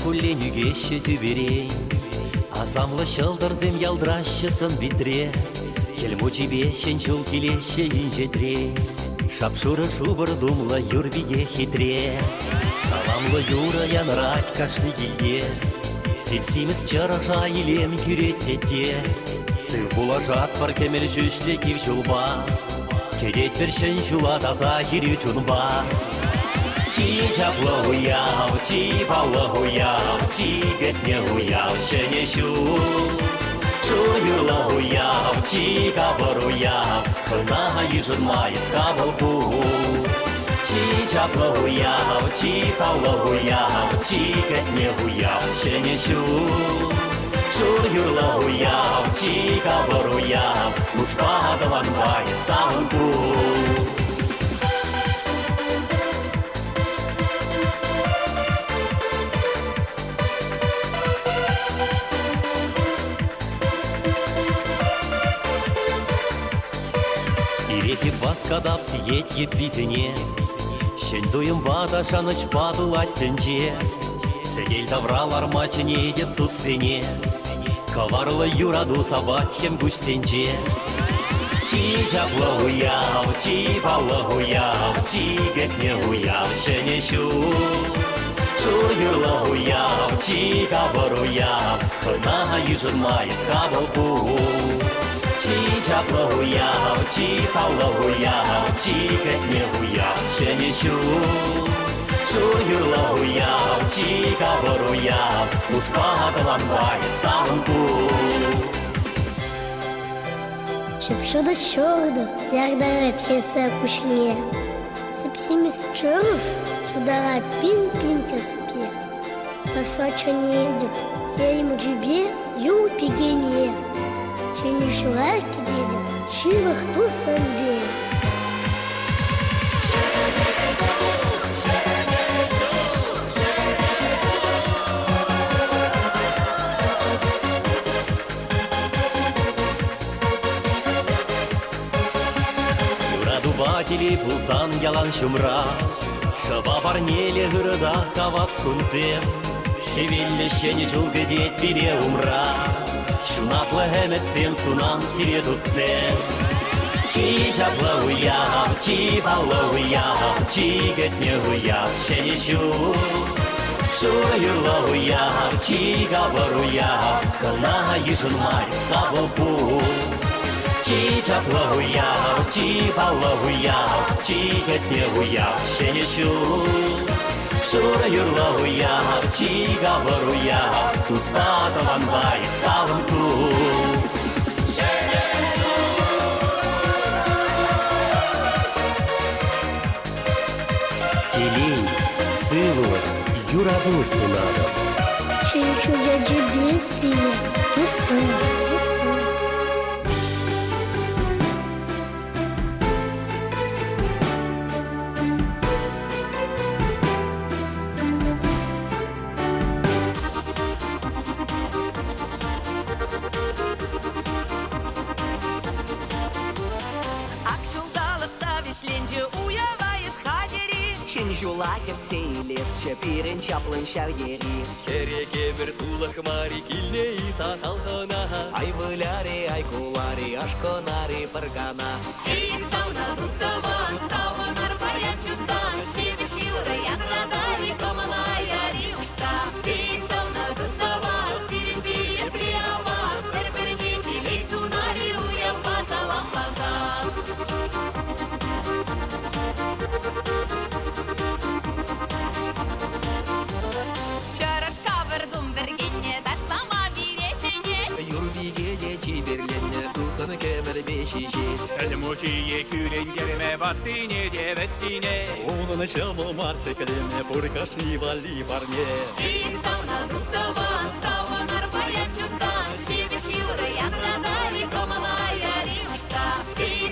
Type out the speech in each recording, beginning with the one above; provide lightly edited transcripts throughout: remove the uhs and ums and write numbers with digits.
хуллен ӳкеҫҫӗ тӳперен. Асамлӑ ҫӑлтӑрсем ялтраҫҫӗ сӑн-питре. Хӗл Мучипе Ҫӗн ҫул килеҫҫӗ инҫетрен. Шап-шурӑ шупӑр тумлӑ юр пике хитре. Саламлӑ юрӑ янрать кашни килте. Сип-симӗс чӑрӑша илем кӳрет тетте. Сыв пулашатпӑр кӗмӗл ҫӳҫлӗ кив ҫулпа. Кӗтетпӗр ҫӗн ҫула таса хирӳ чунпа. Чи чаплӑ уяв, чи паллӑ уяв, чи кӗтнӗ уяв Ҫӗнӗ ҫул. Шур юрлӑ уяв, чи капӑр уяв, хӑна йышӑнма эс хапӑл пул. Чи чаплӑ уяв, чи паллӑ уяв, чи кӗтнӗ уяв Ҫӗнӗ ҫул. Шур юрлӑ уяв, чи капӑр уяв, туспа тӑванпа савӑн пул. Ирех васкатап сиет йӗпписене, Ҫӗн туйӑмпа та шанӑҫпа тулать тӗнче. Сӗтел тавра ларма чӗнетӗп туссене, Каварлӑ юрату сапать хӗм куҫсенче. Чи чаплӑ уяв, чи паллӑ уяв, чи кӗтнӗ уяв Ҫӗнӗ ҫул. Шур юрлӑ уяв, чи капӑр уяв, хӑна йышӑнма эс хапӑл пул. Чи чаплӑ уяв, чи паллӑ уяв, чи кӗтнӗ уяв Ҫӗнӗ ҫул. Шур юрлӑ уяв, чи капӑр уяв, туспа тӑванпа савӑн пул. Ҫап-ҫутӑ ҫӑлтӑр яртарать хӗрсе куҫне. Сип-симӗс чӑрӑш ҫутарать пин-пин тӗспе. Аслӑ чӗнетӗп хӗл мучипе юр пикене. Ҫӗнӗ ҫула кӗтетӗп ҫывӑх туссемпе. Юратупа телей пулсан ялан ҫумра, Шӑпа парнеле ырӑ та хавас кунсем. Хӗвеллӗ ҫӗнӗ ҫул кӗтет пире умра. Ҫунатлӑ ӗмӗтсем сунам сире, туссем. Чи чаплӑ уяв, чи паллӑ уяв, чи кӗтнӗ уяв Ҫӗнӗ ҫул. Шур юрлӑ уяв, чи капӑр уяв, кӑна йышӑнмасть савӑ пул. Чи чаплӑ уяв, чи паллӑ уяв, чи кӗтнӗ уяв Ҫӗнӗ ҫул. Шурӑ юрлӑ уяв, чи капӑр уяв, туспа тӑванпа савӑн кун. Ҫӗнӗ ҫул! Телей, сывлӑх, юрату сунатӑп. Ҫӗнӗ ҫул ячӗпе сире, туссем! Ак ҫулталӑк та вӗҫленчӗ, уява эс хатӗр-и? Ҫӗн ҫула кӗтсе илесчӗ пирӗн чаплӑн ҫав тери. Хӗрекемӗр тулӑх мар-и килнӗ-и сан алхӑна? Ай выляри, ай кулари, ашкӑнари пӗр кана. Савнӑ тус-тӑван, савӑнар паян чунтан, ҫепӗҫ юрӑ янратар-и кӑмӑла яри уҫса. Савнӑ тус-тӑван, сирӗнпе епле аван, пӗр-пӗрне телей сунар-и уявпа саламласа. Чӑрӑш кавӑр тум пӗркеннӗ, ташлама пире чӗнет. Юр пике те чиперленнӗ, ылтӑн кӗмӗлпе ҫиҫет. Хӗл Мучие кӳрентерме ваттине те вӗттине. Унӑн ҫӑмӑл мар ҫӗклеме пур кашни валли парне. Савнӑ тус-тӑван, савӑнар паян чунтан, ҫепӗҫ юрӑ янратар-и кӑмӑла яри уҫса.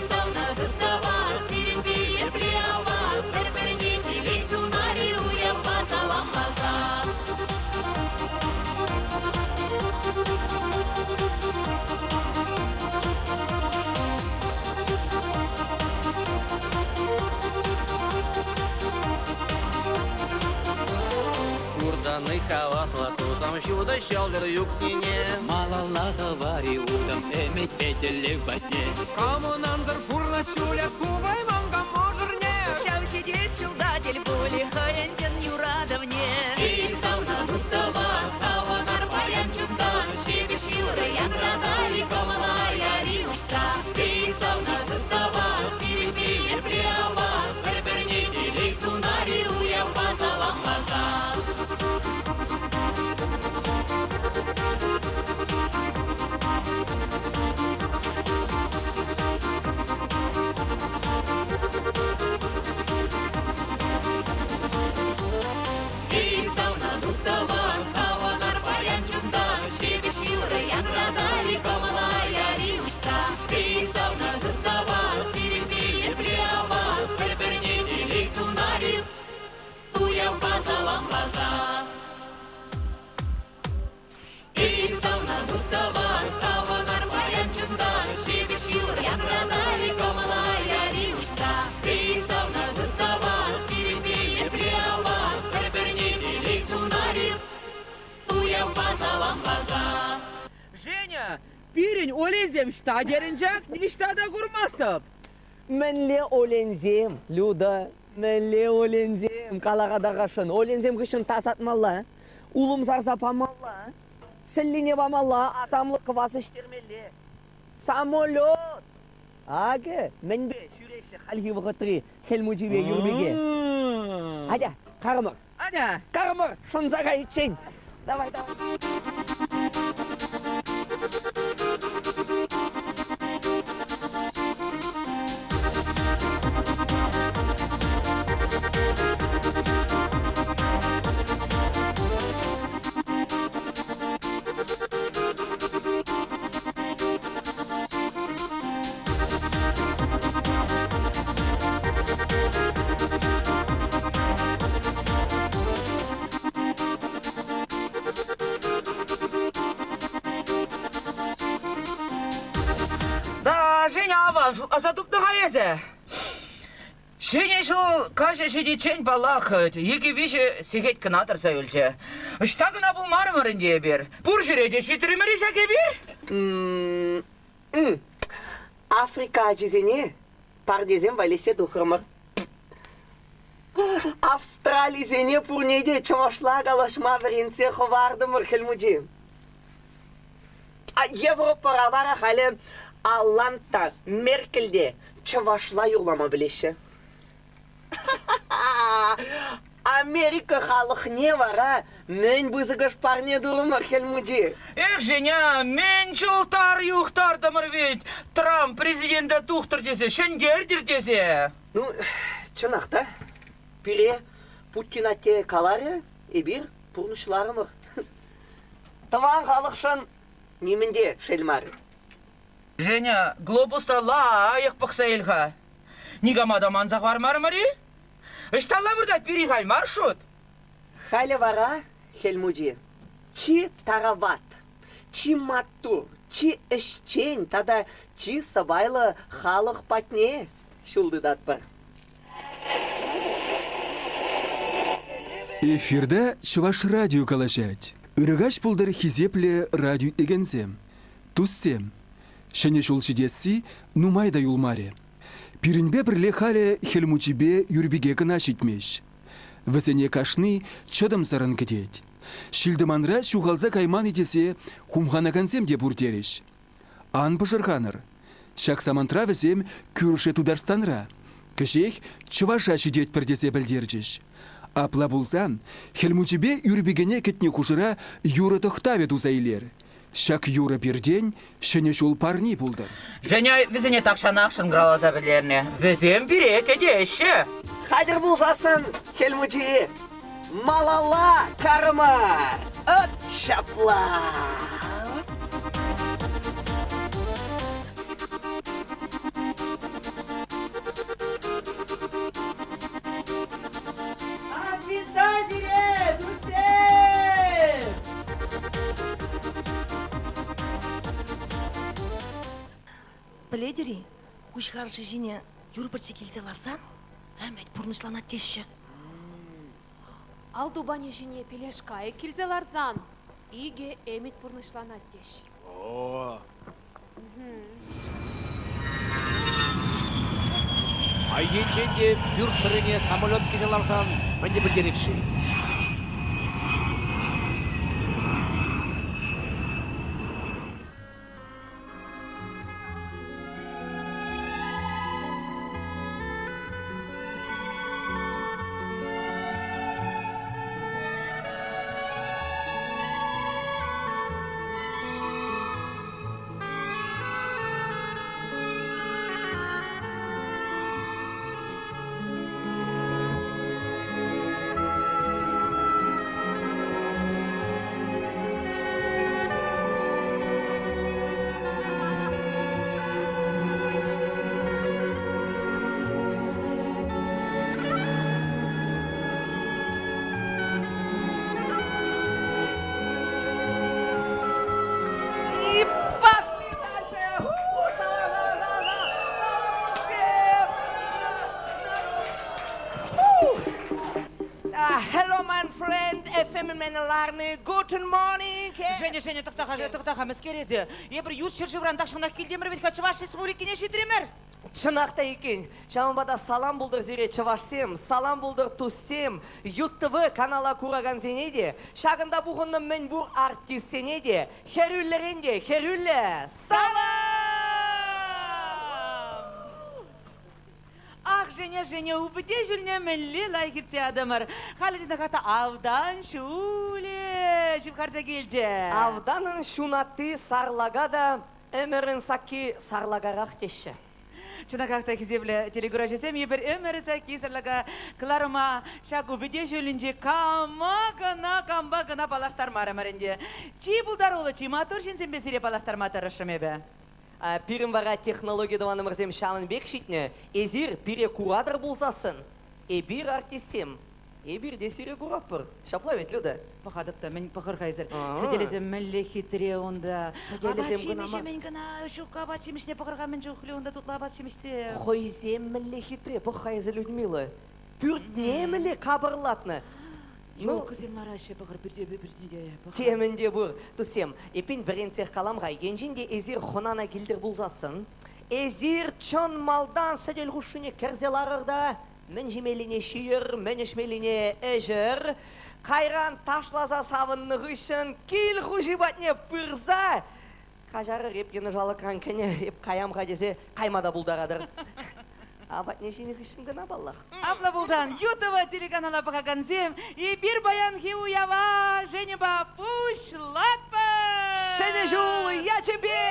Савнӑ тус-тӑван, сирӗнпе епле аван, пӗр-пӗрне телей сунар-и уявпа саламласа. Куртан хаваслӑ тусӑм ҫутӑ ҫӑлтӑр юхнине. Малалла тӑвар-и утӑм ӗмӗтпе тӗллев патне. Камӑн ансӑр пурнӑҫ ҫулӗ тупайман кам мӑшӑрне. Ҫав ҫитес ҫулта тӗл пулӗ хӑйӗн чӑн юратӑвне. Эй, савнӑ тус-тӑван, савӑнар паян чунтан, ҫепӗҫ юрӑ янратар-и кӑмӑла яри уҫса. Эй, савнӑ тус-тӑван, сирӗнпе епле аван, пӗр-пӗрне телей сунар-и уявпа саламласа. Эй, савнӑ тус-тӑван, савӑнар паян чунтан, ҫепӗҫ юрӑ янратар-и кӑмӑла яри уҫса. Эй, савнӑ тус-тӑван, сирӗнпе епле аван, пӗр-пӗрне телей сунар-и уявпа саламласа. Эй, савнӑ тус-тӑван, савӑнар паян чунтан, ҫепӗҫ юрӑ янратар-и кӑмӑла яри уҫса. Эй, савнӑ тус-тӑван, сирӗнпе епле аван, пӗр-пӗрне телей сунар-и уявпа саламласа. Женя, пирӗн оленсем ӑҫта терӗн-ҫак? Ниҫта та курмастӑп. Мӗнле оленсем, Люда, мӗнле оленсем, калакатарасшӑн. Оленсем хыҫҫӑн тасатмалла, улӑм сарса памалла, сӗллине памалла, асамлӑ квас ӗҫтермелле. Самолет! Акӑ мӗнпе ҫӳреҫҫӗ хальхи вӑхӑтри Хӗл Мучипе Юрпике. Атя, карӑмӑр. Атя. Карӑмӑр, шӑнса кайиччен. Давай, давай. Да, Женя аван шутласа тупнӑ-ха эсӗ. Ҫӗнӗ ҫул каҫӗ ҫитиччен, паллах, икӗ-виҫӗ сехет кӑна тӑрса юлчӗ. Ӑҫта кӑна пулмарӑмӑр ӗнтӗ эпир? Пур ҫӗре те ҫитрӗмӗр-и ҫак эпир? Африка ачисене парнесем валеҫсе тухрӑмӑр. Австралисене пурне те чӑвашла калаҫма вӗрентсе хӑвартӑмӑр Хӗл Мучи. Европӑра вара халӗ Алланд та, Меркель те чӑвашла юрлама пӗлеҫҫӗ. Америка халӑхне вара мӗн пысӑкӑш парне турӑмӑр, Хӗл Мучи? Эх, Женя, мӗн чул тар юхтартӑмӑр вӗт Трамп президента тухтӑр тесе, ҫӗнтертӗр тесе. Ну, чӑнах та, пире Путин атте каларӗ, эпир пурнӑҫларӑмӑр. Тӑван халӑхшӑн нимӗн те шел мар. Женя, глобус та лайӑх пӑхса ил-ха. Никама та манса хӑвармарӑмӑр-и? Ӑҫталла выртать пирӗн халь маршрут? Халӗ вара, Хӗл Мучи, чи тарават, чи маттур, чи ӗҫчен тата чи сӑпайлӑ халӑх патне ҫул тытатпӑр. Эфирта Чӑваш радио калаҫать. Ырӑ каҫ пултӑр хисеплӗ радио итлекенсем, туссем. Ҫӗнӗ ҫул ҫитесси нумай та юлмарӗ. Пирӗнпе пӗрле халӗ Хӗл Мучипе Юрпике кӑна ҫитмест. Вӗсене кашни чӑтӑмсӑррӑн кӗтет. Ҫил-тӑманра ҫухалса кайман-и тесе хумханакансем те пур терӗҫ. Ан пӑшӑрханӑр. Ҫак самантра вӗсем кӳршӗ Тутарстанра, кӗҫех Чӑваша ҫитетпӗр тесе пӗлтерчӗҫ. Апла пулсан Хӗл Мучипе Юрпикене кӗтнӗ хушӑра юрӑ тӑхтавӗ туса илер. Ҫак юрӑ пиртен Ҫӗнӗ ҫул парни пултӑр. Женя вӗсене тахҫанах шӑнкӑравласа пӗлтернӗ. Вӗсем пире кӗтеҫҫӗ. Хатӗр пулсассӑн, Хӗл Мучи, малалла карма! Ӑт ҫапла! Отвисай туссем! Пӗлетӗр-и, куҫ харши ҫине юр пӗрчи килсе ларсан ӗмӗт пурнӑҫланать теҫҫӗ. Ал тупанӗ ҫине пилеш кайӑк килсе ларсан икӗ ӗмӗт пурнӑҫланать теҫ. О. Айӗнчен те пӳрт тӑррине самолет килсе ларсан мӗн те пӗлтерет-ши? И пошли дальше! Hello, my friend, FM Менеларны, guten morning! Женя, Женя, тӑхта-ха, тӑхта-ха, мӗскер эсӗ? Эпир ют ҫӗршывран тахҫанах килтӗмӗр вӗт-ха Чӑваш Республикине ҫитрӗмӗр. Чӑнах та иккен. Ҫавӑнпа та салам пултӑр сире, чӑвашсем, салам пултӑр, туссем, ЮТВ канала куракансене те, ҫакӑнта пухӑннӑ мӗнпур артистсене те, хӗрӳллӗрен те хӗрӳллӗ салам! Ах, Женя, Женя, упӑте ҫулне мӗнле лайӑх иртсе ятӑмӑр. Халӗ чӑнах та автан ҫулӗ ҫывхарса килчӗ. Автанӑн ҫунатти сарлака та ӗмӗрӗн сакки сарлакарах теҫҫӗ. Чӑнахах та хисеплӗ телекураҫӑсем, эпир ӗмӗр сакки сарлака кӑларӑма ҫак упӑте ҫулӗнче кама кӑна, кампа кӑна паллаштармарӑмӑр ӗнтӗ. Чи пултаруллӑ, чи маттур ҫынсемпе сире паллаштарма тӑрӑшрӑм эпӗ. Пирӗн вара технологи тӑванӑмӑрсем ҫавӑн пек ҫитнӗ, эсир пире куратӑр пулсассӑн, эпир артистсем, эпир те сире куратпӑр. Ҫапла вӗт, Люда? Пӑхатӑп та, мӗн пӑхӑр-ха эсир, сӗтелӗсем мӗнле хитре унта. Сӗтелӗсем кӑна мар. Апат-ҫимӗҫӗ мӗн кӑна ҫук, апат-ҫимӗҫне пӑхӑр-ха мӗн чухлӗ унта тутлӑ апат-ҫимӗҫсем. Хӑйсем мӗнле хитре, пӑх-ха эсӗ, Людмила. Пӳртне мӗнле капӑрлатнӑ. Елкӑсем лараҫҫӗ, пӑхӑр, пӳрте пӳртне те пӑхӑр. Темӗн те пур. Туссем, эппин вӗрентсех калам-ха, енчен те эсир хӑнана килтӗр пулсассӑн, эсир чӑн малтан сӗтел хушшине кӗрсе ларӑр та мӗн ҫимеллине ҫийӗр, мӗн ӗҫмеллине ӗҫӗр, кайран ташласа савӑннӑ хыҫҫӑн кил хуҫи патне пырса каҫарӑр, эп йӑнӑш алӑкран кӗнӗ, эп каям-ха тесе кайма та пултаратӑр. Апатне ҫинӗ хыҫҫӑн кӑна паллах. Апла пулсан, Ютова телеканала пӑхакансем, эпир паянхи уява Женьӑпа пуҫлатпӑр! Ҫӗнӗ ҫул ячӗпе!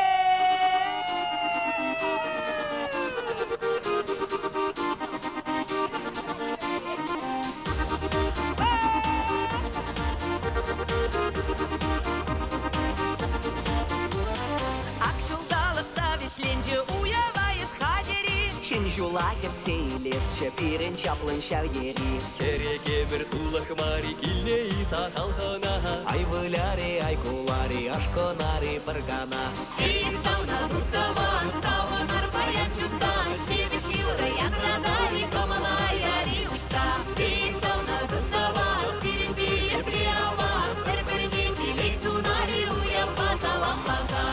Ак ҫулталӑк та вӗҫленчӗ, уява эс хатӗр-и? Ҫӗн ҫула кӗтсе илесчӗ пирӗн чаплӑн ҫав тери. Кӗрекемӗр тулӑх мар-и, килне-и сахал хӑна? Ай выляри, ай кулари, ашкӑнари пӗр кана. Эй, савнӑ тус-тӑван, савӑнар паян чунтан, ҫепӗҫ юрӑ янратар-и, кӑмӑла яри уҫса. Эй, савнӑ тус-тӑван, сирӗнпе епле аван, пӗр-пӗрне телей сунар-и уявпа саламласа.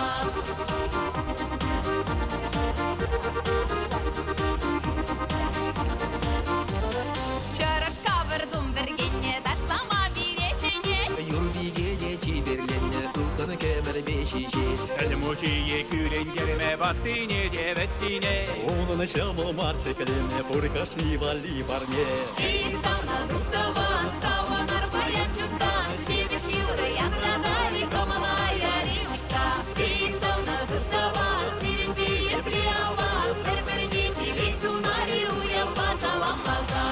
Чӑрӑш капӑр тум пӗркеннӗ, ташлама пире чӗнет. Юр пике те чиперленнӗ, ылтӑн кӗмӗлпе ҫиҫет. Хӗл Мучие кӳрентерме ваттине те вӗттине. Унӑн ҫӑмӑл мар ҫӗклемне пур кашни валли парне. Эй, савнӑ тус-тӑван, савӑнар паян чунтан, ҫепӗҫ юрӑ янратар-и, кӑмӑла яри уҫса. Эй, савнӑ тус-тӑван, сирӗнпе епле аван, пӗр-пӗрне телей сунар-и уявпа саламласа.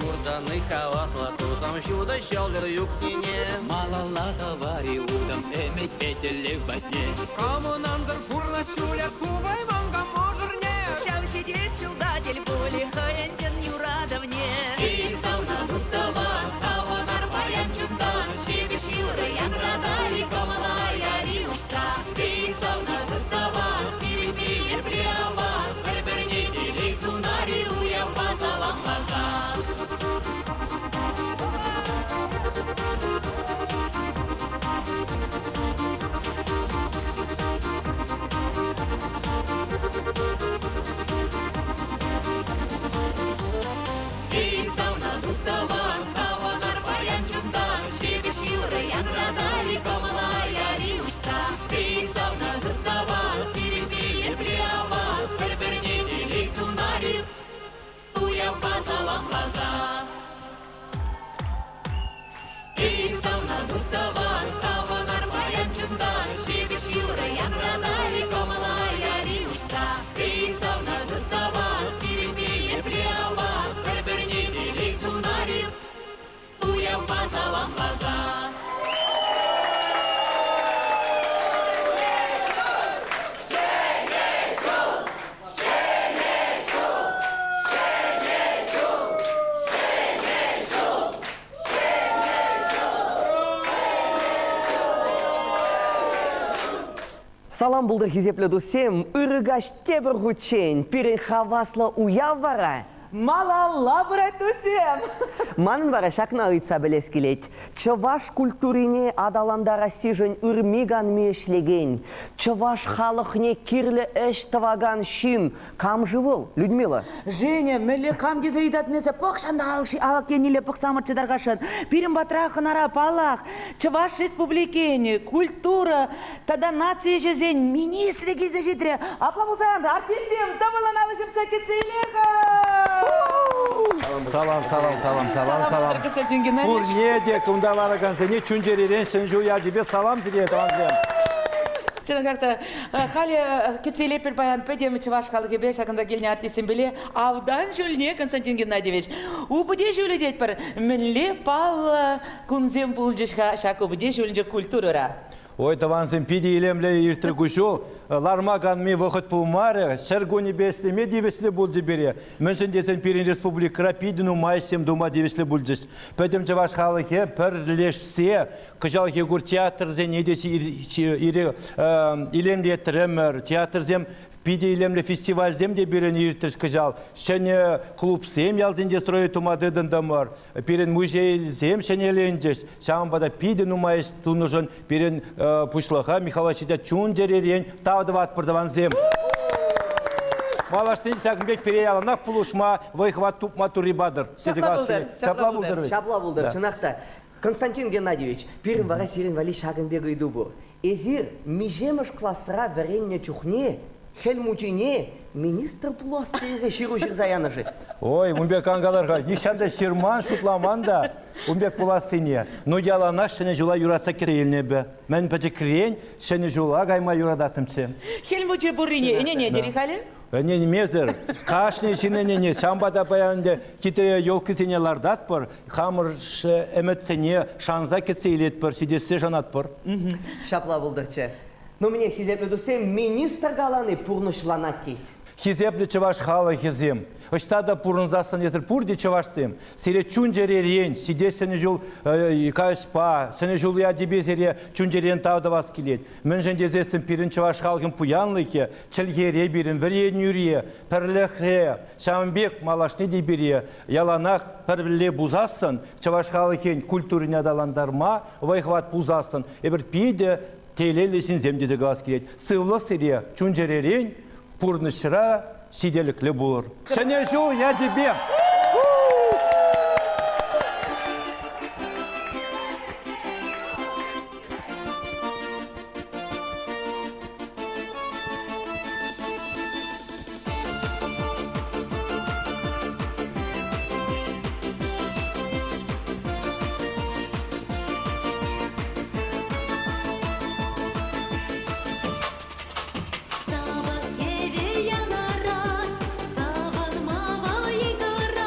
Юртани хаваслӑ тусам ҫутӑ ҫӑлтӑр юхнине. Малалла тӑвар-и утӑм ӗмӗтпе тӗллев патне. Камӑн ансӑр пурнӑҫ ҫулӗ тупайман кам мӑшӑрне. Ҫав ҫитес ҫулта тӗл пулӗ хӑйӗн чӑн юратӑвне. Эй, савнӑ тус-тӑван, савӑнар паян чунтан. Салам пултӑр, хисеплӗ туссем! Ырӑ каҫ тепӗр хутчен! Пирӗн хаваслӑ уяв вара Малалла пырать, туссем! Манӑн вара ҫакна ыйтса пӗлес килет. Чӑваш культурине аталантарассишӗн ырми-канми ӗҫлекен, чӑваш халӑхне кирлӗ ӗҫ тӑвакан ҫын кам-ши вӑл, Людмила? Женя, мӗнле кам тесе ыйтатӑн эсӗ? Пӑх ҫанталӑк алӑк еннелле пӑхсамӑрччӗ тархасшӑн. Пирӗн патра хӑнара, паллах, Чӑваш Республикин культура тата наци ӗҫӗсен министрӗ килсе ҫитрӗ. Апла пулсан, артистсем тӑвӑллӑн алӑ ҫупса кӗтсе илер-ха! Салам, салам, салам, салам, салам. Константин Геннадьевич. Пурне те кунта ларакансене чун-чӗререн Ҫӗн ҫул ячӗпе салам сире, тӑвансем. Чӑнахах та, халӗ кӗтсе илетпӗр паян пӗтӗм чӑваш халӑхӗпе ҫакӑнта килнӗ артистсемпеле Автан ҫулне, Константин Геннадьевич. Упӑте ҫулӗ тетпӗр. Мӗнле паллӑ кунсем пулчӗҫ-ха ҫак упӑте ҫулӗнче культурӑра? Ой, тӑвансем, питӗ илемлӗ иртрӗ ку ҫул. Ларма канми вӑхӑт пулмарӗ. Ҫӗр кунӗпе ӗҫлеме тивӗҫлӗ пулчӗ пире. Мӗншӗн тесен пирӗн республикӑра питӗ нумай ӗҫсем тума тивӗҫлӗ пулчӗҫ. Пӗтӗм чӑваш халӑхӗ пӗрлешсе кӑҫалхи кур театрсене те илемлетрӗмӗр. Театрсем Питӗ илемлӗ фестивальсем те пирӗн иртрӗҫ кӑҫал. Ҫӗнӗ клубсем ялсенче строить тума тытӑнтӑмӑр. Пирӗн музейсем ҫӗнеленчӗҫ. Ҫавӑнпа та питӗ нумай ӗҫ тунӑшӑн пирӗн пуҫлӑха Михаил Васильевича чун-чӗререн тав тӑватпӑр, тӑвансем. Малашне ҫакӑн пек пире яланах пулӑшма, вӑй-хӑват тупма Турри патӑр. Ҫапла пултӑр. Ҫапла пултӑр. Ҫапла пултӑр, чӑнах та. Константин Геннадьевич, пирӗн вара сирӗн валли ҫакӑн пек ыйту пур. Эсир миҫемӗш класра вӗреннӗ чухне Хӗл Мучине министр пулас тесе ҫыру ҫырса янӑ-ши? Ой, ун пек ан калар-ха. Нихҫан та ҫырман, шутламан та ун пек пулассине. Ну, яланах Ҫӗнӗ ҫула юратса кӗре илнӗ эпӗ. Мӗн пӗчӗкрен Ҫӗнӗ ҫула кайма юрататтӑмччӗ. Хӗл Мучи пуррине ӗненетӗр-и халӗ? Ӗненмесӗр. Кашни ҫын ӗненет. Ҫавӑнпа та паян ӗнтӗ хитре елкӑсене лартатпӑр, хамӑр ӗмӗтсене шанса кӗтсе илетпӗр, ҫитессе шанатпӑр. Ҫапла пултӑрччӗ. Ну, мне, хисеплӗ туссем, министр калани пурнӑҫланать тет. Хисеплӗ чӑваш халӑхӗсем, ӑҫта та пурӑнсассӑн эсир пурте чӑвашсем, сире чун-чӗререн ҫитес Ҫӗнӗ ҫул каҫпа, Ҫӗнӗ ҫул ячӗпе сире чун-чӗререн тав тӑвас килет. Мӗншӗн тесессӗн пирӗн чӑваш халӑхӗн пуянлӑхӗ чӗлхере пирӗн, вӗренӳре, пӗрлӗхре. Ҫавӑн пек малашне те пире яланах пӗрле пулсассӑн, чӑваш халӑхӗн культурине аталантарма вӑй-хӑват пулсассӑн, эпир питӗ телейлӗ ҫынсем тесе калас килет. Сывлӑх сире чун-чӗререн пурнӑҫра ҫителӗклӗ пулӑр. Ҫӗнӗ ҫул ячӗпе! Савӑк кӗвӗ янӑрать, савӑнма вӑл йыхӑрать.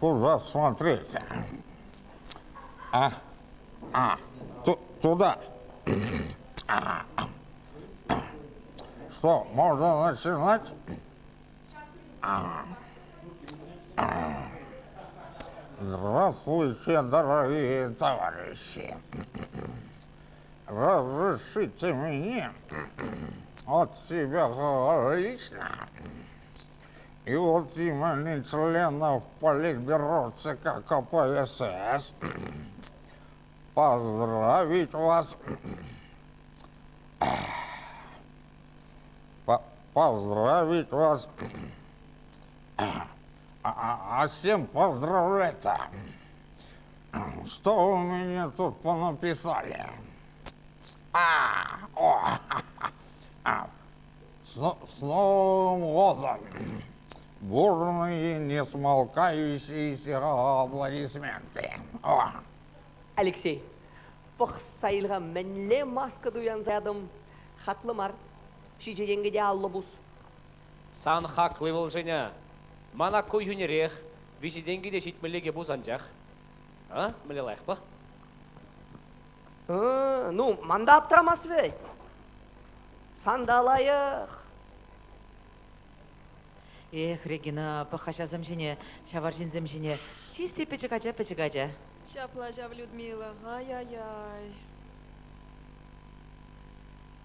Куда смотреть? А, а, туда. А. Что, можно начинать? А. Здравствуйте, дорогие товарищи. Разрешите мне от себя лично и от имени членов Политбюро ЦК КПСС поздравить вас поздравить вас а, а с чем поздравлять-то? Что вы мне тут понаписали? А, о, а, с, с Новым годом! Бурные, несмолкающиеся аплодисменты. О. Алексей, пӑхса ил-ха, мӗнле маска туянса ятӑм. Хаклӑ мар. Ҫичӗ тенкӗ те 50 пус. Сан хакли вӑл, Женя. Мана ку йӳнӗрех, виҫӗ тенкӗ те ҫитмӗлле пус анчах. А, мӗнле лайӑх пӑх. Ну, ман та аптӑрамасть вӗт. Сан та лайӑх. Эх, Регина, пӑх-ха ҫавсем ҫине, ҫав арҫынсем ҫине. Чисти пӗчӗк ача, пӗчӗк ача. Ҫапла ҫав, Людмила. Ай-яй-яй.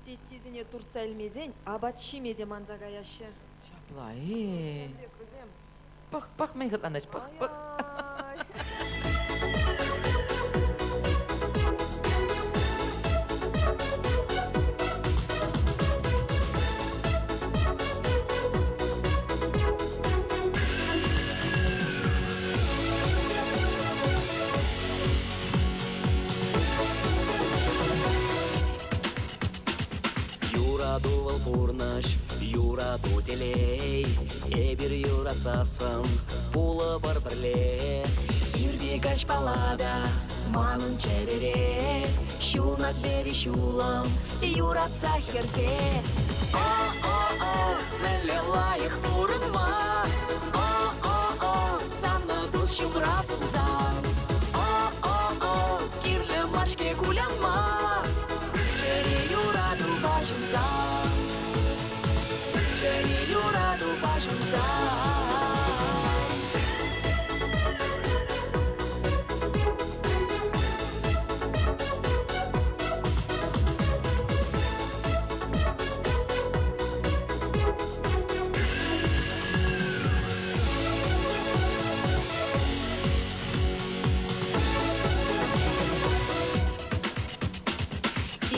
Теттисене туртса илмесен апат ҫиме те манса каяҫҫӗ. Ҫапла-и? Ҫавӑн пек вӗсем. Пӑх, пӑх, мӗн хӑтланаҫ, пӑх, пӑх. Юрату вӑл пурнӑҫ, юрату телей. Эпир юратсассӑн пулӑпӑр пӗрле. Ирте каҫ палата манӑн чӗрере ҫунать вӗри ҫулӑм юратса хӗрсе. О-о-о, мӗнле лайӑх пурӑнма. О-о-о, савнӑ тус ҫумра пулсан. О-о-о, кирлӗ мар-ҫке кулянма. Чӗре юратупа ҫунсан. Чӗре юратупа ҫунсан.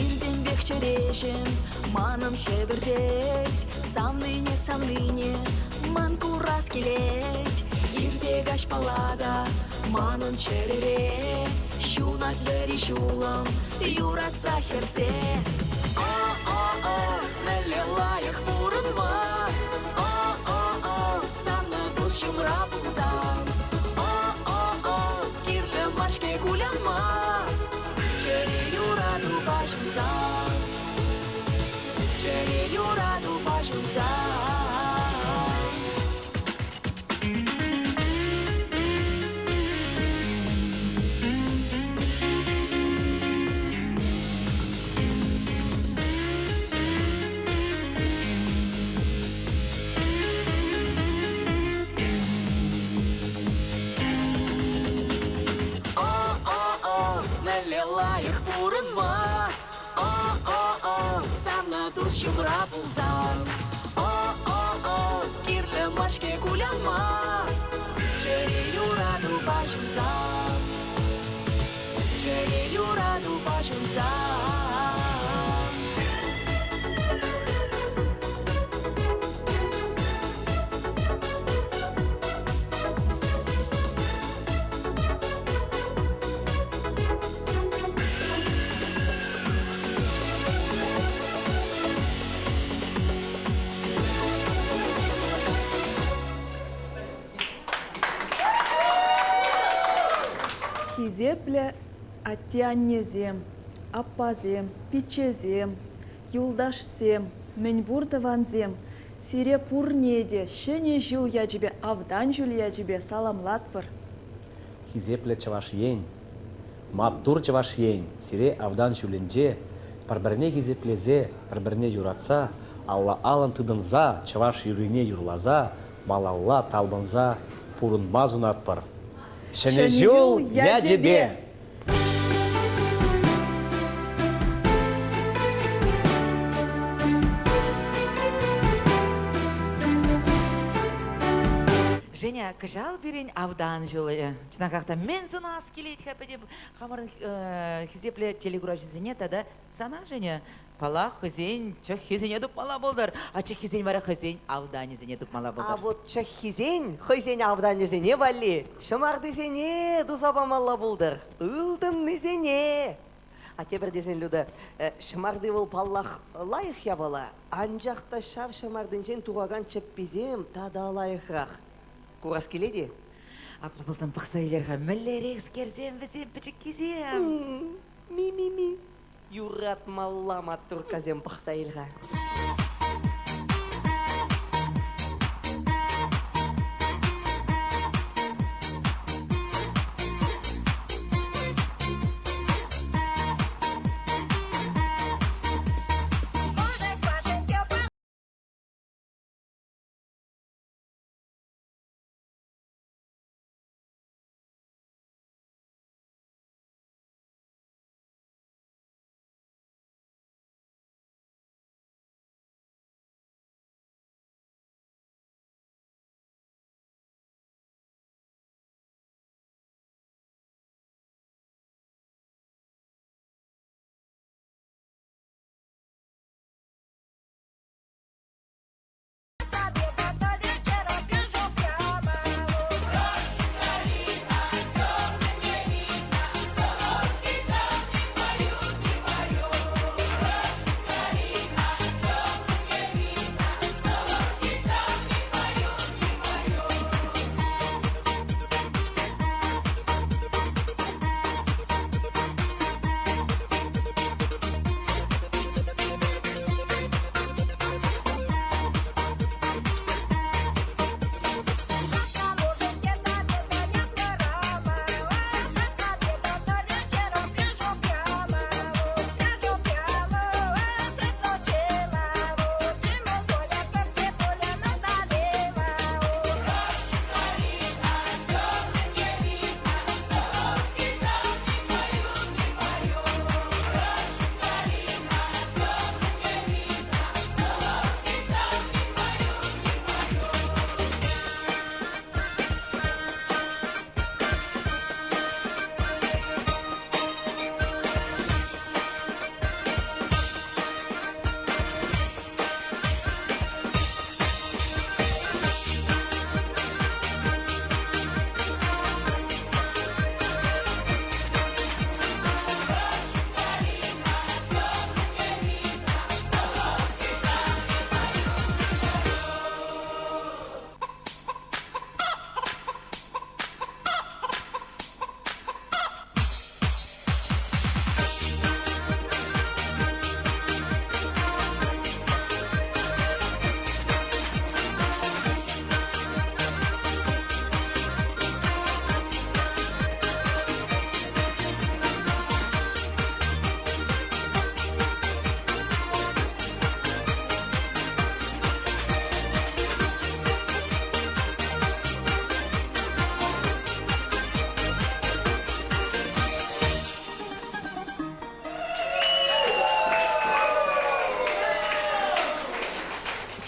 Иртенпех чӗреҫӗм манӑн хӗпӗртет, Савнине, савнине ман курас килет. Ирте каҫ палата манӑн чӗрере ҫунать вӗри ҫулӑм юратса хӗрсе. О-о-о, мӗнле лайӑх пурӑнма. О-о-о, савнӑ тус ҫумра пулсан. О-о-о, кирлӗ мар-ҫке кулянма. Чӗре юратупа ҫунсан. Чӗре юратупа ҫунсан. О-о-о, мӗнле лайӑх пурӑнма. О-о-о, савнӑ тус ҫумра пулсан. О-о-о, кирлӗ мар-ҫке кулянма. Чӗре юратупа ҫунсан. Чӗре юратупа ҫунсан. Хисеплӗ атте-аннесем, аппасем, пиччесем, юлташсем, мӗнпур тӑвансем, сире пурне те Ҫӗнӗ ҫул ячӗпе, автан ҫулӗ ячӗпе саламлатпӑр! Хисеплӗ Чӑваш Ен! Маттур Чӑваш Ен! Сире автан ҫулӗнче пӗр-пӗрне хисеплесе, пӗр-пӗрне юратса, алла-алӑн тытӑнса чӑваш юррине юрласа малалла талпӑнса пурӑнма сунатпӑр. Ҫӗнӗ ҫул ячӗпе! Женя, кӑҫал пирӗн автан ҫулӗ. Чӑнахах та мӗн сунас килет-ха пӗтӗм хамӑрӑн хисеплӗ телекуравҫӑсене тата сана, Женя? Паллах, хӑйсен чӑххисене тупмалла пултӑр, а чӑххисен вара хӑйсен автанӗсене тупмалла пултӑр. А вот чӑххисен хӑйсен автанӗсене валли ҫӑмартисене туса памалла пултӑр, ылтӑннисене. А тепӗр тесен, Люда, ҫӑмарти вӑл, паллах, лайӑх япала, анчах та ҫав ҫӑмартинчен тухакан чӗпписем тата лайӑхрах. Курас килет-и? Апла пулсан пӑхса илер-ха, мӗнлерехскерсем вӗсем пӗчӗккисем? Ми-ми-ми. Юратмалла маттурккасем пӑхса ил-ха.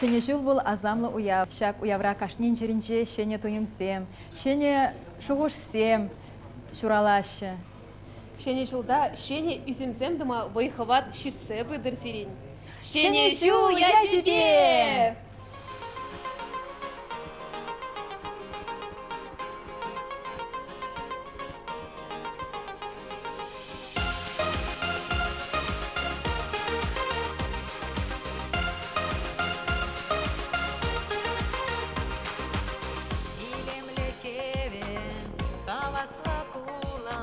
Ҫӗнӗ ҫул вӑл асамлӑ уяв. Ҫак уявра кашнин чӗринче ҫӗнӗ туйӑмсем, ҫӗнӗ шухӑшсем ҫуралаҫҫӗ. Ҫӗнӗ ҫулта ҫӗнӗ ӳсӗмсем тума вӑй-хӑват ҫитсе пытӑр сирӗн. Ҫӗнӗ ҫул ячӗпе! Илемлӗ кӗвӗ, хаваслӑ кулӑ,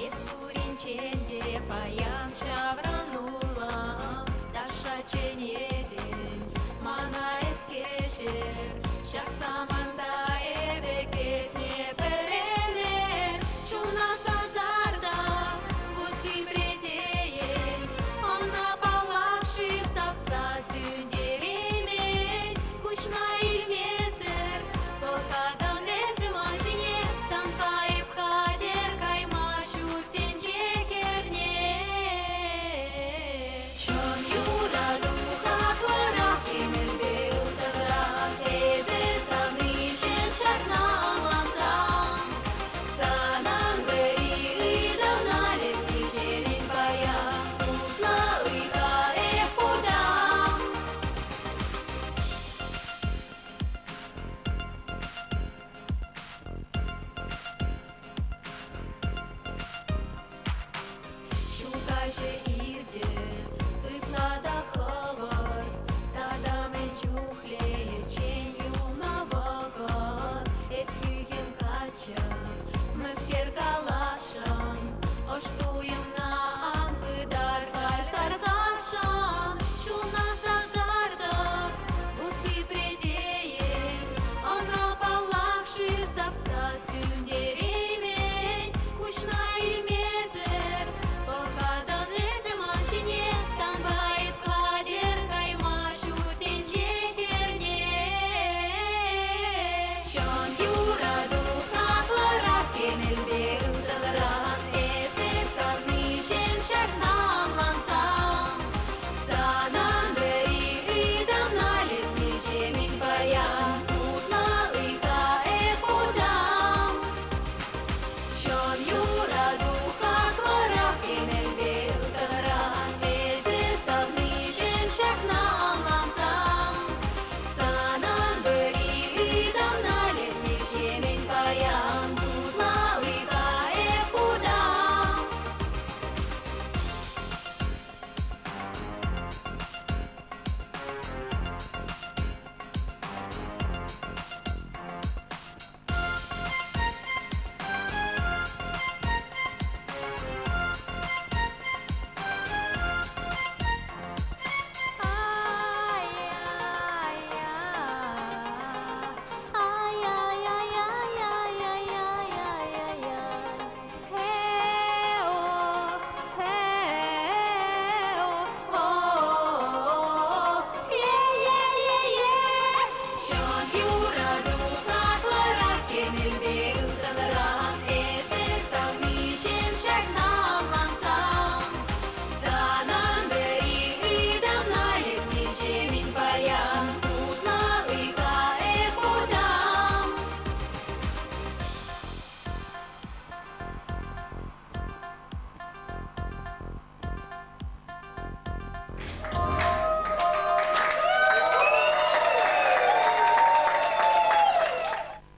эс пуринчен те паян ҫаврӑнуллӑ. Ташша чӗнетӗн мана эс кӗҫӗр, ҫак саманта эпӗ кӗтнӗ пӗр ӗмӗр.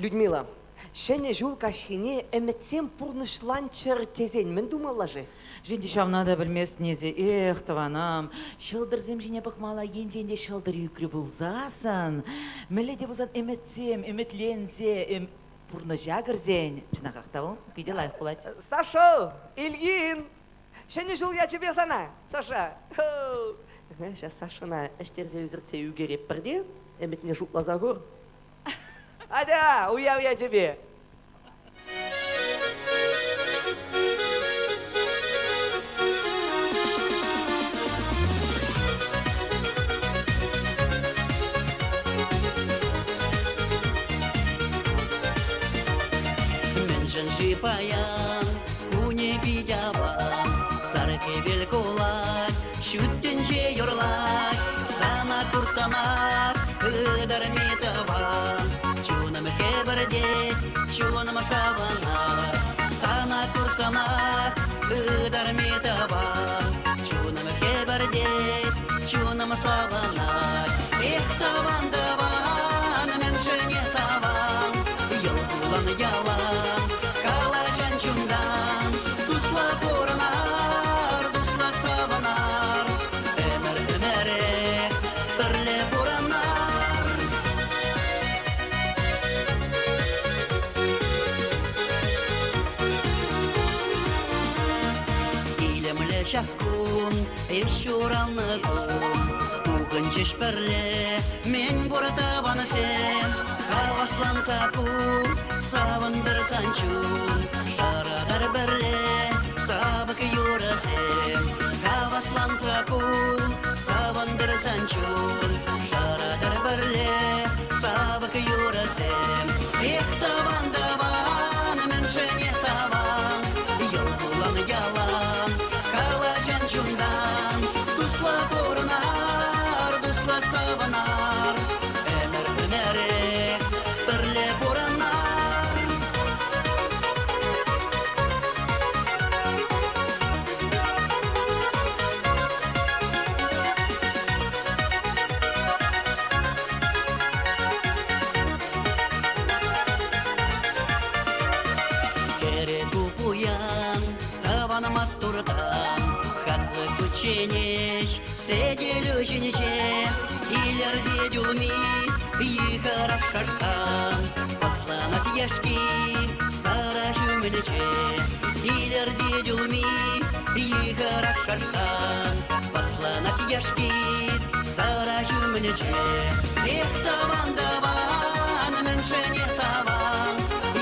Людмила, Ҫӗнӗ ҫул каҫхине ӗмӗтсем пурнӑҫланччӑр тесен мӗн тумалла-ши? Женя ҫавна та пӗлместӗн эсӗ. Эх, тӑванам, ҫӑлтӑрсем ҫине пӑхмалла енчен те ҫӑлтӑр ӳкрӗ пулсассӑн, мӗнле те пулсан ӗмӗтсем, ӗмӗтленсе пурнӑҫа кӗрсен, чӑнахах та вӑл питӗ лайӑх пулать. Саша, Ильин! Ҫӗнӗ ҫул ячӗпе сана, Саша! Сейчас Сашӑна ӗҫтерсе ӳсӗртсе ӳкереппӗр те, ӗмӗтне шутласа хур. Атя, уяв ячӗпе! Мӗншӗн-ши паян кунӗ пит аван, Сар хӗвел кулать, ҫут тӗнче юрлать, Сана курсанах ытарми тӑван. Чунӑм хӗпӗртет, чунӑм савӑнать, Сана курсанах ытарми тӑван. Чунӑм хӗпӗртет, чунӑм савӑнать. Эх, тӑван, тӑван, мӗншӗн эс аван? Йӑл кулан ялан, калаҫан чунтан. Туслӑ пурӑнар, туслӑ савӑнар, Ӗмӗр-ӗмӗрех пӗрле пурӑнар. Илемлӗ ҫак кун, эс ҫуралнӑ кун, Пухӑнчӗҫ пӗрле мӗн пур тӑвансем. Хавасланса кул, савӑнтӑр сан чун, Шӑратар пӗрле савӑк юрӑсем. Хавасланса кул, савӑнтӑр сан чун, Шӑратар пӗрле савӑк юрӑсем. Эх, тӑван, тӑван, мӗншӗн эс аван, Йӑл кулан ялан, калаҫан чунтан. Туслӑ пурӑнар, туслӑ савӑнар, Ӗмӗр-ӗмӗрех пӗрле пурӑнар. Кӗреку пуян, тӑван маттуртан, хаклӑ кучченеҫ сӗтел ҫинче илӗртет улми, йыхӑрать шӑрттан, пӑсланать яшки сӑра ҫумӗнче. Илӗртет улми, йыхӑрать шӑрттан, пӑсланать яшки сӑра ҫумӗнче. Эх, тӑван, тӑван, мӗншӗн эс аван,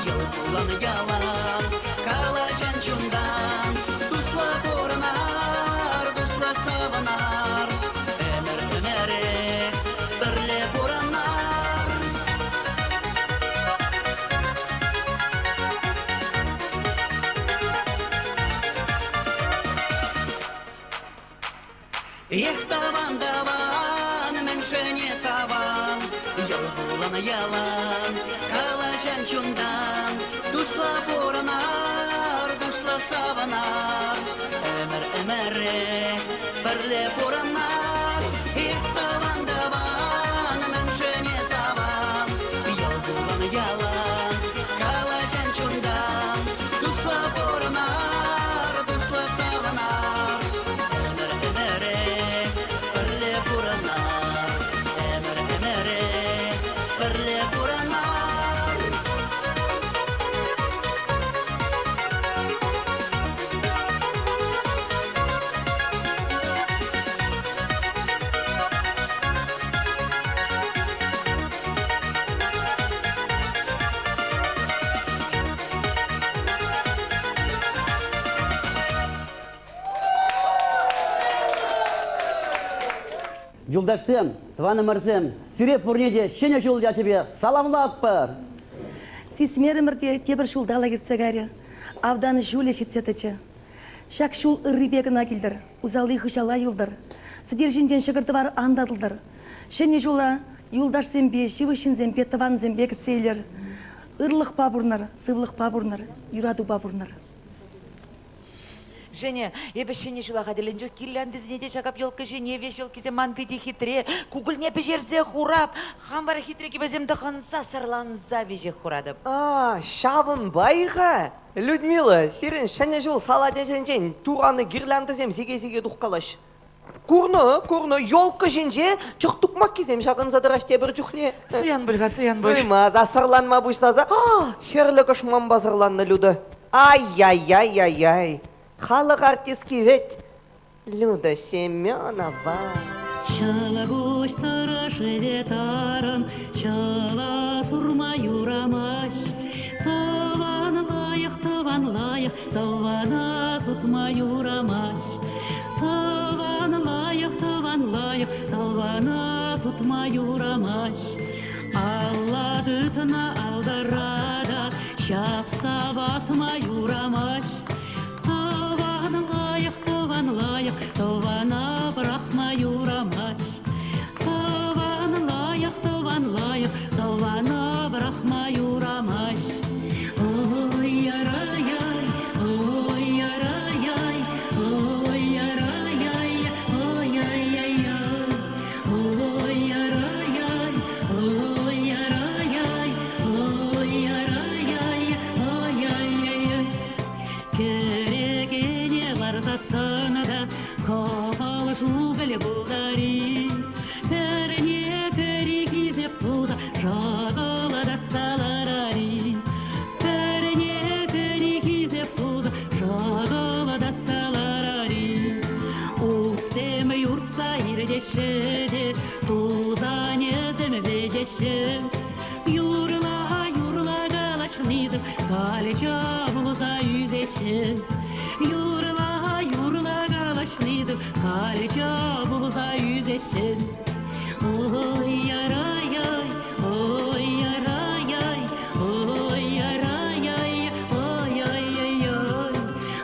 йӑл кулан ялан, калаҫан чунтан. Туслӑ пурӑнар, туслӑ савӑнар, Ӗмӗр-ӗмӗрех пӗрле пурӑнар. Эх, тӑван, тӑван, мӗншӗн эс аван, Йӑл кулан ялан, калаҫан чунтан. Туслӑ пурӑнар, туслӑ савӑнар, Ӗмӗр-ӗмӗрех пӗрле пурӑнар. Эх, тӑван, тӑван, мӗншӗн эс аван, Йӑл кулан ялан, калаҫан чунтан. Туслӑ пурӑнар, туслӑ савӑнар, Ӗмӗр-ӗмӗрех пӗрле пурӑнар, Ӗмӗр-ӗмӗрех пӗрле пурӑнар. Юлташсем, тӑванӑмӑрсем, сире пурне те Ҫӗнӗ ҫул ячӗпе саламлатпӑр! Сисмерӗмӗр те тепӗр ҫулталӑк иртсе кайрӗ. Автан ҫулӗ ҫитсе тӑчӗ. Ҫак ҫул ыррипе кӑна килтӗр, усалли хыҫала юлтӑр. Сӗтел ҫинчен ҫӑкӑр-тӑвар ан татӑлтӑр. Ҫӗнӗ ҫула юлташсемпе, ҫывӑх ҫынсемпе, тӑвансемпе кӗтсе илӗр. Ырлӑхпа пурӑнӑр, сывлӑхпа пурӑнӑр, юратупа пурӑнӑр. Женя, эпӗ Ҫӗнӗ ҫула хатӗрленчӗ гирляндӑсене те ҫакап елка ҫине, веҫ елкисем ман питӗ хитре, кукӑльне пӗҫерсе хурап, хам вара хитре кӗпесем тӑхӑнса, сӑрланса веҫех хуратӑп. А, ҫавӑнпа-и-ха? Людмила, сирӗн Ҫӗнӗ ҫул салатӗсенчен туранӑ гирляндӑсем сике-сике тухкалаҫ. Курнӑ, курнӑ, елка ҫинче чӑх тукмаккисем ҫакӑнса тӑраҫ тепӗр чухне. Суян пуль-ха, суян пуль. Суймаса сӑрланма пуҫласа, а, хӗрлӗ кӑшманпа сӑрланнӑ Люда. Ай-яй-яй-яй-яй, халӑх артистки вӗт Люда Семенова. Ҫӑлкуҫ тӑрӑшӗ тарӑн, ҫӑла сурма юрамасть. Тӑван лайӑх, тӑван лайӑх, тӑвана сутма юрамасть. Тӑван лайӑх, тӑван лайӑх, тӑвана сутма юрамасть. Алла тытнӑ алтӑра та ҫапса ватма юрамасть. Тӑван лайӑх, тӑван лайӑх, тӑвана пӑрахма юрамасть. Тӑван лайӑх, тӑван лайӑх, тӑвана пӑрахма юрамасть. Ой, яра-яй, ой, яра-яй, ой, яра-яй, ой-яй-яй-яй. Ой, яра-яй, ой, яра-яй, ой, яра-яй, ой-яй-яй-яй. Кӗрекене ларсассӑн та кӑмӑл шукӑль пултари. Пӗрне пӗри хисеп туса шӑкӑлтатса ларари. Пӗрне пӗри хисеп туса шӑкӑлтатса ларари. Утсем юртса иртеҫҫӗ те тусанӗсем вӗҫеҫҫӗ. Юрла, юрла калаҫнисем калча пулса ӳсеҫҫӗ. Юрла, юрла калаҫнисем калча пулса ӳсеҫҫӗ. Ой, яра-яй, ой, яра-яй, ой, яра-яй, ой-яй-яй-яй.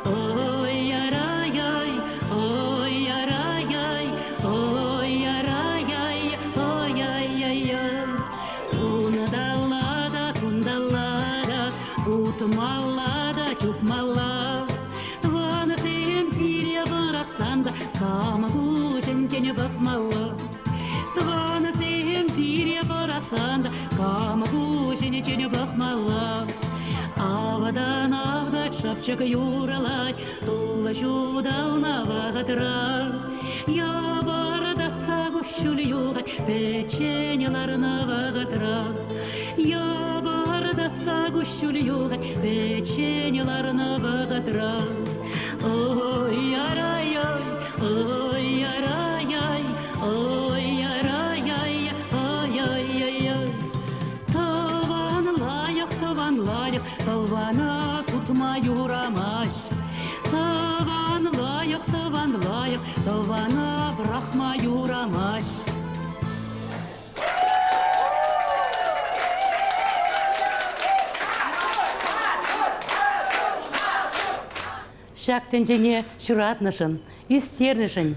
Ой, яра-яй, ой, яра-яй, ой, яра-яй, ой-яй-яй-яй. Кунталла та, кунталла та, утмалла та чупмалла. Тӑвансем пире пӑрахсан та кам куҫӗнчен пӑхмалла. Тӑвансем пире пӑрахсан та кам куҫӗнчен пӑхмалла. Автан автать шӑпчӑк юрлать, тулӑ ҫуталнӑ вӑхӑтра. Йӑпӑртатса куҫҫуль юхать пӗччен ларнӑ вӑхӑтра. Йӑпӑртатса куҫҫуль юхать пӗччен ларнӑ вӑхӑтра. Ой, яра-яй, ой, яра-яй, ой, яра-яй, ой-яй-яй-яй. Тӑван лайӑх, тӑван лайӑх, тӑвана сутма юрамасть. Тӑван лайӑх, тӑван лайӑх, тӑвана пӑрахма юрамасть. Ҫак тӗнчене ҫуратнӑшӑн, ӳстернӗшӗн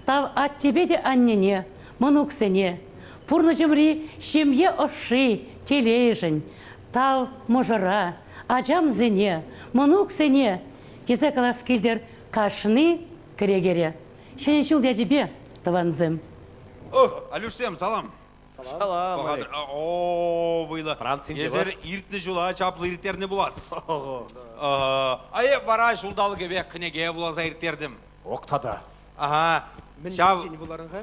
тав аттепе те аннене, мӑнуксене, пурнӑҫӑмри ҫемье ӑшши, телейшӗн, тав мӑшӑра, ачамсене, мӑнуксене тесе калас килтӗр кашни кӗрекере. Ҫӗнӗ ҫул ячӗпе, тӑвансем! Ох, Алюшсем, салам! Салам. О, вӑйлӑ. Эсир иртнӗ ҫула чаплӑ ирттернӗ пулас. А эп вара ҫулталӑкӗпех кӗнеке вуласа ирттертӗм. Ок тата. Ага. Мӗн Ҫав ҫинчен вуларӑн-ха?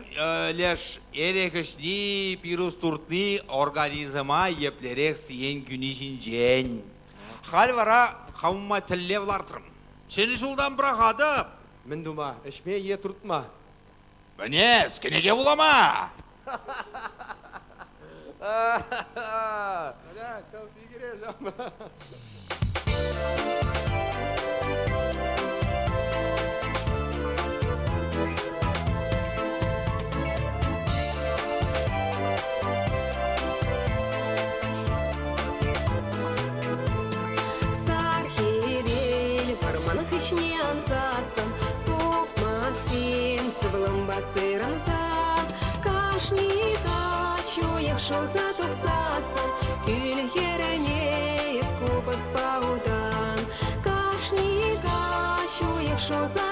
леш эрех ӗҫни, пирус туртни организма еплерех сиен кӳни ҫинчен. Халь вара хамӑма тӗллев лартрӑм. Ҫӗнӗ ҫултан пӑрахатӑп. Мӗн тума? Ӗҫме е туртма? Мӗне, кӗнеке вулама! Сар хӗвел вӑрман хыҫне ансассӑн Сукмаксем сывлӑмпа сырӑнса Кашни каҫ уйӑх шуса тухсассӑн Кӳл хӗрне эс купӑспа утан. Кашни каҫ уйӑх шуса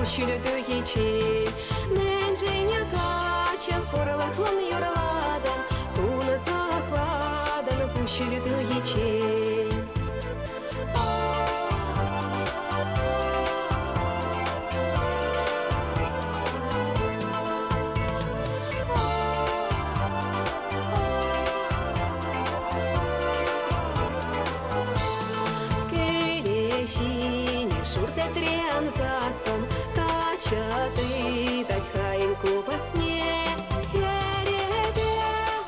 Куҫҫуль тухиччен. Мӗншӗн каччӑ хурлӑхлӑн юрлатӑн, Тунсӑхлатӑн куҫҫуль тухиччен. Кӗле ҫине шур тӗтре ансассӑн каччӑ тытать хайӗн купӑсне. Хӗрӗпе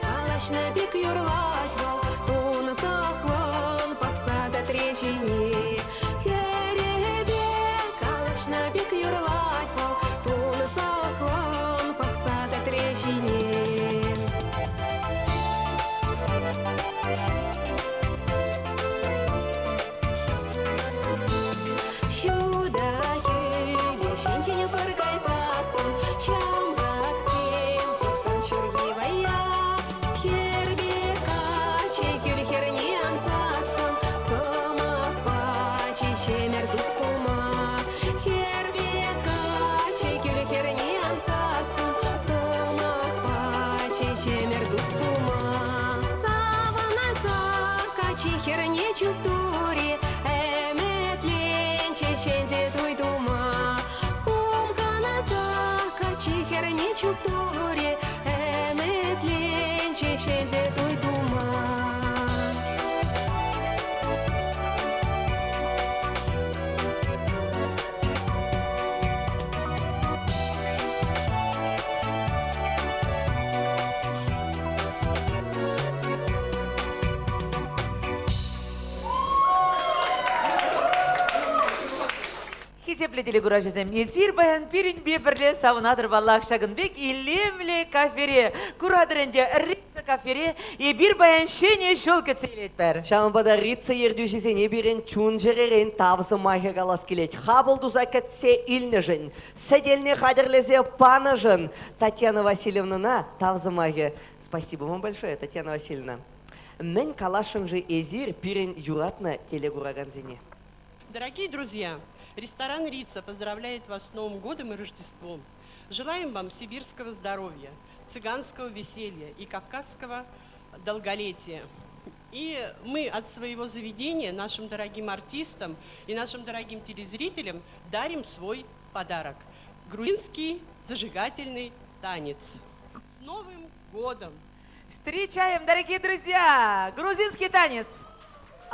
калаҫнӑ пек юрлать вӑл, тунсӑхлӑн пӑхса тӗтре ҫине. Хӗрӗпе калаҫнӑ пек юрлать вӑл, тунсӑхлӑн пӑхса тӗтре ҫине. Ҫутӑ хӳле ҫинчен пӗр кайсассӑн ҫамрӑксем пӑхсан ҫурхи вӑййа. Хӗрпе каччӑ кӳл хӗрне ансассӑн сӑмах пачӗ ҫемӗр тус пулма. Хӗрпе каччӑ кӳл хӗрне ансассӑн сӑмах пачӗ ҫемӗр тус пулма. Савӑнса каччи хӗрне чуптури ӗмӗтленчӗ ҫӗнсе туй тума. Хумханаса каччи хӗрне чуптури ӗмӗтленчӗ ҫӗнсе туй тума. Хисеплӗ телекураҫӑсем, эсир паян пирӗнпе пӗрле савӑнатӑр паллах ҫакӑн пек илемлӗ кафере. Куратӑр ӗнтӗ, Рица кафере эпир паян Ҫӗнӗ ҫул кӗтсе илетпӗр. Ҫавӑнпа та Рица ертӳҫисене пирӗн чун-чӗререн тав сӑмахӗ калас килет. Хапӑл туса кӗтсе илнӗшӗн, сӗтелне хатӗрлесе панӑшӑн Татьяна Васильевнӑна тав сӑмахӗ. Спасибо вам большое, Татьяна Васильевна. Мӗн каласшӑн-ши эсир пирӗн юратнӑ телекуракансене? Дорогие друзья, ресторан «Рица» поздравляет вас с Новым годом и Рождеством. Желаем вам сибирского здоровья, цыганского веселья и кавказского долголетия. И мы от своего заведения нашим дорогим артистам и нашим дорогим телезрителям дарим свой подарок. Грузинский зажигательный танец. С Новым годом! Встречаем, дорогие друзья, грузинский танец!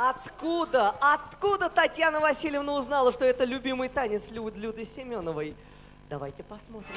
Откуда, откуда Татьяна Васильевна узнала, что это любимый танец Люды Семеновой? Давайте посмотрим.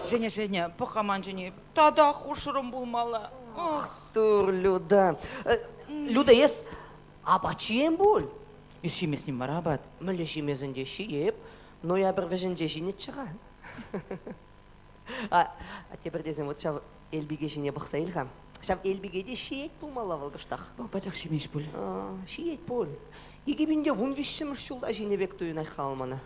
Женя, Женя, пӑх-ха ман ҫине. Тата хушрӑм пулмалла. Ах, тур, Люда. Люда, эс апат ҫиен пуль? Эс ҫиместӗн вара апат? Мӗнле ҫимесен те ҫиеп. Ноябрь вӗҫӗнче ҫинӗччӗ-ха. А тепӗр тесен вот ҫав Элпике ҫине пӑхса ил-ха. Ҫав Элпике те ҫиет пулмалла вӑл кӑштах. Вӑл пачах ҫимест пуль. Ҫиет пуль. 2013-мӗш ҫулта ҫинӗ пек туйӑнать-ха вӑл мана.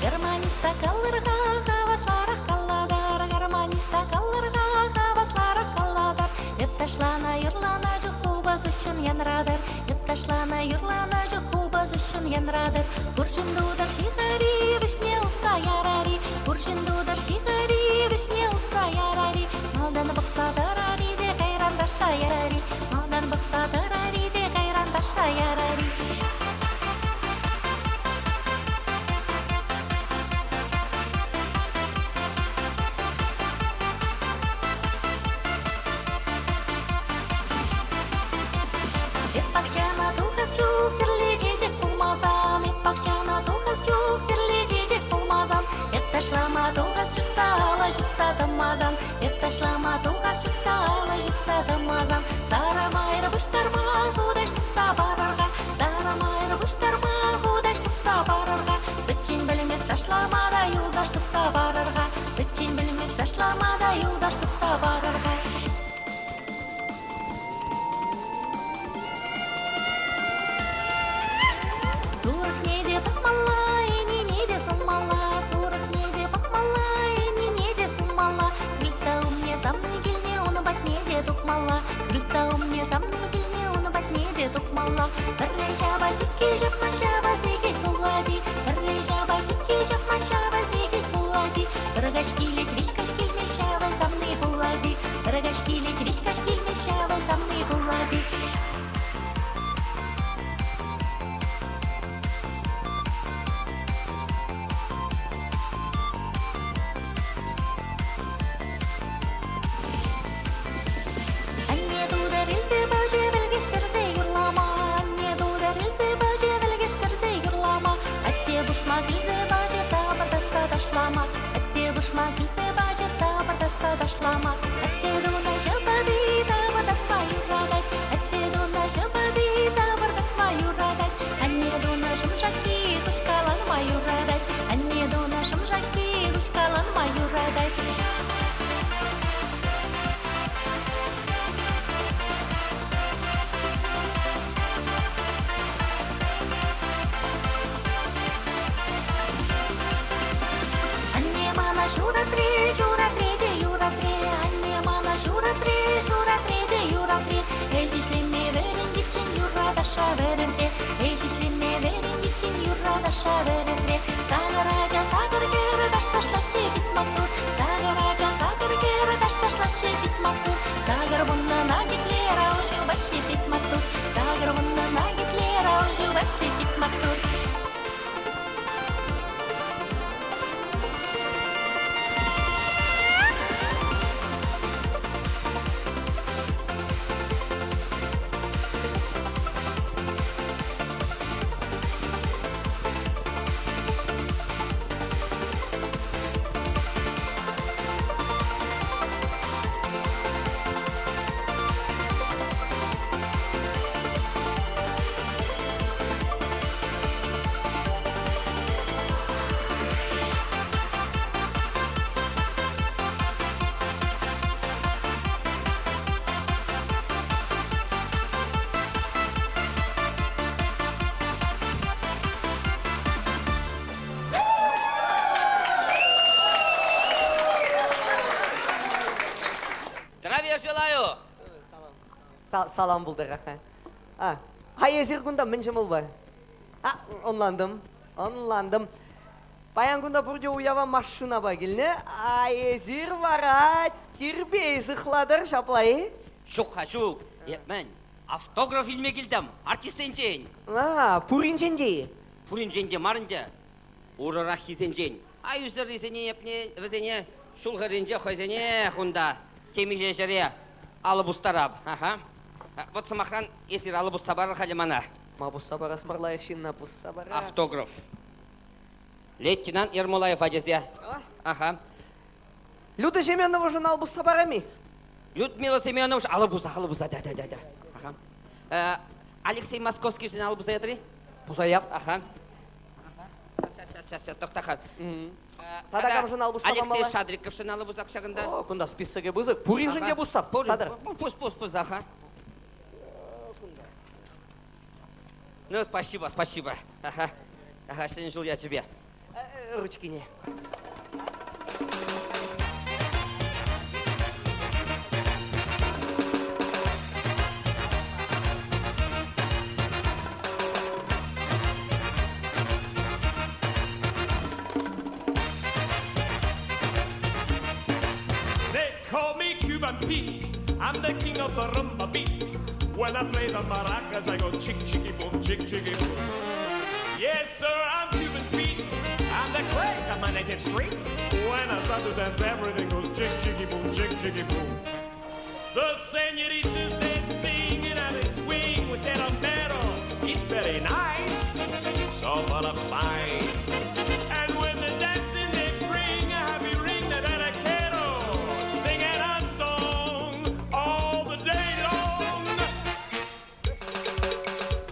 Гармониста каллӑр-ха, хавасларах каллатар, гармониста каллӑр-ха, хавасларах каллатар. Эп ташлана, юрлана чух купӑс уҫҫӑн янратӑр, эп ташлана, юрлана чух купӑс уҫҫӑн янратӑр. Пурҫӑн тутӑр ҫыхӑри, вӗҫне усса ярари, пурҫӑн тутӑр ҫыхӑри, вӗҫне усса ярари. Малтан пӑхса тӑрари те кайран ташша ярари, малтан пӑхса тӑрари те кайран ташша ярари. Эп пахчана тухас ҫук, тӗрлӗ чечек пулмасан, эп пахчана тухас ҫук, тӗрлӗ чечек пулмасан, эп ташлама тухас ҫук та алӑ ҫупса тӑмасан, эп ташлама тухас ҫук та алӑ ҫупса тӑмасан, сарӑ майра пуҫтарма хутаҫ тупса парӑр-ха, сарӑ майра пуҫтарма хутаҫ тупса парӑр-ха, пӗччен пӗлмест ташлама та юлташ тупса парӑр-ха, пӗччен пӗлмест ташлама та юлташ тупса парӑр-ха. Сурӑхне те пӑхмалла, ӗнине те суммалла, сурӑхне те пӑхмалла, ӗнине те суммалла. Крыльца умне савни килне, ун патне те тухмалла. Крыльца умне савни килне, ун патне те тухмалла. Пӗрре ҫапать, иккӗ ҫапма ҫава сикет пулать-и. Пӗрре ҫапать, иккӗ ҫапма ҫава сикет пулать-и. Пӗр каҫ килет, виҫ каҫ килме ҫава савни пулать-и. Пӗр каҫ килет, виҫ каҫ килме ҫава савни пулать-и. Анне тутӑр илсе пачӗ вӗлкӗштерсе юрлама, анне тутӑр илсе пачӗ вӗлкӗштерсе юрлама, атте пушмак илсе пачӗ тапӑртатса ташлама, атте пушмак илсе пачӗ тапӑртатса ташлама, атте туна ҫӑпати тапӑртатма юратать, атте туна ҫӑпати тапӑртатма юратать, анне туна шӑмшакки хуҫкаланма юратать, анне туна шӑмшакки хуҫкаланма юратать. Анне мана ҫуратрӗ, ҫуратрӗ те юратрӗ. Анне мана ҫуратрӗ, ҫуратрӗ те юратрӗ. Ӗҫ ӗҫлеме вӗрентиччен юрра ташша вӗрентрӗ. Ӗҫ ӗҫлеме вӗрентиччен юрра ташша вӗрентрӗ. Сакӑр ача, сакӑр хӗр таш ташлаҫҫӗ пит маттур. Сакӑр ача, сакӑр хӗр таш ташлаҫҫӗ пит маттур. Сакӑр вуннӑна Гитлер ал ҫупаҫҫӗ пит маттур. Сакӑр вуннӑна Гитлер ал ҫупаҫҫӗ пит маттур. Здравия желаю! Салам пултӑр. А, а эсир кунта мӗн ҫӑмӑлпа? А, ӑнлантӑм, ӑнлантӑм. Паян кунта пурте уява машинапа килнӗ, а эсир вара тирпей сыхлатӑр, ҫапла-и? Ҫук-ха, ҫук. Эп мӗн, автограф илме килтӗм артистсенчен. А, пуринчен те-и? Пуринчен те мар ӗнтӗ. Урӑраххисенчен. А ӳсӗррисене эпне вӗсене ҫул хӗрринче хӑйсене хунта темиҫе ҫӗре алӑ пустарап. Аха. Вот сӑмахран, эсир алӑ пусса парӑр халӗ мана. Ма пусса парас мар лайӑх ҫынна пусса парар. Автограф. Лейтенант Ермолаева тесе. Аха. Люда Семеновӑшӑн ал пусса парам-и? Людмила Семеновна алӑ пуса, алӑ пуса, да, да, да, да. Аха. Алексей Московскийшӗн алӑ пуса ятри? Пуса яп. Аха. Сейчас, сейчас, сейчас, сейчас, тохта-ха. Тата камшӑн ал пусса Алексей памалла? Шадриковшӑн алӑ пусак ҫакӑнта. О, кунта списокӗ пысӑк. Пуриншӗн те пусса. Сатӑр. Пус, пус, пус, аха. Ну, спасибо, спасибо. Ага. Ага, ҫӗнӗ ҫул ячӗпе. Ручкине. They call me Cuban Pete. I'm the king of the rumba beat. When I play the maracas, I go chick chicky boom, chick chicky boom. Yes, sir, I'm Cuban Pete. I'm the craze of my native street. When I start to dance, everything goes chick chicky boom, chick chicky boom. The senoritas they sing and they swing with their sombrero. It's very nice, so full of spice. And when they're dancing, they bring a happy ring that I quiero. Singing a song all the day long.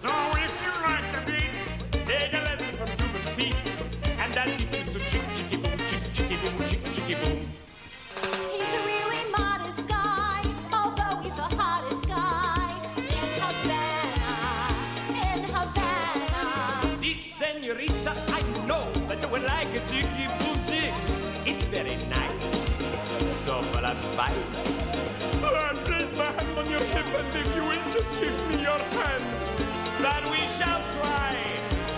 So if you like the beat, take a lesson from Cuban Pete. And I'll teach you to chick chicky boom, chick chicky boom, chick chicky boom. He's a really modest guy, although he's the hottest guy in Havana, in Havana. Si, senorita, I know that you would like a chicky boom chick. It's very nice, so full of spice. I place my hand on your hip, and if you will just give me your hand, that we shall try,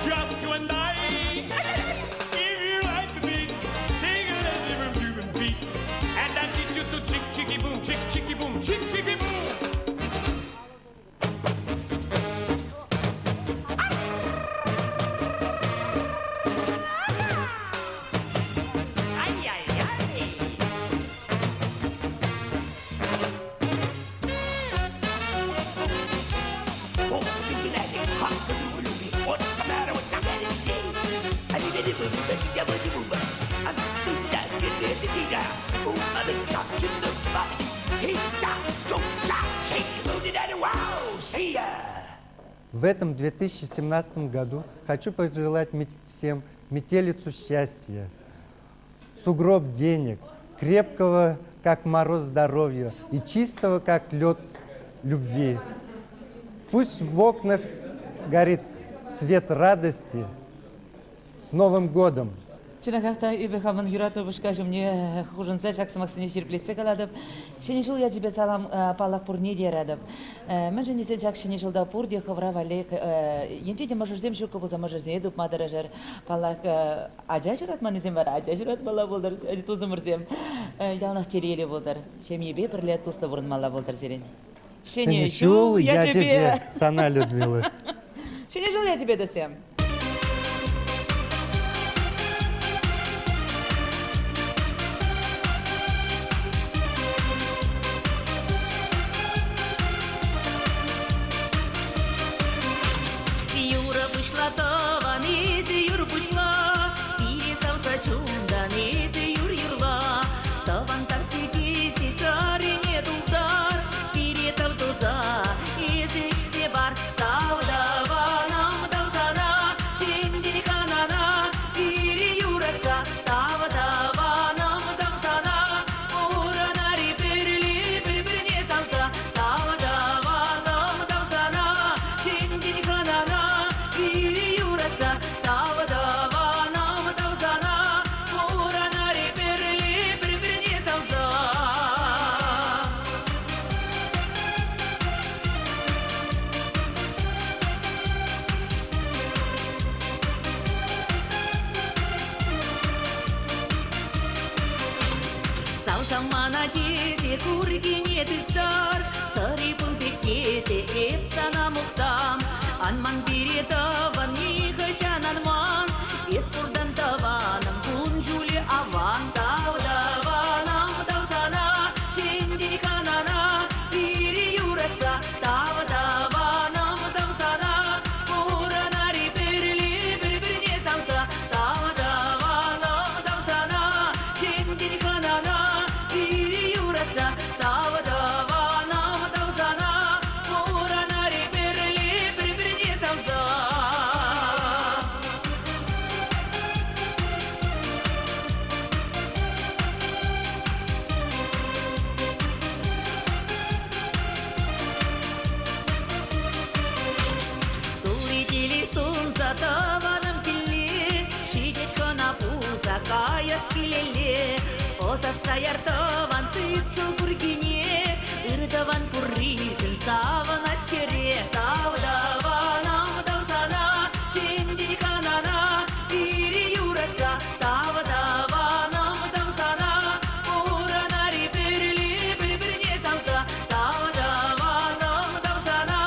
just you and I. If you like the beat, take a little from Cuban Pete, and I'll teach you to chick chicky boom, chick chicky boom, chick chicky boom. Ay, ay, ay. В этом 2017 году хочу пожелать всем метелицу счастья, сугроб денег, крепкого, как мороз, здоровья и чистого, как лед, любви. Пусть в окнах горит свет радости. С Новым годом! Чӑнахах та эпӗ хамӑн юратнӑ упӑшка ҫумне хушӑнса ҫак сӑмахсене ҫирӗплетсе калатӑп. Ҫӗнӗ ҫул ячӗпе салам паллах пурне те яратӑп. Мӗншӗн тесен ҫак ҫӗнӗ ҫулта пурте хӑвӑра валли енчен те мӑшӑрсем ҫуккӑ пулсан мӑшӑрсене тупма тӑрӑшӑр. Паллах, ача ҫуратманнисем вара ача ҫуратмалла пултӑр, тусӑмӑрсем. Яланах телейлӗ пултӑр. Ҫемьепе пӗрле туслӑ пурӑнмалла пултӑр сирӗн. Ҫӗнӗ ҫул ячӗпе сана, Людмила. Ҫӗнӗ ҫул ячӗпе тесем. Юрӑ пуҫла тӑван эсӗ юр пуҫла, Пире савса чунтан эсӗ юр юрла. Тӑван тавситесе сарине тултар, Пире тав туса эсӗ ӗҫсе пар. Тав тӑванам, тав сана, Савса мана тесе куркине тыттар, Сӑри пыл пек тесе эп сана мухтам. Ан ман пире тӑван, нихӑҫан ан ман, Эс пуртан тӑванӑм, кун-ҫулӗ аван. Тав тӑванам, тав сана, чӗнтӗн хӑнана, Пире юратса тав тӑванам, тав сана, Пурӑнар-и пӗрле пӗр-пӗрне савса. Тав тӑванам, тав сана, чӗнтӗн хӑнана, Пире юратса тав тӑванам, тав сана, Пурӑнар-и пӗрле пӗр-пӗрне савса. Тулли киле сунса тӑванӑм килне, Ҫитет хӑна пулса каяс килелле. Ӑсатса яр тӑван тыт ҫул куркине, Ыр тӑван пурришӗн савӑнать чӗре. Тав тӑванам, тав сана, чӗнтӗн хӑнана, Пире юратса тав тӑванам, тав сана, Пурӑнар-и пӗрле пӗр-пӗрне савса. Тав тӑванам, тав сана,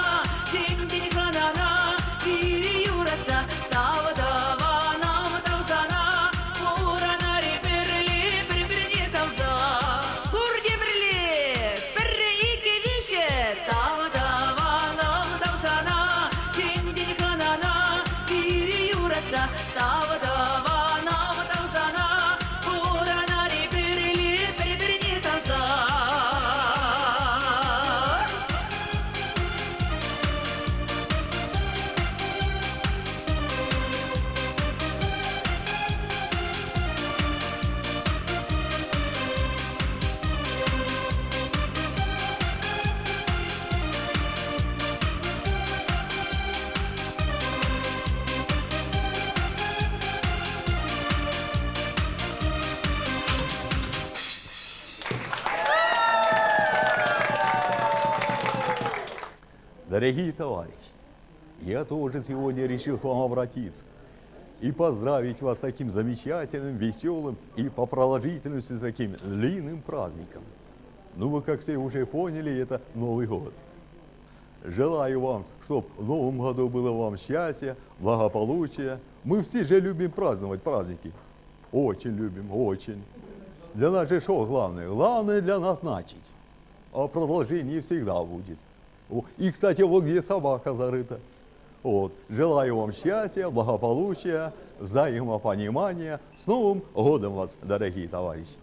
чӗнтӗн хӑнана, Пире юратса тав тӑванам, тав сана, Пурӑнар-и пӗрле пӗр-пӗрне савса. Пурте пӗрле, пӗрре, иккӗ, виҫҫӗ. Тав тӑванам, тав сана, чӗнтӗн хӑнана, Пире юратса тав тӑванам, тав сана, Пурӑнар-и пӗрле пӗр-пӗрне савса. Дорогие товарищи, я тоже сегодня решил к вам обратиться и поздравить вас с таким замечательным, веселым и по продолжительности таким длинным праздником. Ну, вы, как все уже поняли, это Новый год. Желаю вам, чтобы в Новом году было вам счастье, благополучие. Мы все же любим праздновать праздники. Очень любим, очень. Для нас же что главное? Главное для нас начать. А продолжение всегда будет. И, кстати, вот где собака зарыта. Вот. Желаю вам счастья, благополучия, взаимопонимания. С Новым годом вас, дорогие товарищи!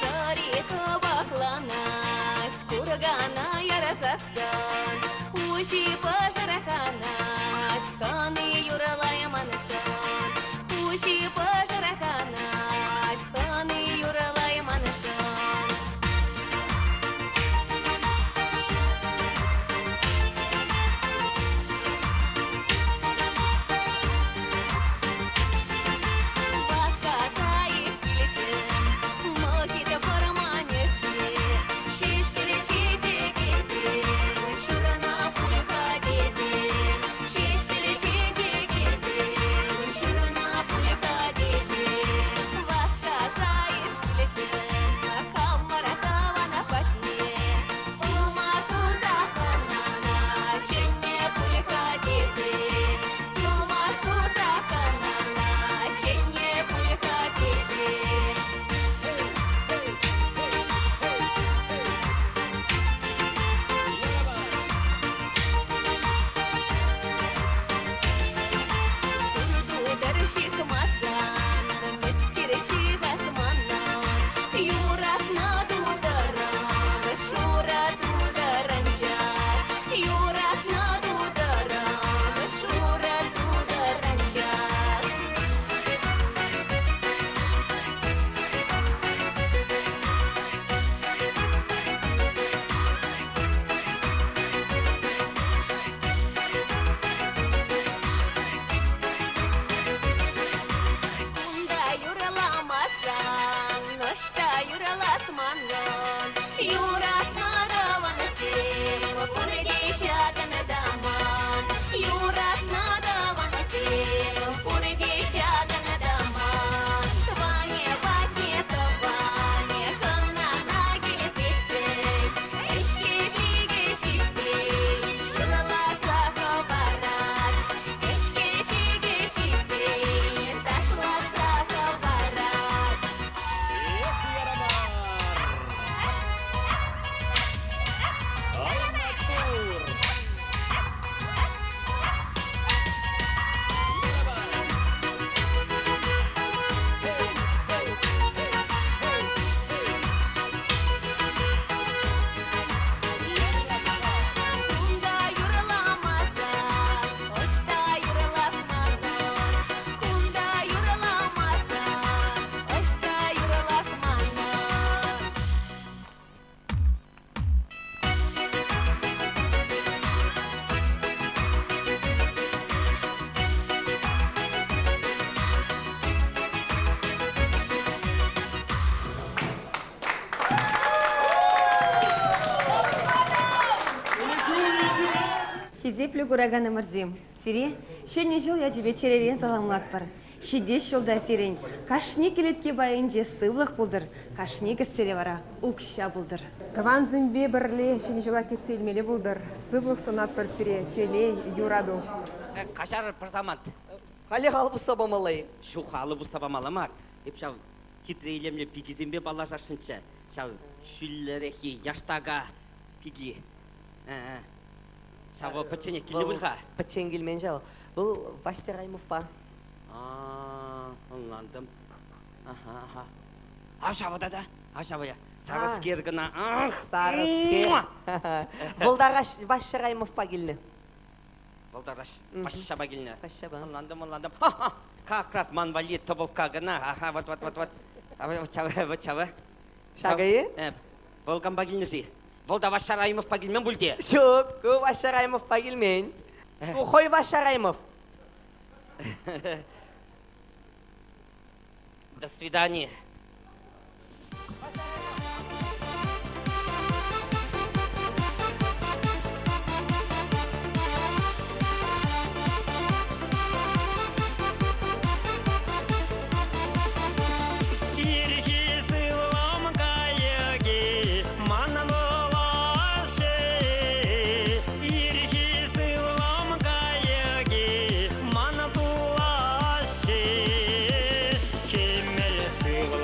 Сӑри кӑвакланать, куркана ярсассӑн, уҫи пӑшӑрханать. юрлас манӑн. Юратнӑ тӑвансем, пурте ҫакӑнта ман. Юратнӑ тӑвансем, пурте ҫакӑнта ман. Тӑванӗ патне тӑванӗ хӑнана килсессӗн, ӗҫке-ҫике ҫитсен, юрласа хӑварать. Ӗҫке-ҫике ҫитсен, ташласа хӑварать. Кунта юрламасан, ӑҫта юрлас манӑн? Кунта юрламасан, ӑҫта юрлас манӑн? Хисеплӗ кураканӑмӑрсем, сире Ҫӗнӗ ҫул ячӗпе чӗререн саламлатпӑр. Ҫитес ҫулта сирӗн кашни кӗлетке пайӗнче сывлӑх пултӑр, кашни кӗсьере вара укҫа пултӑр. Тӑвансемпе пӗрле Ҫӗнӗ ҫула кӗтсе илмелле пултӑр. Сывлӑх сунатпӑр сире, телей, юрату. Каҫарӑр пӗр самант. Халех алӑ пусса памалла-и? Ҫук, алӑ пусса памалла мар. Эп ҫав хитре илемлӗ пикесемпе паллашасшӑнччӗ. Ҫав ҫӳллӗреххи, яштака пики. Ҫав вӑл пӗчченех килнӗ пуль-ха. Пӗччен килмен ҫав. Вӑл Вася Раймовпа. Ӑнлантӑм. Аха, аха. А ҫавӑ тата? А ҫавӑ я. Сарӑскер кӑна. Ах! Сарӑскер. Вӑл та Вася Раймовпа килнӗ. Вӑл та Ваҫҫапа килнӗ. Ваҫҫапа. Ӑнлантӑм, ӑнлантӑм. Как раз ман валли тӑпӑлкка кӑна. Аха, вот, вот, вот, вот. Вот ҫавӑ, вот ҫавӑ. Ҫакӑ-и? Вӑл кампа килнӗ-ши? Вӑл та Ваҫҫа Раймовпа килмен пуль те? Ҫук, ку Ваҫҫа Раймовпа килмен. Ку хӑй Ваҫҫа Раймов. До свидания. Ирхи сывлӑм кайӑкӗ ман вулаҫҫӗ. Ирхи сывлӑм кайӑкӗ ман пулаҫҫӗ. Кӗмӗл сывлӑм.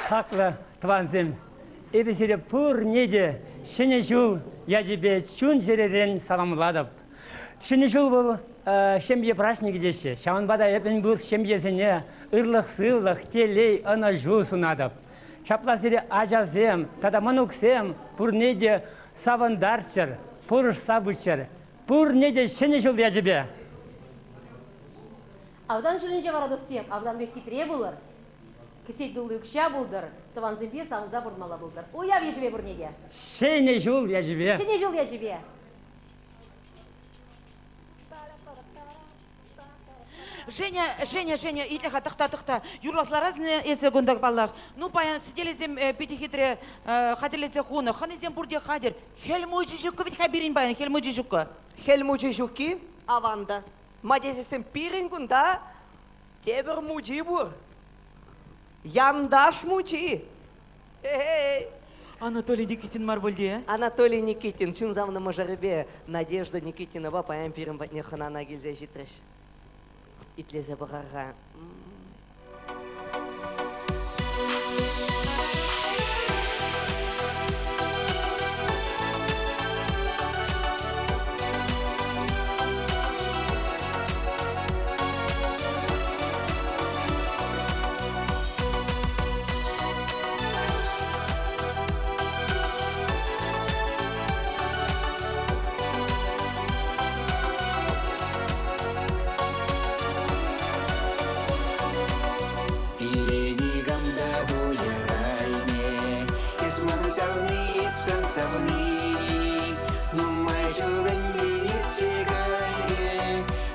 Хаклӑ тӑвансем, эпӗ сире пурне те Ҫӗнӗ ҫул ячӗпе чун-чӗререн саламлатӑп. Ҫӗнӗ ҫул вӑл ҫемье праҫникӗ теҫҫӗ. Ҫавӑнпа та эпӗ пур ҫемьесене ырлӑх-сывлӑх, телей, ӑнӑҫу сунатӑп. Ҫапла сире ачасем тата мӑнуксем пурне те савӑнтарччӑр, пулӑшса пыччӑр. Пурне те Ҫӗнӗ ҫул ячӗпе! Автан ҫулӗнче вара, туссем, автан пек хитре пулӑр, кӗсье тулли укҫа пултӑр, тӑвансемпе савӑнса пурӑнмалла пултӑр. Уяв ячӗпе пурне те! Ҫӗнӗ ҫул ячӗпе! Ҫӗнӗ ҫул ячӗпе! Женя, Женя, Женя, итле-ха, тӑхта, тӑхта. Юрлас ларасӑн эсӗ кунта, паллах. Ну, паян сӗтелӗсем питӗ хитре хатӗрлесе хунӑ. Хӑнисем пурте хатӗр. Хӗл Мучи ҫуккӑ вӗт-ха пирӗн паян, Хӗл Мучи ҫуккӑ. Хӗл Мучи ҫукки аван та. Ма тесессӗн пирӗн кунта тепӗр мучи пур. Янташ мучи. Эй! Анатолий Никитин мар пуль те? Анатолий Никитин чун савнӑ мӑшӑрӗпе Надежда Никитинӑпа паян пирӗн патне хӑнана килсе ҫитрӗҫ. Итлесе пӑхар-ха. Пире никам та пулярайне, эс ман савни, эп сан савни. Нумай ҫул ӗнтӗ иртсе кайрӗ,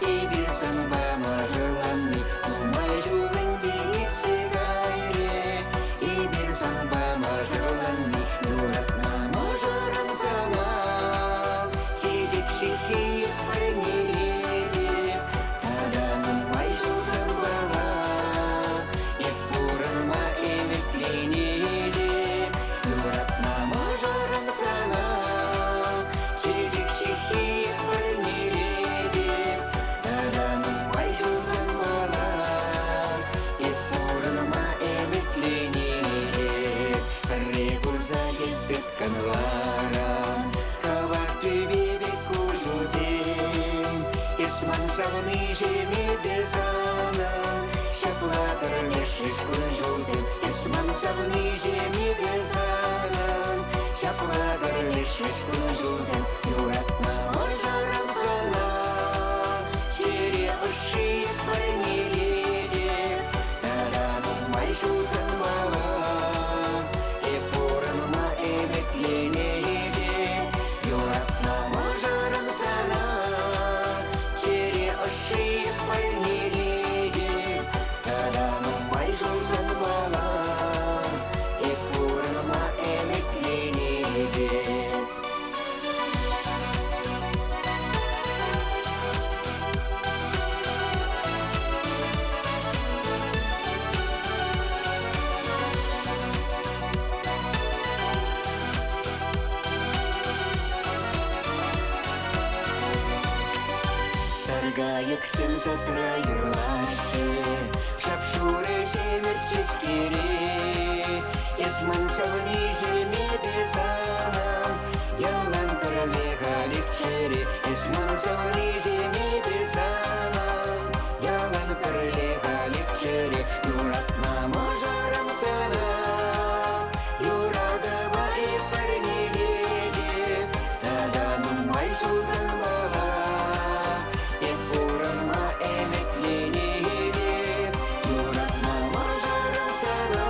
эпир санпа мӑшӑрланни. Нумай ҫул ӗнтӗ иртсе кайрӗ, эпир санпа мӑшӑрланни. Юратнӑ мӑшӑрӑм сана, чечек ҫыххи парнелетӗп. Тата нумай ҫул санпала эп пурӑнма ӗмӗтленетӗп. Юратнӑ мӑшӑрӑм сана, чечек ҫыххи парнелетӗп. Тата нумай ҫул санпала эп пурӑнма ӗмӗтленетӗп. Пӗрре курса тет тыткӑнларӑм, кӑвак тӳпе пек куҫусем. Эс ман савниҫӗм, эпӗ санӑн, ҫапла пӗрлешрӗҫ кун-ҫулсем. Эс ман савниҫӗм, эпӗ санӑн, ҫапла пӗрлешрӗҫ кун-ҫулсем. Юратнӑ мӑшӑрӑм сана, чӗре ӑшши парнелетӗп. Тата нумай ҫул санпала эп пурӑнма ӗмӗтленетӗп. Юратнӑ мӑшӑрӑм сана, чӗре ӑшши парнелетӗп. Тата нумай ҫул санпала эп пурӑнма ӗмӗтленетӗп. Саркайӑксем садра юрлаҫҫӗ, шап-шурӑ ҫӗмӗрт ҫеҫкере. Эс ман савниҫӗм, эпӗ санӑн, ялан пӗрле халех чӗре. Эс ман савниҫӗм, эпӗ санӑн, ялан пӗрле халех чӗре. Юратнӑ мӑшӑрӑм сана, юратӑва эп парнелетӗп. Тата нумай ҫул санпала эп пурӑнма ӗмӗтленетӗп. Юратнӑ мӑшӑрӑм сана,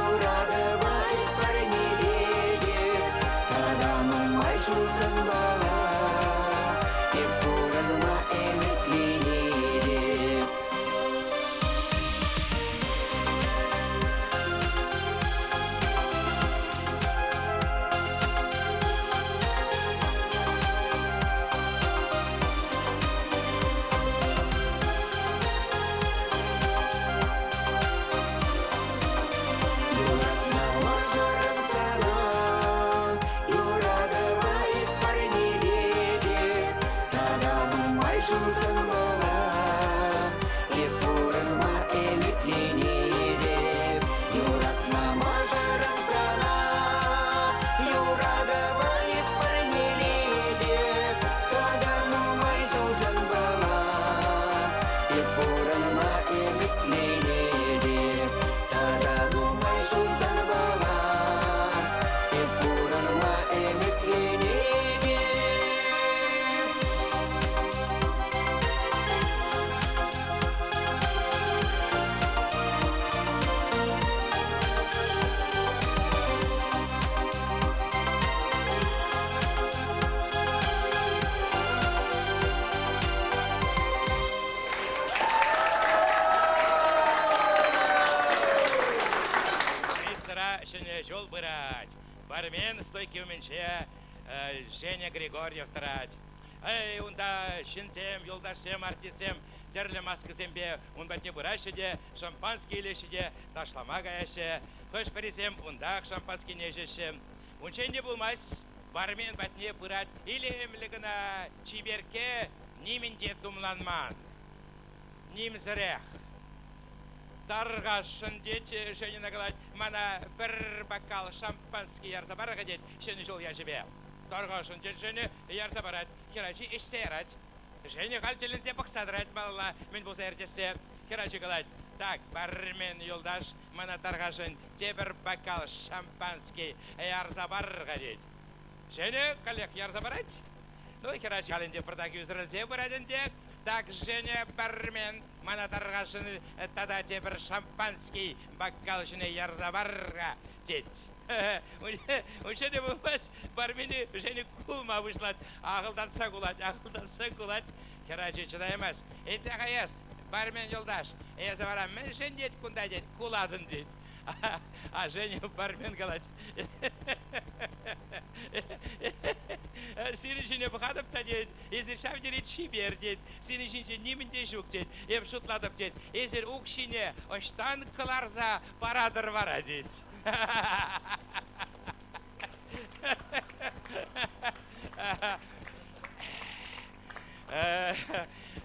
юратӑва эп парнелетӗп. Тата нумай ҫул санпала эп Ҫӗнӗ ҫул пырать. Бармен стойки умӗнче Женя Григорьев тӑрать. Эй, унта ҫынсем, юлташсем, артистсем тӗрлӗ маскӑсемпе ун патне пыраҫҫӗ те, шампански илеҫҫӗ те ташлама каяҫҫӗ. Хӑш-пӗрисем унтах шампанскине ӗҫеҫҫӗ. Унччен те пулмасть, бармен патне пырать илемлӗ кӑна чиперкке нимӗн те тумланман. Нимсӗрех. Тархасшӑн, тет Женина калать, мана пӗр бокал шампански ярса пар-ха, тет, Ҫӗнӗ ҫул ячӗпе. Тархасшӑн, тет Женя, ярса парать. Хӗрачи ӗҫсе ярать. Женя халь тӗлӗнсе пӑхса тӑрать малалла мӗн пулса иртессе. Хӗрачи калать, так, бармен юлташ, мана тархасшӑн тепӗр бокал шампански ярса пар-ха, тет. Женя каллех ярса парать. Ну, хӗрачи халь ӗнтӗ пӑртак ӳсӗрӗлсе пырать ӗнтӗ. Так, Женя, бармен, мана тархасшӑн тата тепӗр шампанский бокал ҫине ярса пар-ха, тет. Унччен те пулмасть, бармени Женя кулма пуҫлать. Ахӑлтатса кулать, ахӑлтатса кулать. Хӗрачи чӑтаймасть. Итле-ха эс, бармен юлташ, эсӗ вара мӗншӗн тет кунта тет, кулатӑн тет. А Женя бармен калать. Сирӗн ҫине пӑхатӑп та тет, эсир ҫав тери чипер тет, сирӗн ҫинче нимӗн те ҫук тет, эп шутлатӑп тет, эсир укҫине ӑҫтан кӑларса паратӑр вара тет.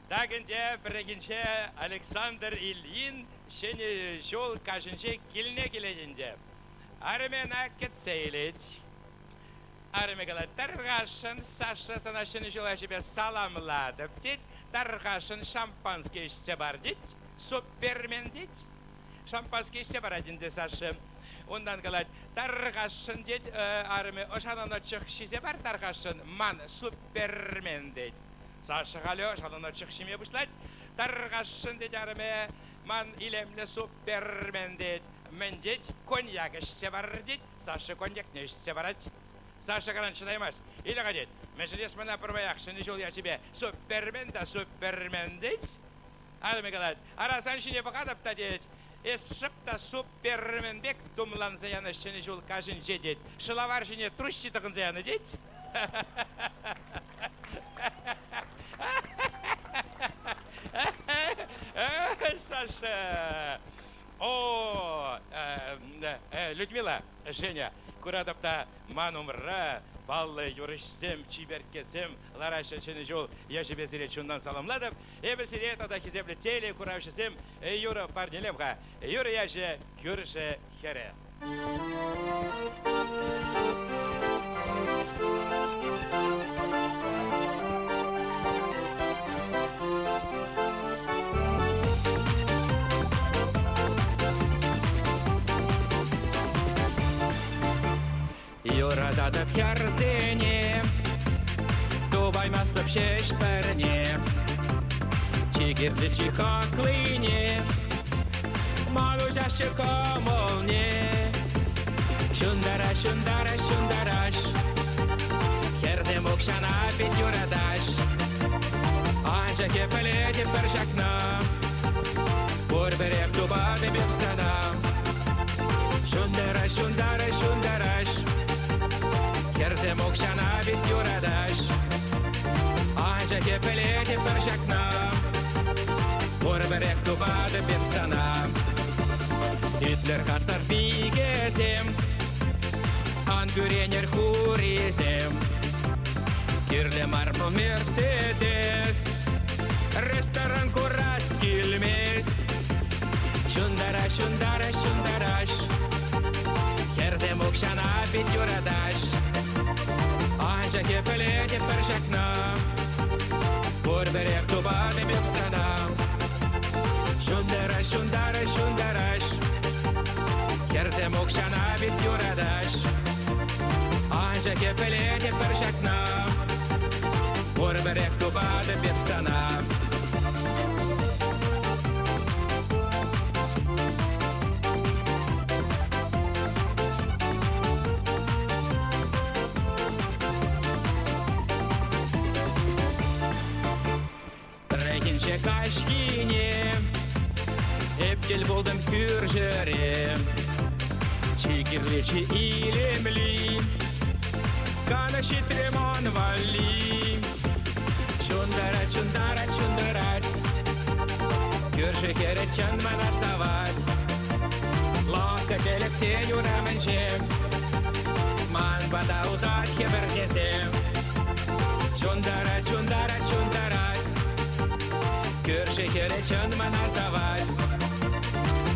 Так ӗнтӗ пӗррехинче Александр Ильин Ҫӗнӗ ҫул каҫӗнче килне килет ӗнтӗ. Арӑмӗ ӑна кӗтсе илет. Арӑмӗ калать, тархасшӑн, Саша сана Ҫӗнӗ ҫул ячӗпе саламлатӑп, тет. Тархасшӑн шампански ӗҫсе пар, тет. Супермен, тет. Шампански ӗҫсе парать ӗнтӗ Саша. Унтан калать, тархасшӑн, тет арӑмӗ, ӑшаланӑ чӑх ҫисе пар тархасшӑн, ман супермен, тет. Саша халӗ ӑшаланӑ чӑх ҫиме пуҫлать. Тархасшӑн, тет арӑмӗ, ман илемлӗ супермен, тет. Мӗн тет, коньяк ӗҫсе пар, тет. Саша коньякне ӗҫсе парать. Саша калан чӑтаймасть. Иле-ха, тет, мӗншӗн эс мана пӗрмаях Ҫӗнӗ ҫул ячӗпе супермен та супермен, тет. Арӑмӗ калать, ара сан ҫине пӑхатӑп та, тет, эс шӑп та супермен пек тумланса янӑ Ҫӗнӗ ҫул каҫӗнче, тет, шӑлавар ҫине труҫҫи тӑхӑнса янӑ, тет. Саша! О, Людмила, Женя, куратӑп та, ман умра паллӑ юрӑҫсем, чиперккесем лараҫҫӗ Ҫӗнӗ ҫул ячӗпе сире чунтан саламлатӑп. Эпӗ сире тата хисеплӗ телекуравҫӑсем юрӑ парнелем-ха. Юрӑ ячӗ «Кӳршӗ хӗрӗ». Юрататӑп хӗрсене, тупаймастӑп ҫеҫ пӗрне. Чи кирли, чи хаклине, ман уҫаҫҫӗ кӑмӑлне. Ҫунтараҫ, ҫунтараҫ, ҫунтараҫ, хӗрсем укҫана пит юратаҫ. Анчах эп пӗлетӗп пӗр ҫакна, пурпӗрех тупатӑп эп сана. Ҫунтараҫ, ҫунтараҫ, ҫунтараҫ, хӗрсем укҫана пит юратаҫ. Анчах эп пӗлетӗп пӗр ҫакна, пурпӗрех тупатӑп эп сана. Итлӗр харсӑр пикесем, ан кӳренӗр хурисем. Кирлӗ мар вӑл Мерседес, ресторан курас килмест. Ҫунтараҫ, ҫунтараҫ, ҫунтараҫ, хӗрсем укҫана пит юратаҫ. Анчах эп пӗлетӗп пӗр ҫакна, пурпӗрех тупатӑп эп сана. Ҫунтараҫ, ҫунтараҫ, ҫунтараҫ, хӗрсем укҫана пит юратаҫ. Анчах эп пӗлетӗп пӗр ҫакна, пурпӗрех тупатӑп эп сана. Пӗррехинче каҫхине эп тӗл пултӑм кӳршӗре. Чи кирли, чи илемли. Канӑҫ ҫитрӗ ман валли. Чунтарать, чунтарать, чунтарать. Кӳршӗ хӗрӗ чӑн мана савать. Лӑпкӑ тӗлӗксен урамӗнче ман пата утать хӗпӗртесе. Чунтарать, чунтарать, чунтарать. Кӳршӗ хӗрӗ чӑн мана савать.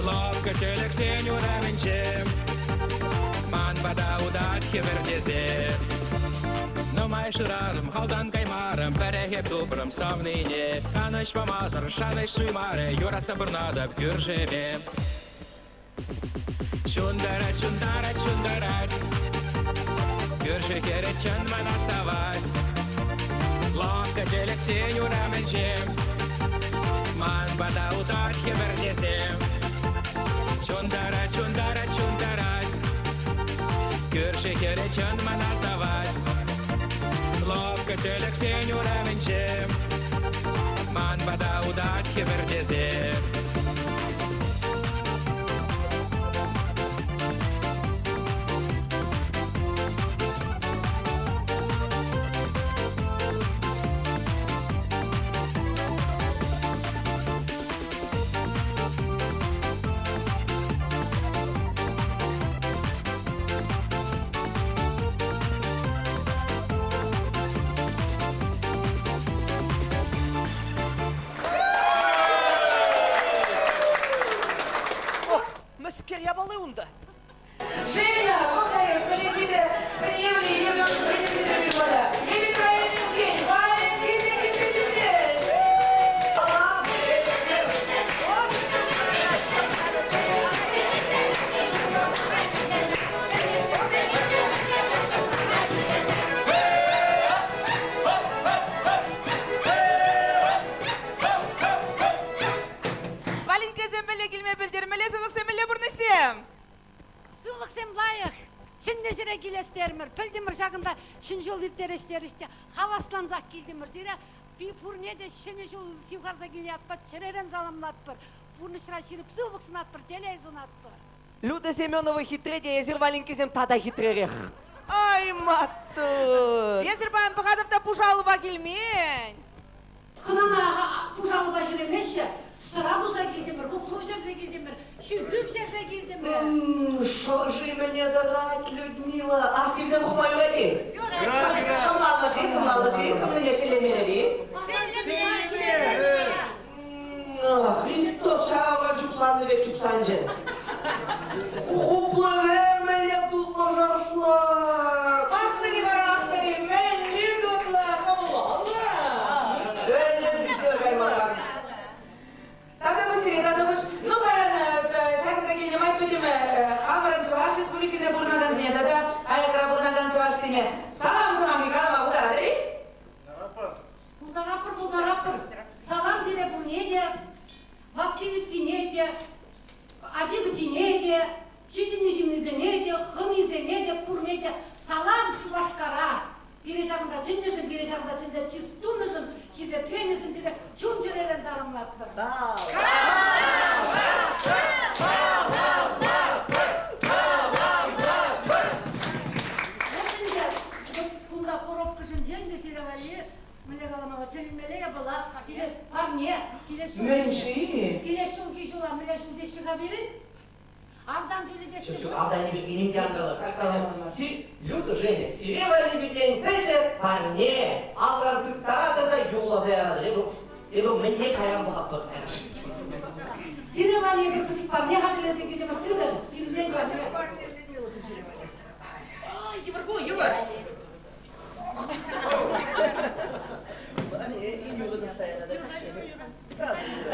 Лӑпкӑ тӗлӗксен урамӗнче ман пата утать хӗпӗртесе. Нумай шырарӑм, халтан каймарӑм, пӗрехе тупрӑм савнине. Канӑҫ памасӑр шанӑҫ суймарӗ, юратса пурӑнатӑп кӳршӗпе. Чунтарать, чунтарать, чунтарать. Кӳршӗ хӗрӗ чӑн мана савать. Лӑпкӑ тӗлӗксен урамӗнче ман пата утать хӗпӗртесе. Чунтарать, чунтарать, чунтарать. Кӳршӗ хӗрӗ чӑн мана савать. Лӑпкӑ тӗлӗксен урамӗнче ман пата утать хӗпӗртесе. Мӗскер япали унта? Женя, пӑх-ха эс, мӗнле хитре, пӗр евӗрлӗ илемлӗ хӑйне ҫитрӗ пирвая. Элӗк районӗнчен Валентина килсе ҫитрӗ. Валентинсем мӗнле килме пӗлтер, мӗнле сывлӑхсем, мӗнле пурнӑҫсем? Сывлӑхсем лайӑх. Чӗннӗ ҫӗре килес терӗмӗр. Пӗлтӗмӗр ҫакӑнта Ҫӗн ҫул ирттерес терӗҫ те хаваслансах килтӗмӗр. Сире пурне те Ҫӗнӗ ҫул ҫывхарса килнӗ ятпа чӗререн саламлатпӑр. Пурнӑҫра ҫирӗп сывлӑх сунатпӑр, телей сунатпӑр. Люда Семенова хитре те, эсир валенкисем тата хитререх. Ай, маттур! Эсир паян пӑхатӑп та пушӑ алӑпа килмен. Хӑнана пуш алӑпа ҫӳремеҫҫӗ. Сӑра туса килтӗмӗр, хуплу пӗҫерсе килтӗмӗр, ҫӳхӳ пӗҫерсе килтӗмӗр. Шӑрши мӗне тӑрать, Людмила? Ас тивсе пӑхма юрать-и? Юрать. Кӑмлаллӑ-ши, кӑмлаллӑ-ши? Кӑмлине шеллемерӗр-и? Христос ҫавран чупсаннӑ пек чупсанчӗ. Хуплӑвӗ мӗнле тутлӑ шӑршлӑ! Ахсӑри вара ахсӑри мӗнле тутлӑ хӑваллӑ! Ӗненсе каймасан. Татӑмӑш сире татӑмӑш. Ну, паян ҫакӑнта килнӗ май пӗтӗм хамӑрӑн Чӑваш Республикинче пурӑнакансене тата аякра пурӑнакан чӑвашсене салам сӑмахӗ калама пултаратӑр-и? Пултаратпӑр, пултаратпӑр. Салам сире пурне те, ватти-вӗттине те, ачи-пӑчине те, ҫитӗннӗ ҫыннисене те, хӑнисене те, пурне те. Салам Шупашкара! Пире ҫакӑнта чӗннӗшӗн, пире ҫакӑнта чӗнсе чыс тунӑшӑн, хисепленӗшӗн сире чун-чӗререн саламлатпӑр. Вот ӗнтӗ кунта коробкӑшӗнчен те сире валли мӗнле каламалла, тӗлӗнмелле япала, киле парне, килес ҫул. Мӗн-ши? Килес ҫулхи ҫула мӗнле ҫул теҫҫӗ-ха пирӗн? Автан ҫулӗ теҫҫӗ. Ҫук, автан пирки ним те ан кала. Си, Люда, Женя, сире валли пиртен пӗчӗк парне алран тыттаратӑр та юрласа яратӑр. Эпӗ, эпӗ мӗнле кайран пӑхатпӑр. Сире валли эпир пӗчӗк парне хатӗрлесе килтӗмӗр. Тытӑр, пиртен парне. Ай, йывӑр ку, йывӑр.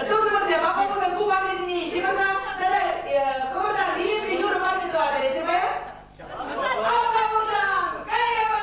Тусӑмӑрсем, апа ку парнесене илтӗмӗр-ха. Тата хӑвӑртан илемлӗ юрӑ парне тӑватӑр эсир паян? Апла пулсан, кайрӑмӑр!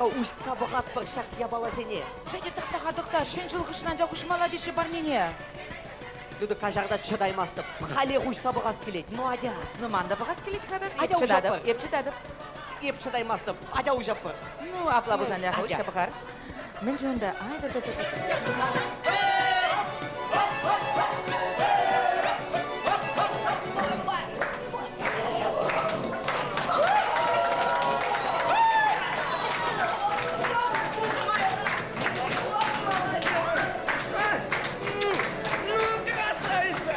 Атя-ха уҫса пӑхатпӑр ҫак япаласене. Женя, тӑхта-ха, тӑхта, ҫӗн ҫул хыҫҫӑн анчах уҫмалла теҫҫӗ парнене. Люда, каҫарта чӑтаймастӑп. Халех уҫса пӑхас килет. Ну, атя. Ну, ман та пӑхас килет-ха та. Атя Эп чӑтатӑп, уҫатпӑр. эп чӑтатӑп. Эп чӑтаймастӑп. Атя уҫатпӑр. Ну, апла пулсан, Атя. уҫса пӑхар. Мӗншӗн унта? Ай, та, та, та, та. Ну, красавица!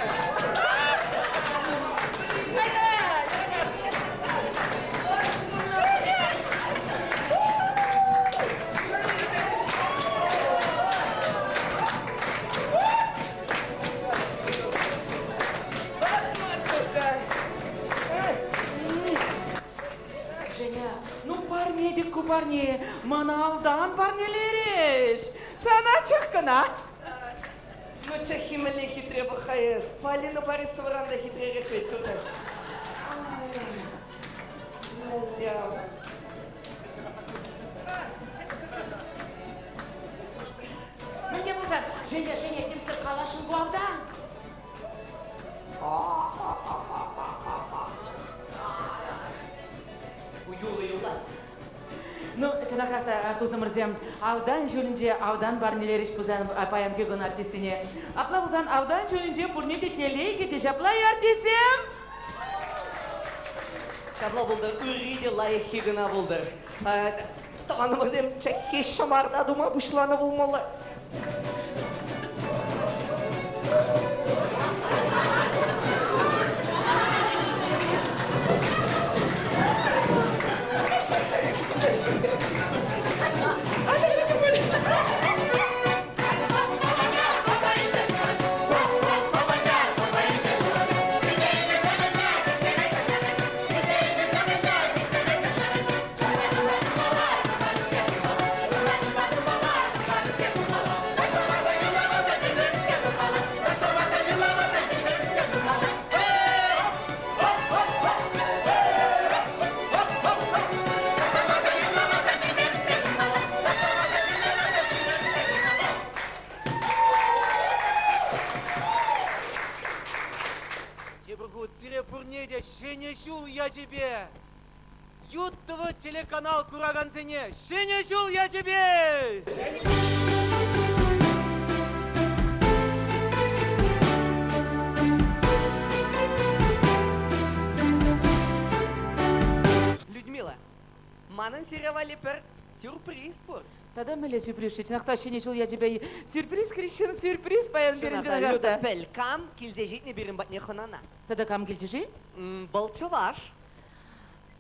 Женя, ну парне тӗк ку парне, мана автан парнелерӗҫ. Сана чӑх кӑна. Ну, чӑххи мӗнле хитре пӑх-ха эс. Полина Борисовӑран та хитререх вӗт кунта. Мӗнле аван. Мӗнле пулсан, Женя, Женя, темскер каласшӑн ку автан. Юрӑ юрлать. Ну, чӑнахах та, тусӑмӑрсем, автан ҫулӗнче автан парнелерӗҫ пулсан паянхи кун артистсене. Апла пулсан автан ҫулӗнче пурне те телей кӗтӗҫ, ҫапла-и, артистсем? Ҫапла пултӑр, ырри те лайӑххи кӑна пултӑр. Тӑванӑмӑрсем чӑххи ҫӑмарта тума пуҫланӑ пулмалла. Тепӗр хут сире пурне те Ҫӗнӗ ҫул ячӗпе! Ют ТВ телеканал куракансене Ҫӗнӗ ҫул ячӗпе! Людмила, манӑн сире валли пӗр сюрприз пур. Тата мӗнле сюрприз-ши? Чӑнах та Ҫӗнӗ ҫул ячӗпе сюрприз хыҫҫӑн сюрприз паян пирӗн Чӑнах та, чӑнахах Люда, та. пӗл, кам килсе ҫитнӗ пирӗн патне хӑнана? Тата кам килчӗ-ши? Вӑл чӑваш.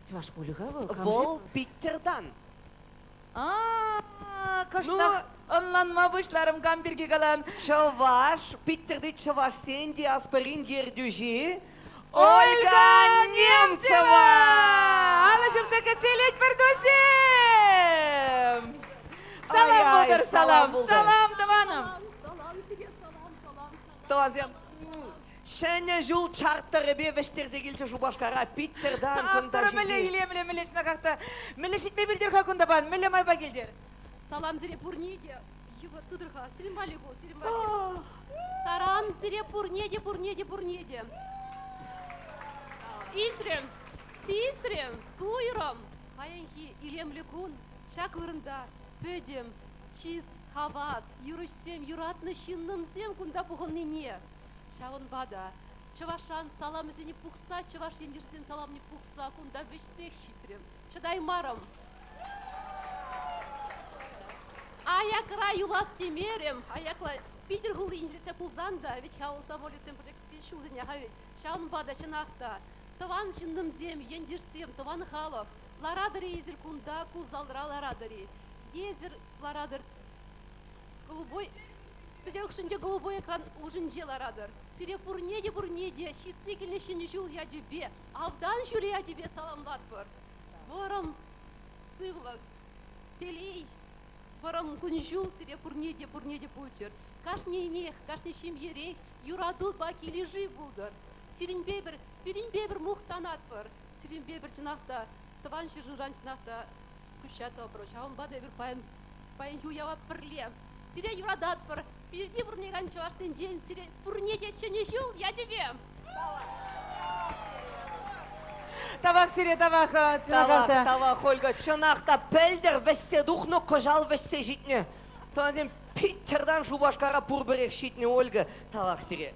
Чӑваш пулӗ-ха вӑл. Кам-ши? Вӑл Питтертан. А, кӑштах ӑнланма пуҫларӑм кам пирки калан. Чӑваш, Питтерти чӑвашсен диаспорин ертӳҫи Ольга Немцева! Алӑ ҫупса кӗтсе илетпӗр, туссем! Салам Ай-ай, пултӑр, салам, салам пултӑр. салам, тӑванӑм! Тӑвансем, Ҫӗнӗ ҫул чарттӑрӗпе вӗҫтерсе килчӗ Шупашкара Питтертан кунта Ах, мӗнле ҫити. илемлӗ, мӗнле чӑнахах та. Мӗнле ҫитме пӗлтер-ха кунта пан, мӗнле майпа килтӗр? Салам сире пурне те. Йывӑр тытӑр-ха, сирӗн валли ку, сирӗн валли. Сарам сире пурне те, пурне те, пурне те. Илтрӗм, сисрӗм, туйрӑм. Паянхи илемлӗ кун ҫак вырӑнта пӗтӗм чыс, хавас, юрӑҫсем, юратнӑ ҫыннӑмсем кунта пухӑннине. Ҫавӑнпа та чӑвашран саламӗсене пухса, чӑваш ентешсен саламне пухса кунта вӗҫсех ҫитрӗм. Чӑтаймарӑм. Аякра юлас темерӗм. Аякла Питӗр хулинче те пулсан та, вӗт-ха ул самолетсем пӗрре кӗске ҫулсене-ха вӗт. Ҫавӑнпа та чӑнах та тӑван ҫыннӑмсем, ентешсем, тӑван халӑх, ларатӑр-и эсир кунта, ку залра ларатӑр-и? Эсир ларатӑр голубой сӗтел хушшинче голубой экран умӗнче ларатӑр. Сире пурне те пурне те ҫитсе килнӗ Ҫӗнӗ ҫул ячӗпе, автан ҫулӗ ячӗпе саламлатпӑр. Вӑрӑм сывлӑх, телей, вӑрӑм кун-ҫул сире пурне те пурне те пулччӑр. Кашнинех, кашни ҫемьерех юратупа килӗшӳ пултӑр. Сирӗнпе пӗр, пирӗнпе пӗр мухтанатпӑр. Сирӗнпе пӗр чӑнах та тӑван ҫӗршывран чӑнах та. Отключать тӑвӑпӑр. Ҫавӑнпа та эпир паян паянхи уява пӗрле. Сире юрататпӑр. Пирте пурӑнакан чӑвашсенчен сире пурне те Ҫӗнӗ ҫул ячӗпе! Тавах сире, тавах, Тавах, тавах, Ольга. Чӑнах та пӗлтӗр вӗҫсе тухнӑ, кӑҫал вӗҫсе ҫитнӗ. Тӑвансем, Питтертан Шупашкара пурпӗрех ҫитнӗ Ольга. Тавах сире.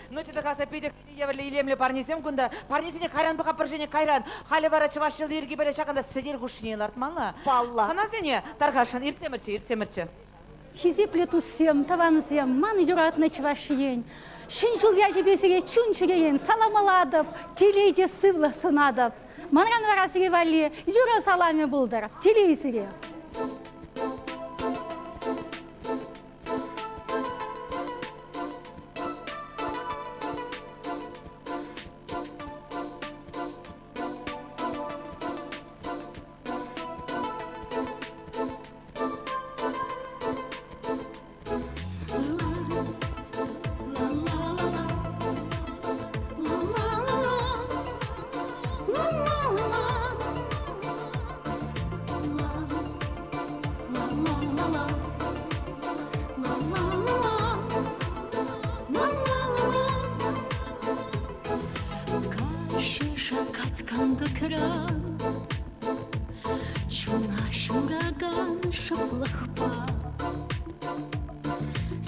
Ну, чӑнах та питӗ евӗрлӗ илемлӗ парнесем кунта. Парнесене кайран пӑхатпӑр ҫӗнӗ кайран. Халӗ вара чӑваш йӑли-йӗркипеле ҫакӑнта сӗтел хушшине лартмалла. Паллах. Хӑнасене тархасшӑн иртсемӗрччӗ, иртсемӗрччӗ. Хисеплӗ туссем, тӑвансем, ман юратнӑ Чӑваш Ен. Ҫӗн ҫул ячӗпе сире чун-чӗререн саламлатӑп, телей те сывлӑх сунатӑп. Манран вара сире валли юрӑ саламӗ пултӑр. Телей сире! Каҫ шаккать кантӑкран, Чуна ҫуракан шӑплӑхпа.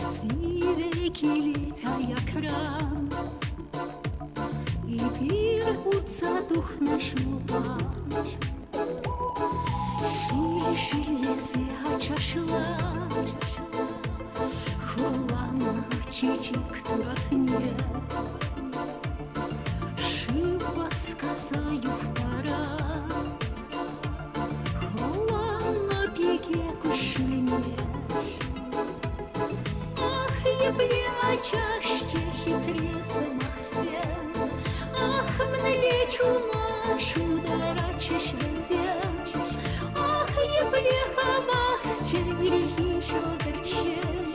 Сивӗ килет аякран, Эпир утса тухнӑ ҫулпа. Ҫил шеллесе ачашлать, Хурланнӑ чечек туратне. Шыв васкаса юхтарать, Хурланнӑ пике куҫҫульне. Ах, епле ачашчӗ хитре сӑмахсем, Ах, мӗнле чуна ҫутаратчӗҫ вӗсем. Ах, епле хавасчӗ ирхи ҫӑлтӑрччен.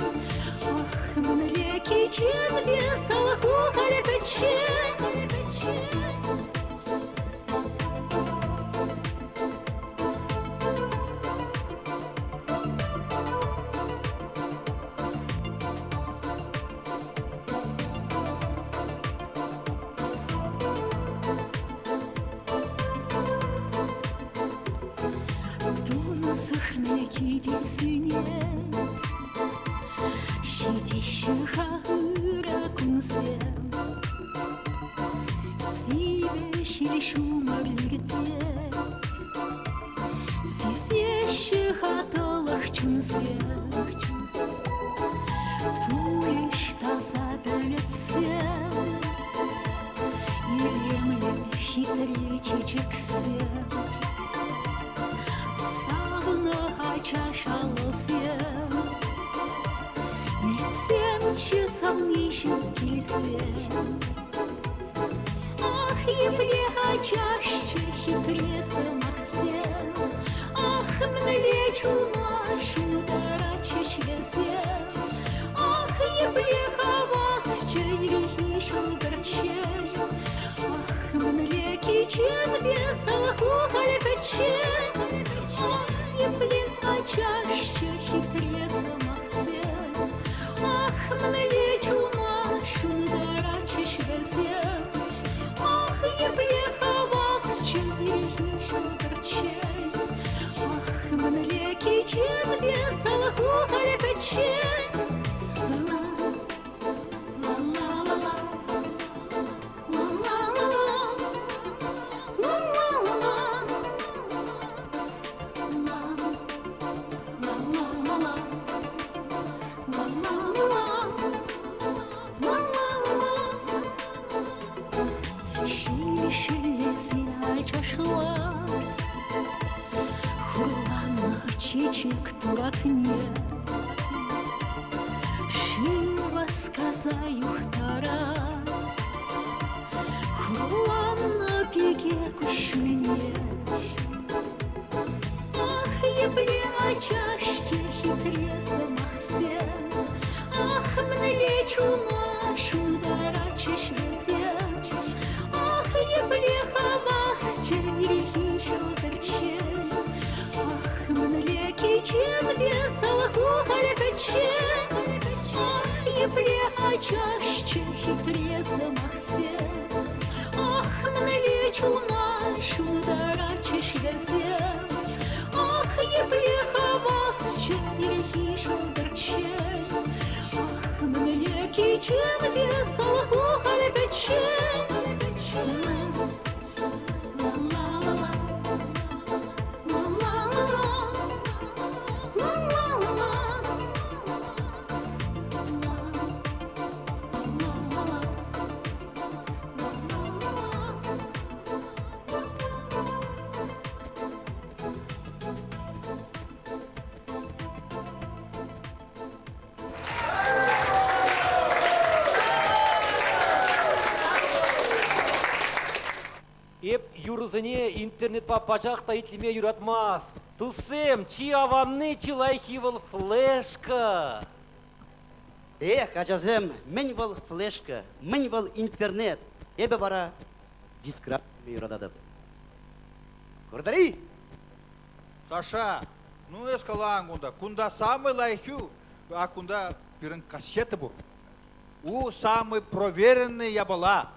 Ах, мӗнле кичем те салху халь пӗччен. Тунсӑх мӗлки те сӳнет, Ҫитеҫҫӗ-ха ырӑ кунсем. Сивӗ ҫил ҫумӑр иртет, Сисеҫҫӗ-ха тӑлӑх чунсем. Пулӗҫ таса пӗлӗтсем, Илемлӗ хитре чечексем. Савнӑ ача шалӑсем, Илтсемччӗ савниҫӗм килсем. Ах, епле ачашчӗ хитре сӑмахсем, Ах, мӗнле чуна ҫутаратчӗҫ вӗсем. Ах, епле хавасчӗ ирхи ҫӑлтӑрччен. Ах, мӗнле кичем те салху халь пӗччен. Ах, епле ачашчӗ хитре сӑмахсем. Ах, мӗнле чуна ҫунтаратчӗҫ вӗсем. Ах, епле хавасчӗ ирхи ҫӑлтӑрччен. Ах, мӗнле кичем те салху халь пӗччен. Ла-ла-ла-ла, ла-ла-ла-ла, ла-ла-ла-ла, ла-ла-ла-ла, ла-ла-ла-ла, ла-ла-ла-ла. Ҫил шеллесе ачашлать, Хурланнӑ чечек туратне. Шыв васкаса юхтарать, Хурланнӑ пике куҫҫульне. Ах, епле ачашчӗ хитре сӑмахсем, Ах, мӗнле чуна ҫутаратчӗҫ вӗсем. Ах, епле хавасчӗ ирхи ҫӑлтӑрччен. Ах, салху халь пӗччен. Ах, епле ачашчӗ хитре сӑмахсем. Ах, мӗнле чуна ҫунтаратчӗҫ вӗсем. Ах, епле хавасчӗ ирхи ҫӑлтӑрччен. Ах, мӗнле кичем те салху халь пӗччен. Эп юрӑсене интернетпа пачах та итлеме юратмас. Туссем, чи аванни, чи лайӑххи вӑл флешка. Эх, ачасем, мӗн вӑл флешка, мӗн вӑл интернет? Эпӗ вара дискра юрататӑп. Куртӑр-и? Саша, ну эс калан кунта. Кунта самый лайӑххи, а кунта пирӗн кассета пур. У самый проверенный япала.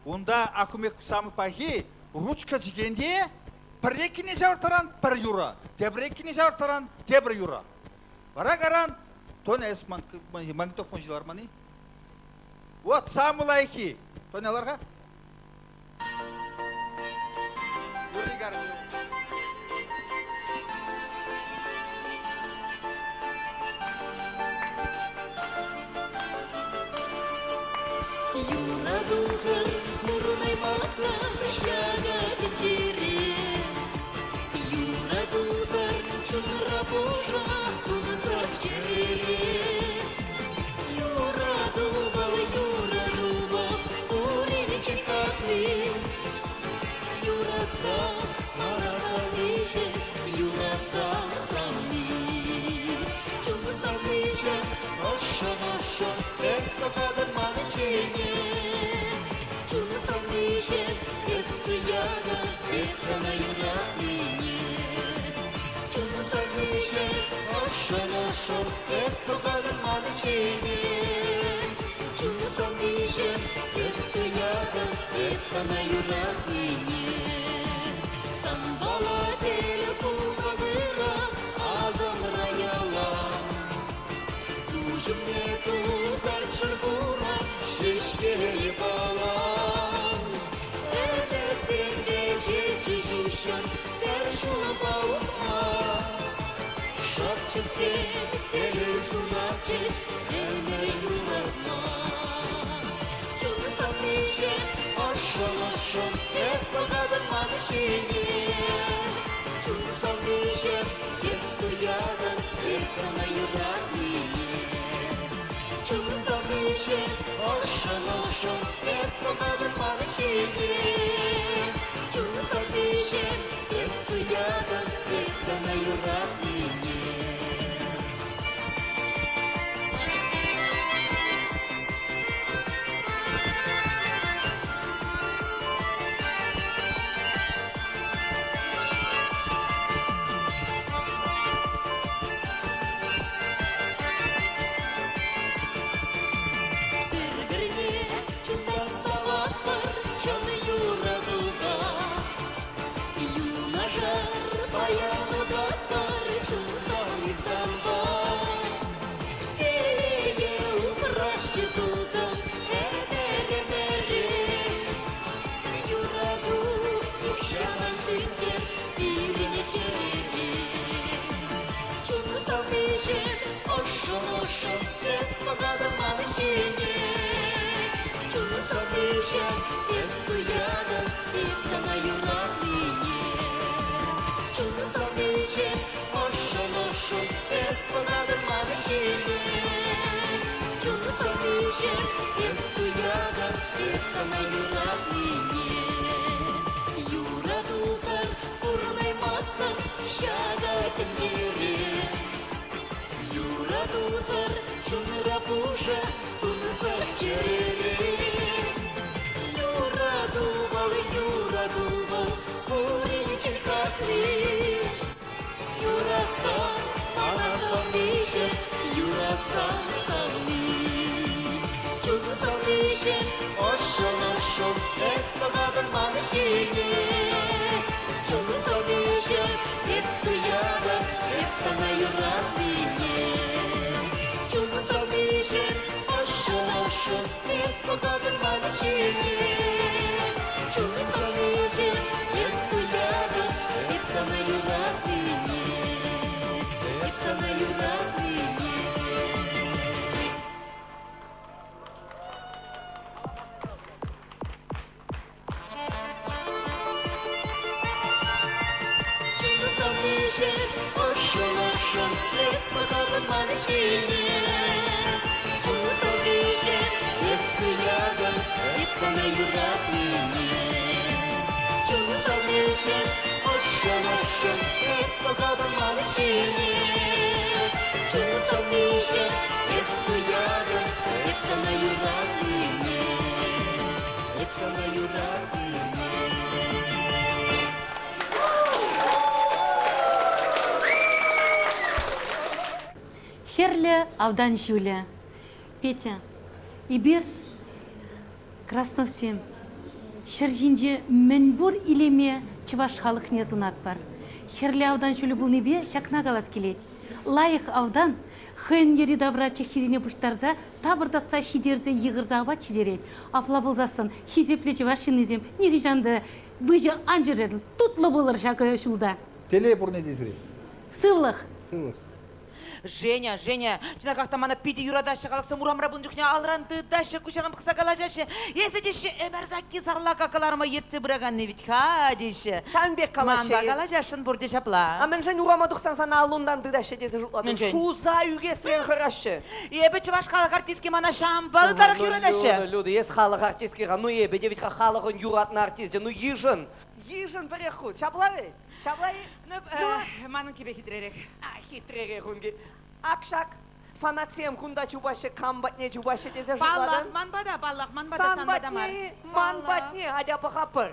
Унта акумек самый пахи ручка чикенте пӗрре кине ҫавӑрттаран пӗр юрӑ, тепӗр кине ҫавӑрттаран тепӗр юрӑ. Вара каран, Тоня, эс магнитофон ҫиларман-и? Вот самый лайӑххи. Тоня, лар-ха. Юрри карӑн. Юратусӑр пурӑнаймастӑп ҫакӑ тӗнчере. Юратусӑр чунра пушӑ тунсӑх чӗрере. Юрату вӑл, юрату вӑл, пуринчен хакли. Юратсан мана савниҫӗм, юратсан савни. Чун савниҫӗм, ӑшшӑн-ӑшшӑн эс пӑхатӑн ман ҫине. Чун савниҫӗм, эс туятӑн, эп сана юратнине. Чун савниҫӗм, ӑшшӑн-ӑшшӑн эс пӑхатӑн ман ҫине. Чун савниҫӗм, эс туятӑн, эп сана юратнине. Санпала тӗл пулнӑ вырӑн асӑмра ялан. Куҫӑмне тухать шӑрпура ҫеҫкери палан. Ӗмӗтсемпе ҫичӗ ҫуҫҫӑн пӗр ҫулпа утма. Шӑпчӑксем телей сунатчӗҫ ӗмӗр юратма. Чун савниҫӗм, ӑшшӑн-ӑшшӑн эс пӑхатӑн ман ҫине. Чун савниҫӗм, эс туятӑн, эп сана юратнине. Чун савниҫӗм, ӑшшӑн-ӑшшӑн эс пӑхатӑн ман ҫине. Чун савниҫӗм, эс туятӑн, эп сана юратнине. Пӗр-пӗрне чунтан саватпӑр чӑн юратупа. Юнашар паян утатпӑр чун савни санпа. Телее упраҫҫӗ тусӑм ӗмӗр-ӗмӗре. Юрату нихҫан ан сӳнтӗр пирӗн чӗрере. Чун савниҫӗм, ӑшшӑн-ӑшшӑн эс пӑхатӑн ман ҫине. Чун савниҫӗм, эс туятӑн, эп сана юратнине. Чун савниҫӗм, ӑшшӑн-ӑшшӑн эс пӑхатӑн ман ҫине. Чун савниҫӗм, эс туятӑн, эп сана юратнине. Юратусӑр пурӑнаймастӑп ҫакӑ тӗнчере. Юратусӑр чунра пушӑ тунсӑх чӗрере. Юрату вӑл, юрату вӑл, пуринчен хакли. Юратсан мана савни. сан савни. Чун савниҫӗм, ӑшшӑн-ӑшшӑн эс пӑхатӑн ман ҫине. Чун савниҫӗм, эс туятӑн эп сана юратнине. Чун савниҫӗм, ӑшшӑн-ӑшшӑн эс пӑхатӑн ман ҫине. Чун савниҫӗм, эс туятӑн эп сана юратнине. Эп сана юратнине. Чун савниҫӗм, ӑшшӑн-ӑшшӑн эс пӑхатӑн ман ҫине. Чун савниҫӗм, эс туятӑн эп сана юратнине. Чун савниҫӗм, ӑшшӑн-ӑшшӑн эс пӑхатӑн ман ҫине. Чун савниҫӗм, эс туятӑн эп сана юратнине. Эп сана юратнине. Хӗрлӗ автан ҫулӗ. Петя, эпир Красновсем ҫӗр ҫинче мӗнпур илеме чӑваш халӑхне сунатпӑр. Хӗрлӗ автан ҫулӗ пулнипе ҫакна калас килет. Лайӑх автан хӑйӗн йӗри-тавра чӑххисене пуҫтарса тапӑртатса ҫитерсе йыхӑрса апат ҫитерет. Апла пулсассӑн хисеплӗ чӑваш ҫыннисем нихӑҫан та выҫӑ ан ҫӳрӗр, тутлӑ пулӑр ҫакӑ ҫулта. Телей пурне те сире. Сывлӑх! Сывлӑх. Женя, Женя, чӑнахах та мана питӗ юратаҫҫӗ халӑхсем урамра пынӑ чухне алран тытаҫҫӗ, куҫран пӑхса калаҫаҫҫӗ. Эсӗ теҫҫӗ, ӗмӗр сакки сарлака кӑларма ертсе пыраканни вӗт-ха, теҫҫӗ. Ҫавӑн пек калаҫҫӗ. Манпа калаҫасшӑн пурте ҫапла. А мӗншӗн урама тухсан сана аллунтан тытаҫҫӗ тесе шутлатӑн? Мӗншӗн? Шуса ӳкесрен хӑраҫҫӗ. Эпӗ чӑваш халӑх артистки, мана ҫавӑнпа ытларах юратаҫҫӗ. Люда, Люда, эс халӑх артистки-ха. Ну эпӗ те вӗт-ха халӑхӑн юратнӑ артисчӗ. Ну йышӑн. Йышӑн пӗрех хут. Ҫапла-и? Ҫапла-и? Ну, манӑн кӗпе хитререх. Хитререх ун Ак ҫак фанатсем кунта чупаҫҫӗ, кам патне чупаҫҫӗ тесе шутлатӑн? Паллах, ман пата, паллах, ман пата, сан сан пата мар. патне, ман патне, атя пӑхапӑр.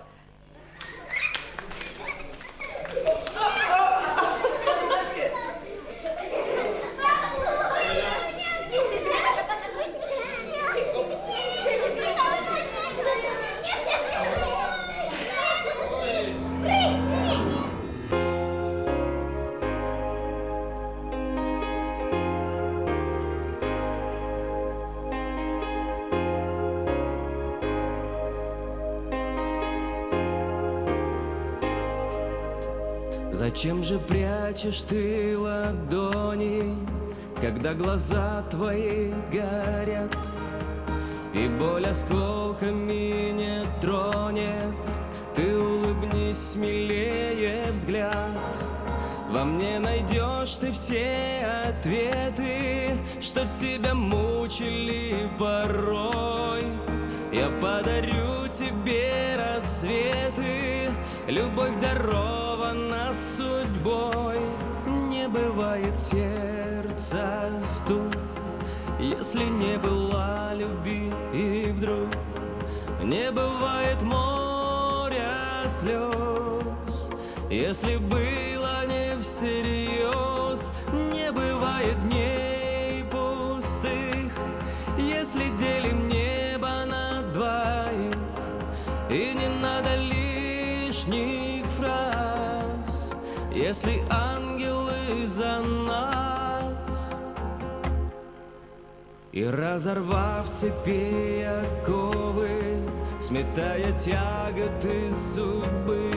Зачем же прячешь ты ладони, когда глаза твои горят? И боль осколками не тронет Ты улыбнись смелее взгляд Во мне найдешь ты все ответы Что тебя мучили порой Я подарю тебе рассветы Любовь дарована судьбой Не бывает сердца стук Если не было любви и вдруг Не бывает моря слез Если было не всерьез Не бывает дней пустых Если делим небо на двоих И не надо лишних фраз Если ангелы за нас И разорвав цепи оковы, Сметая тяготы судьбы,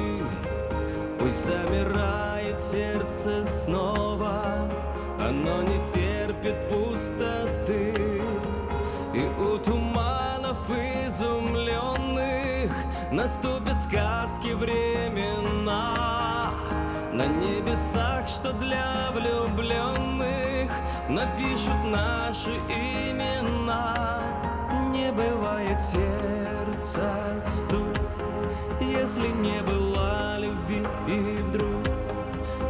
Пусть замирает сердце снова, Оно не терпит пустоты. И у туманов изумленных Наступят сказки времена. На небесах, что для влюбленных Напишут наши имена. Не бывает сердца стук, Если не было любви и вдруг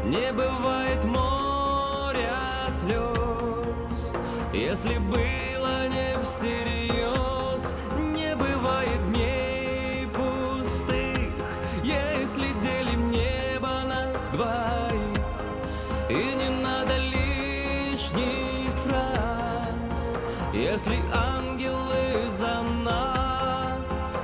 Не бывает моря слез, Если было не всерьез, Не бывает дней пустых, Если делим небо на двоих, И не надо лишних фраз. если ангелы за нас.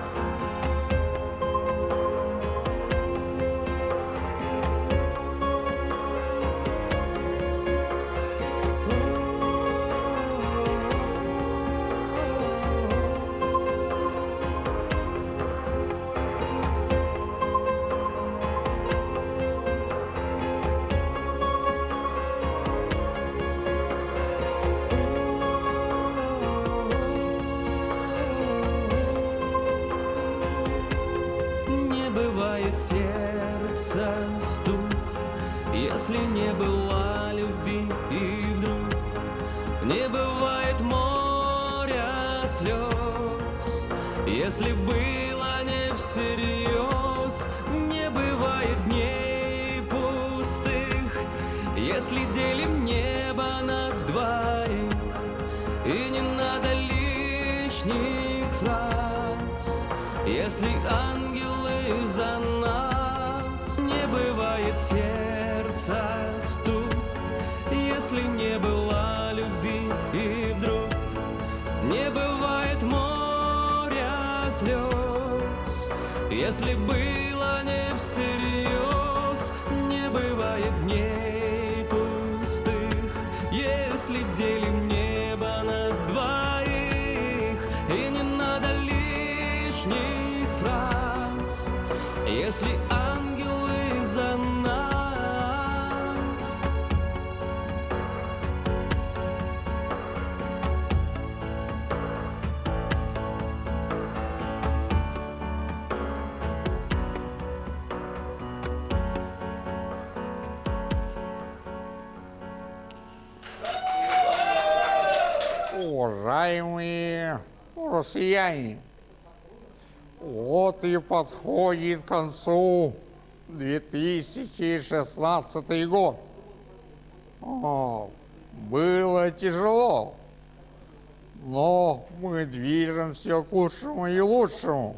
Не бывает сердца стук, если не было любви и вдруг не бывает моря слез, если было не всерьез, не бывает дней пустых, если делим небо на двоих, и не надо лишних фраз, если ангелы за нас, не бывает сердца стук, если не было любви и вдруг не бывает моря слез, если было не всерьез, не бывает дней пустых, если делим небо на двоих, и не надо лишних фраз, если ангелы за нас. Уважаемые россияне, вот и подходит к концу 2016 год. О, было тяжело, но мы движемся к лучшему и лучшему.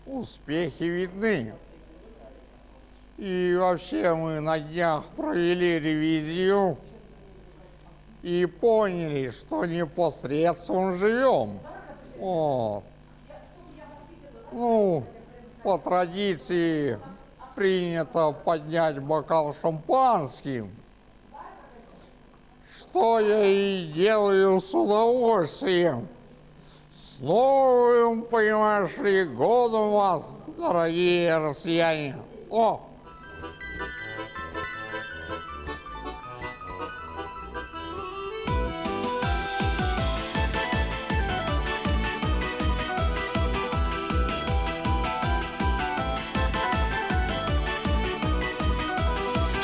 Успехи видны. И вообще мы на днях провели ревизию и поняли, что не посредством живем. Вот. Ну, по традиции принято поднять бокал шампанским, что я и делаю с удовольствием. С новым, понимаешь ли, годом вас, дорогие россияне. О!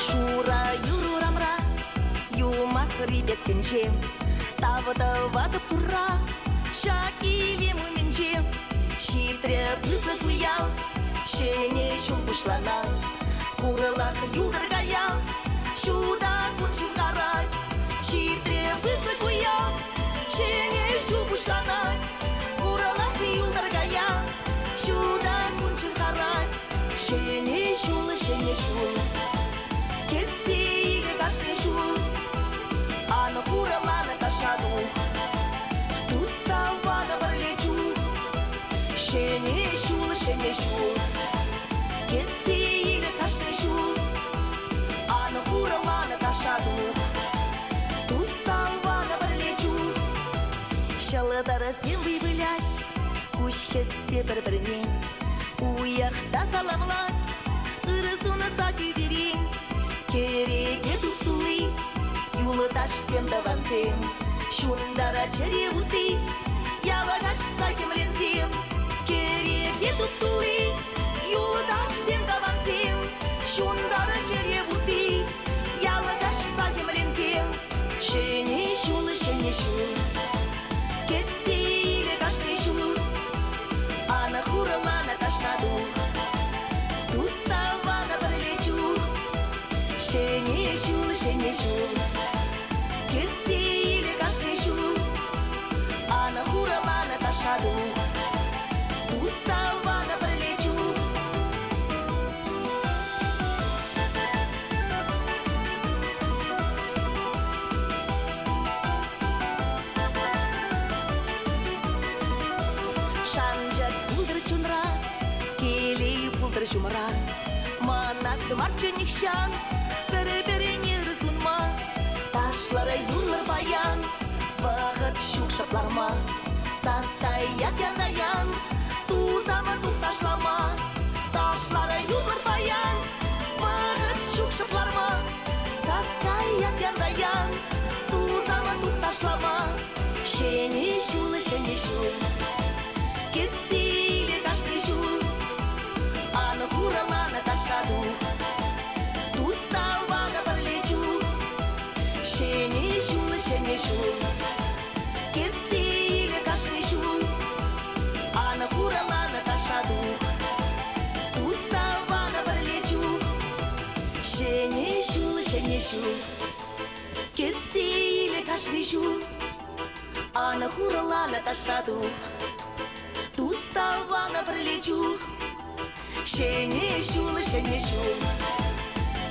Шура юр урамра, юмахри пек тӗнче. Тав тӑватӑп Турра, ҫак илем умӗнче. Ҫитрӗ пысӑк уяв, ҫӗнӗ ҫул пуҫланать. Курӑлах юлтӑр кая, ҫута кун ҫывхарать. Ҫитрӗ пысӑк уяв, ҫӗнӗ ҫул пуҫланать. Курӑлах юлтӑр кая, ҫута кун ҫывхарать. Ҫӗнӗ ҫул, ҫӗнӗ ҫул, кӗтсе илӗ кашни ҫул. Ан хураланӑ таша тух, тус-тӑванӑ пӗрле чух. Ҫӗнӗ ҫул, ҫӗнӗ ҫул, кӗтсе илӗ кашни ҫул. Ан хураланӑ таша тух, тус-тӑванӑ пӗрле чух. Ҫӑлтӑрсем вӑй выляҫ, куҫ хӗссе пӗр-пӗрне. Уйӑх та саламлать, ырӑ сунса тӳперен. Кӗреке туп-тулли, юлташсем, тӑвансем. Ҫунтара чӗре вутти, яла каҫса хӗмленсем. Кӗреке туп-тулли, юлташсем, тӑвансем. Ҫунтара чӗре вутти, яла каҫса хӗмленсем. Ҫӗнӗ ҫул, ҫӗнӗ ҫул, кӗтсе илӗ кашни ҫул. Ан хураланӑ таша тух, тус-тӑванӑ пӗрле чух. Ҫӗнӗ ҫул, ҫӗнӗ ҫул, кӗтсе илӗ кашни ҫул. Ан хураланӑ таша тух, тус-тӑванӑ пӗрле чух. ҫумра. Манас марччӗ нихҫан пӗр-пӗрне ыр сунма. Ташлӑр, юрлӑр паян, вӑхӑт ҫук шӑпланма. Сас каять ян-та-ян, тусам тух ташлама. Ташлӑр, юрлӑр паян, вӑхӑт ҫук шӑпланма. Сас каять ян-та-ян, тусам тух ташлама. Ҫӗнӗ ҫул, ҫӗнӗ ҫул, кӗтсе илӗ кашни ҫул. Ан хураланӑ ташша тух, тус-тӑвана пӗрле чух. Ҫӗнӗ ҫул, ҫӗнӗ ҫул, кӗтсе илӗ кашни ҫул. Ан хураланӑ ташша тух, тус-тӑвана пӗрле чух. Ҫӗнӗ ҫул, ҫӗнӗ ҫул, кӗтсе илӗ кашни ҫул. Ан хураланӑ ташша тух, тус-тӑвана пӗрле чух. Ҫӗнӗ ҫул, ҫӗнӗ ҫул,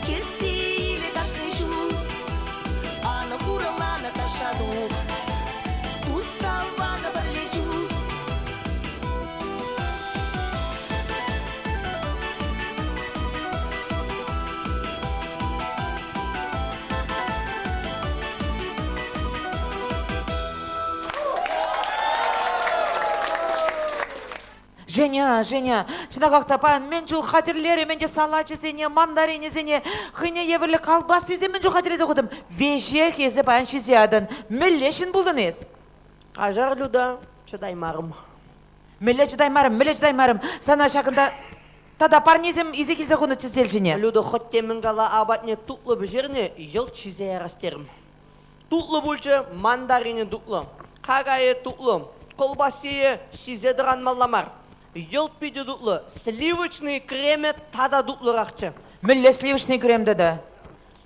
кӗтсе илӗ кашни ҫул. Ан хураланӑ ташша тух, тус-тӑвана пӗрле чух. Женя, Женя, чӑнахах та паян мӗн чул хатӗрлерӗм ӗнтӗ салачӗсене, мандаринӗсене, хӑйне евӗрлӗ колбасисем мӗн чул хатӗрлесе хутӑм. Веҫех эсӗ паян ҫисе ятӑн. Мӗнле ҫын пултӑн эс? Каҫар, Люда, чӑтаймарӑм. Мӗнле чӑтаймарӑм, мӗнле чӑтаймарӑм? Сана ҫакӑнта тата парнесем илсе килсе хунӑччӗ сӗтел ҫине. Люда хӑть те мӗн кала апатне тутлӑ пӗҫернӗ, йӑлт ҫисе ярас терӗм. Тутлӑ пулчӗ, мандаринӗ тутлӑ, какайӗ тутлӑ, кӑлпассийӗ ҫисе тӑранмалла мар. Йӑлт питӗ тутлӑ, сливочный кремӗ тата тутлӑрахчӗ. Мӗнле сливочный крем тата?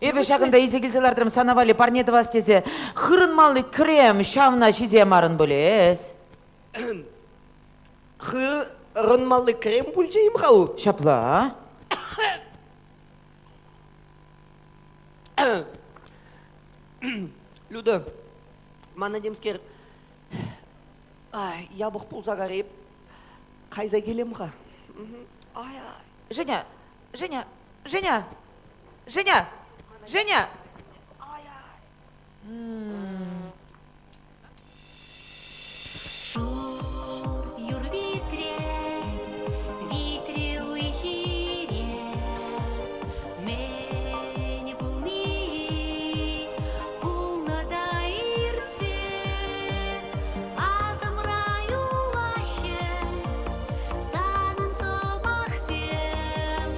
Эпӗ ҫакӑнта илсе килсе лартрӑм сана валли парне тӑвас тесе. Хырӑнмалли крем ҫавна ҫисе марӑн пулӗ эс. Хырӑнмалли крем пулчӗ-им-ха у? Ҫапла. Люда, мана темскер ай, япӑх пулса карип. Кайса килем-ха. Ай, ай. Женя, Женя, Женя, Женя, Женя. Шур юр витре, витре уй-хире, Мӗн пулни пулнӑ та иртсе, Асӑмра юлаҫҫӗ санӑн сӑмахсем,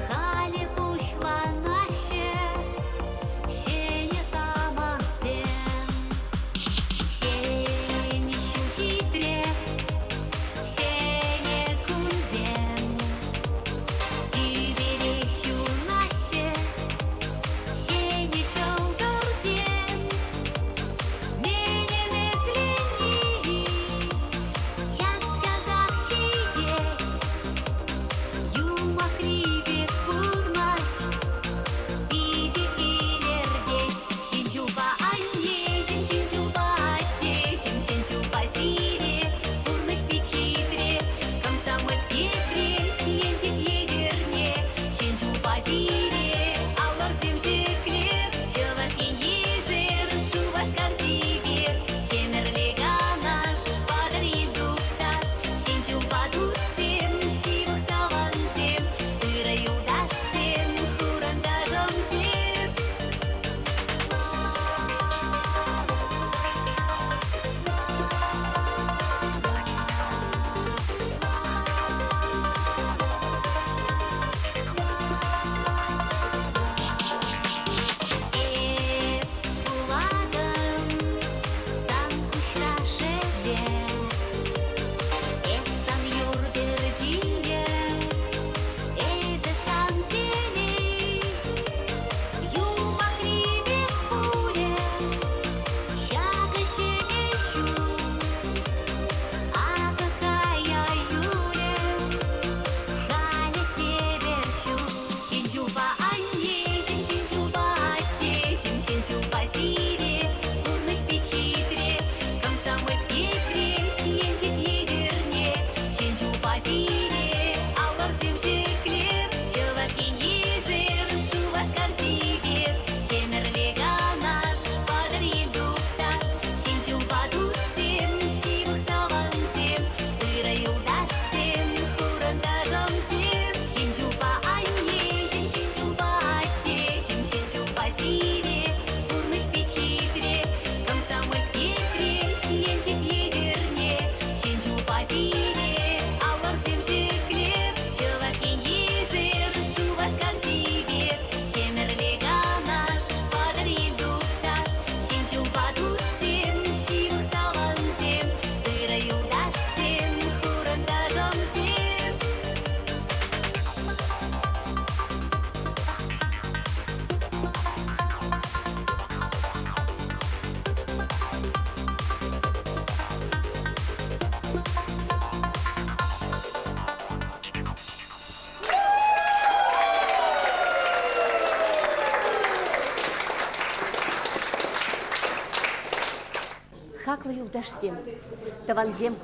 Халӗ пуҫланаҫҫӗ ҫӗнӗ самантсем. Хаклӑ юлташсем, тӑвансем,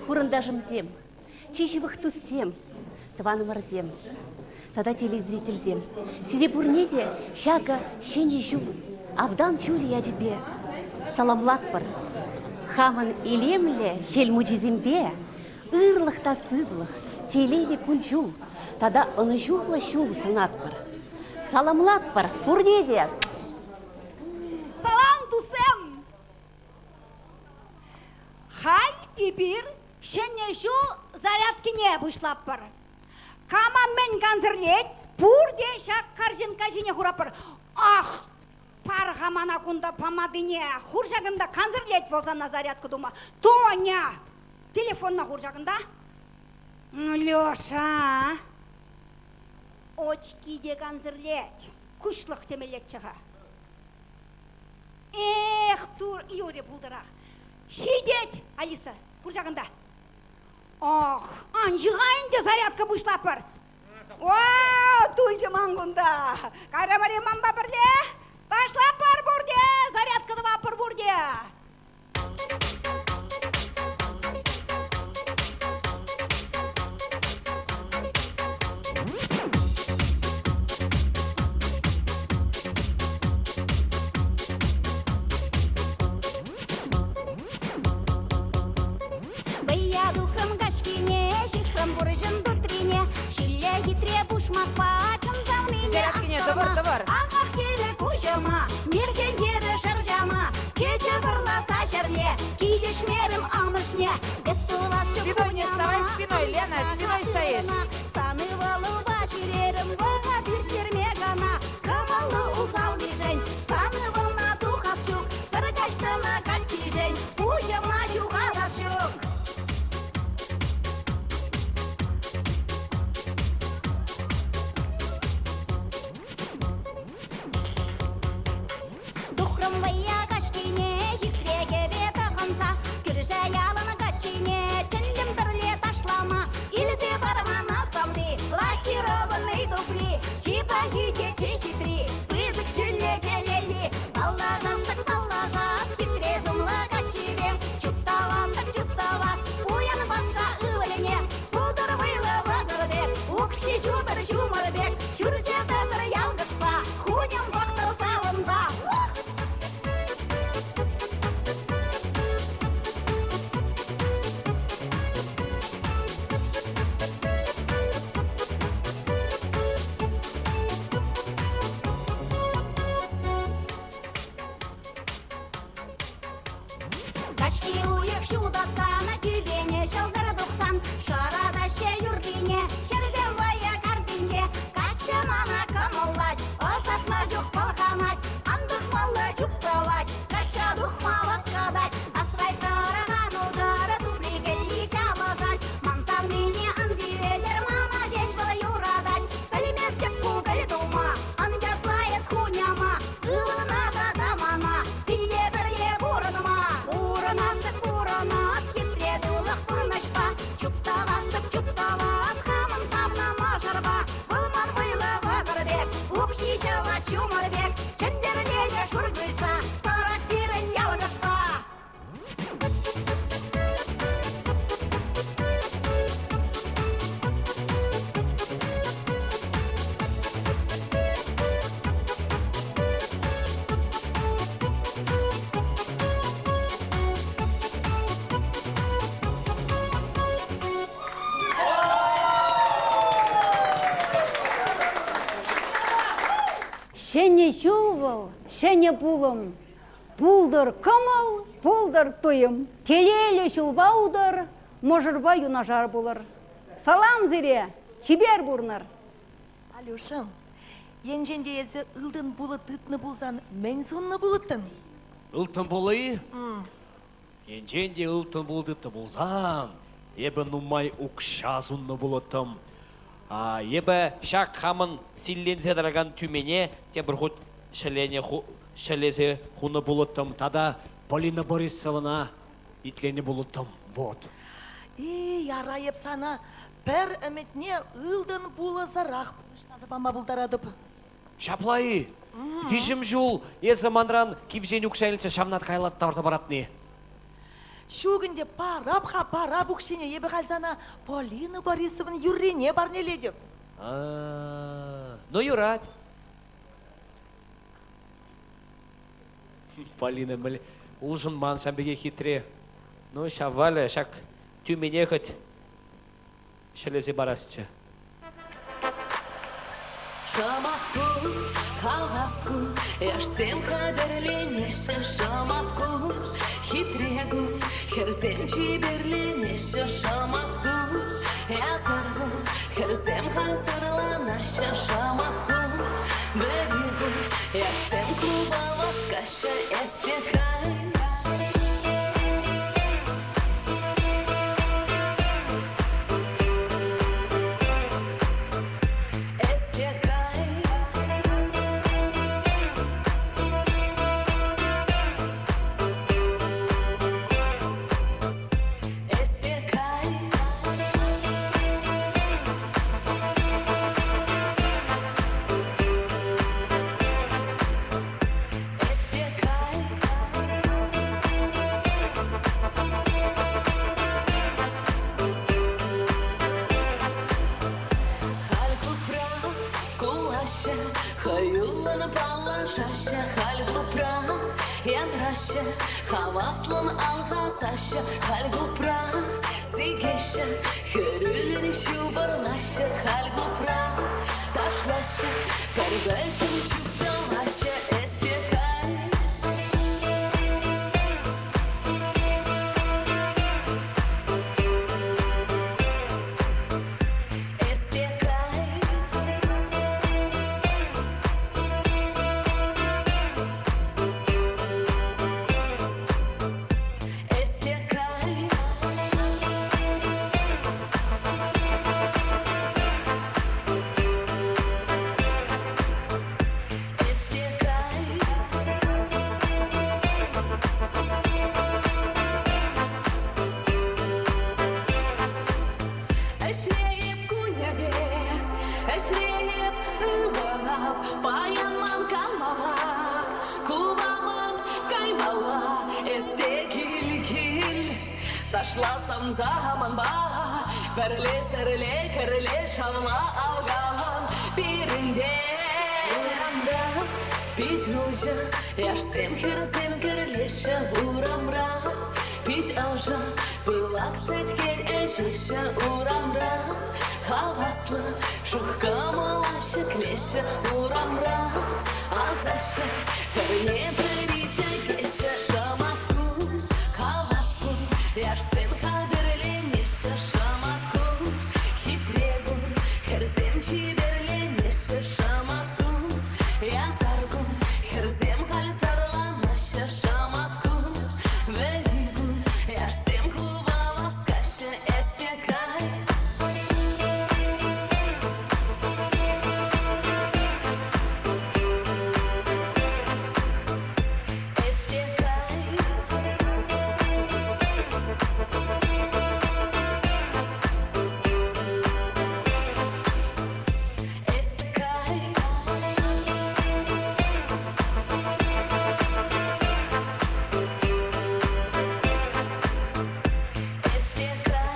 хурӑнташӑмсем, чи ҫывӑх туссем, тӑванӑмӑрсем тата телезрительсем. Сире пурне те ҫакӑ Ҫӗнӗ ҫул, Автан ҫулӗ ячӗпе саламлатпӑр. Хамӑн илемлӗ Хӗл Мучисемпе ырлӑх та сывлӑх, телейлӗ кун-ҫул тата ӑнӑҫуллӑ ҫул сунатпӑр. Саламлатпӑр пурне те! Салам, туссем! Халь эпир Ҫӗнӗ ҫул зарядкине пуҫлатпӑр. Кама мӗн кансӗрлет, пурте ҫак карҫынкка ҫине хуратпӑр. Ах, пар-ха мана кунта помадине, хур ҫакӑнта, кансӗрлет вӑл сана зарядка тума. Тоня, телефонна хур ҫакӑнта. Ну, Леша, очки те кансӗрлет, куҫлӑх темеллеччӗ-ха. Эх, тур, юрӗ пултӑрах. Ҫитет, Алиса, пур ҫакӑнта. Ах, ан ҫыха ӗнтӗ зарядка пуҫлатпӑр. О, тулчӗ ман кунта. Кайрӑмӑр-и манпа пӗрле? Ташлатпӑр пурте, зарядка тӑватпӑр пурте. Вӑййа тухрӑм каҫхине, ҫыхрӑм пурҫӑн тутрине, ҫӳллӗ хитре пушмакпа чун савнине Зарядкине тӑвӑр, тӑвӑр. Ахах терӗ куҫӑма, мерчен терӗ шӑрҫама, кӗчӗ вӑрласа ҫӗрле, килӗшмерӗм амӑшне. Эс пулас ҫук Спиной не вставай, спиной, Лена, спиной стоишь. Сан ывӑлупа ҫӳрерӗм вӑхӑт ирттерме кӑна, кӑмӑллӑ усаллишӗн сан ывӑлна тухас ҫук, пӗр каҫ тӑна каччишӗн пуҫӑма ҫухатас ҫук. Тухрӑм вӑййа каҫхине, хитре кӗпе тӑхӑнса, кӳршӗ ялӑн каччине чӗнтӗм пӗрле ташлама. Илсе пар мана савни, лакированный туфли, чи пахи те чи хитри, пысӑк ҫӳллӗ кӗлелли. Паллакан-тӑк паллакан, хитре сумлӑ каччипе, чупталан-тӑк чупталас, пуян патша ывӑлне, пултӑр вӑйлӑ вӑкӑр пек, укҫи ҫутӑр ҫумӑр пек, ҫурчӗ тӑтӑр ялкӑшса, хуньӑм пӑхтӑр савӑнса. Каҫхи уйӑх ҫутатсан, тӳпене ҫӑлтӑр тухсан, шӑратаҫҫӗ юррине хӗрсем вӑйӑ картинче. Каччӑ мана кӑмӑллать, ӑсатнӑ чух пӑлханать, ан тухмалла чуптӑвать, качча тухма васкатать. Асфальт тӑрӑхан утӑр, тупри кӗлли чалӑшать, ман савнине ан сиветӗр, мана ҫеҫ вӑл юратать. Пӗлместӗп ку кӗл тума, ан ятла эс хуняма, Ывӑлна тата мана пилле пӗрле пурӑнма. Пурӑнас-тӑк пурӑнас, хитре тулӑх пурнӑҫпа. Чуптӑвас-тӑк чуптӑвас, хамӑн савнӑ мӑшӑрпа. Вӑл ман вӑйлӑ вӑкӑр пек, укҫи ҫӑвать ҫумӑр пек. Чӗнтӗрленӗ шур крыльца, тӑрать пирӗн ялкӑшса. Ҫӗнӗ ҫул вӑл, ҫӗнӗ пулӑм. Пултӑр кӑмӑл, пултӑр туйӑм. Телейлӗ ҫулпа утӑр, мӑшӑрпа юнашар пулӑр. Салам сире, чипер пурӑнӑр! Алюша, енчен те эсӗ ылтӑн пулӑ тытнӑ пулсан мӗн суннӑ пулӑттӑн? Ылтӑн пулӑ-и? Енчен те ылтӑн пулӑ тытнӑ пулсан, эпӗ нумай укҫа суннӑ пулӑттӑм. Эпӗ ҫак хамӑн силленсе тӑракан тӳмене тепӗр хут ҫӗленӗ ҫӗлесе хунӑ пулӑттӑм тата Полина Борисовӑна итленӗ пулӑттӑм. Вот. Эй, ара эп сана пӗр ӗмӗтне ылтӑн пулӑсӑрах пурнӑҫласа пама пултаратӑп. Ҫапла-и? Виҫӗм ҫул эсӗ манран кивҫен укҫа илсе ҫавна каялла тавӑрса паратни? Ҫук ӗнтӗ, парап-ха, парап укҫине, эпӗ халь сана Полина Борисовӑн юррине парнелетӗп. Ну, юрать. Полина мӗнле улшӑнман ҫав пекех хитре. Ну, ҫав Валя ҫак тӳмене хӑть ҫӗлесе парасчӗ. Шӑматкун, хавас кун, яшсем хатӗрленеҫҫӗ. Шӑматкун, хитре кун, хӗрсем чиперленеҫҫӗ. Шӑматкун, ясар кун, хӗрсем халсӑрланаҫҫӗ. Шӑматкун, вӗри кун, яшсем клуба васкаҫҫӗ. Эс те кай. Эс те кай. Эс те кай. Эс те кай. Халь клубра кулаҫҫӗ, хӑюллӑн паллашаҫҫӗ. Халь клубра янраҫҫӗ, хаваслӑн алхасаҫҫӗ. Халь клубра сикеҫҫӗ, хӗрӳллӗн ҫупӑрлаҫҫӗ. Халь клубра ташлаҫҫӗ, пӗр вӗҫӗм чуптӑваҫҫӗ. Эс те кай. Эс те кай. Эс те кай. Эс те кай. Ӗҫлейӗп кунӗпе, ӗҫлейӗп ывӑнап, паян ман канмалла, клуба ман каймалла. Эс те кил, кил, ташласам та манпа, пӗрле сӗрле кӗрле шавла авкалан пирӗнпе. Урамра пит уҫӑ, яшсем хӗрсем кӗрлеҫҫӗ урамра. Пит ӑшӑ, пылак сӗткен ӗҫеҫҫӗ урамра. Хаваслӑ шух кӑмӑла ҫӗклеҫҫӗ урамра. Асаҫҫӗ, пӗрне-пӗри тӗкеҫҫӗ. Шӑматкун, хаваслӑ, яшсем хатӗрленеҫҫӗ. Шӑматкун, хитре кун, хӗрсем чиперленеҫҫӗ. Шӑматкун, ясар кун, хӗрсем халь сарланаҫҫӗ. Шӑматкун, вӗри кун, яшсем клуба васкаҫҫӗ. Эс те кай. Эс те кай. Эс те кай. Эс те кай.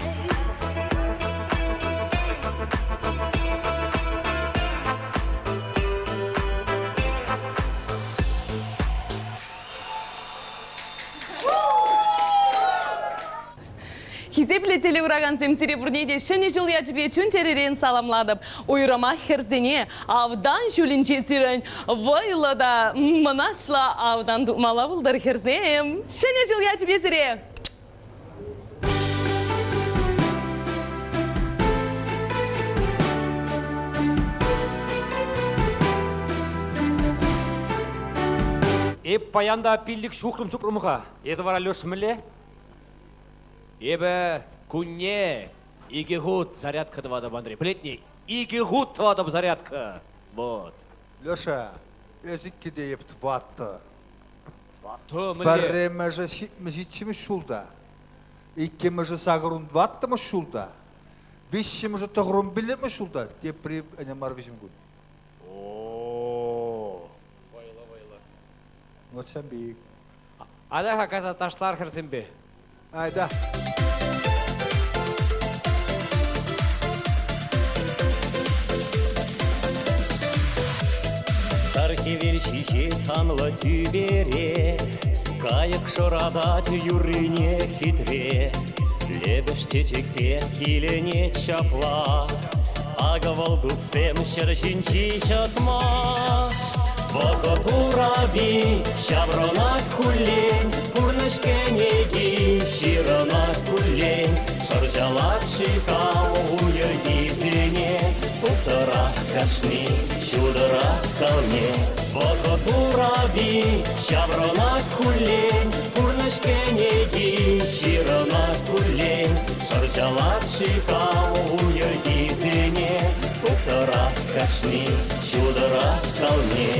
Хисеплӗ телекуракансем, сире пурне те Ҫӗнӗ ҫул ячӗпе чун-чӗререн саламлатӑп. Уйрӑмах хӗрсене автан ҫулӗнче сирӗн вӑйлӑ та мӑнаҫлӑ автан тупмалла пултӑр, хӗрсем! Ҫӗнӗ ҫул ячӗпе сире! Эп паян та пиллӗк ҫухрӑм чупрӑм-ха. Эсӗ вара, Леш, мӗнле? Эпӗ кунне икӗ хут зарядка тӑватӑп, Андрей. Пӗлетне, икӗ хут тӑватӑп зарядка. Вот. Леша, эс иккӗ те эп тӑваттӑ. Тӑваттӑ мӗнле? Пӗрремӗшӗ ҫитмӗш ҫулта, иккӗмӗшӗ сакӑрун тӑваттӑмӗш ҫулта, виҫҫӗмӗшӗ тӑхӑрун пиллӗкмӗш ҫулта, тепри ӗне мар виҫӗм кун. О, вӑйлӑ, вӑйлӑ. Вот ҫам пек. Атя-ха кайса ташлар хӗрсемпе. Айда. Сар хӗвел ҫиҫет анлӑ тӳпере, Кайӑк шӑратать юррине хитре. Лӗпӗш чечекпе киленет ҫапла. Акӑ вӑл туссем ҫӗр ҫинчи ҫатма. Вӑхӑт урапи ҫаврӑнать хуллен, Пурнӑҫ кӗнеки ҫырӑнать куллен. Шӑрҫалать-ши кам ун йӗркисене, Туптӑрах кашни ҫутӑрах скалне. Вӑхӑт урапи ҫаврӑнать хуллен, Пурнӑҫ кӗнеки ҫырӑнать куллен. Шӑрҫалать-ши кам ун йӗркисене, Туптӑрах кашни ҫутӑрах скалне.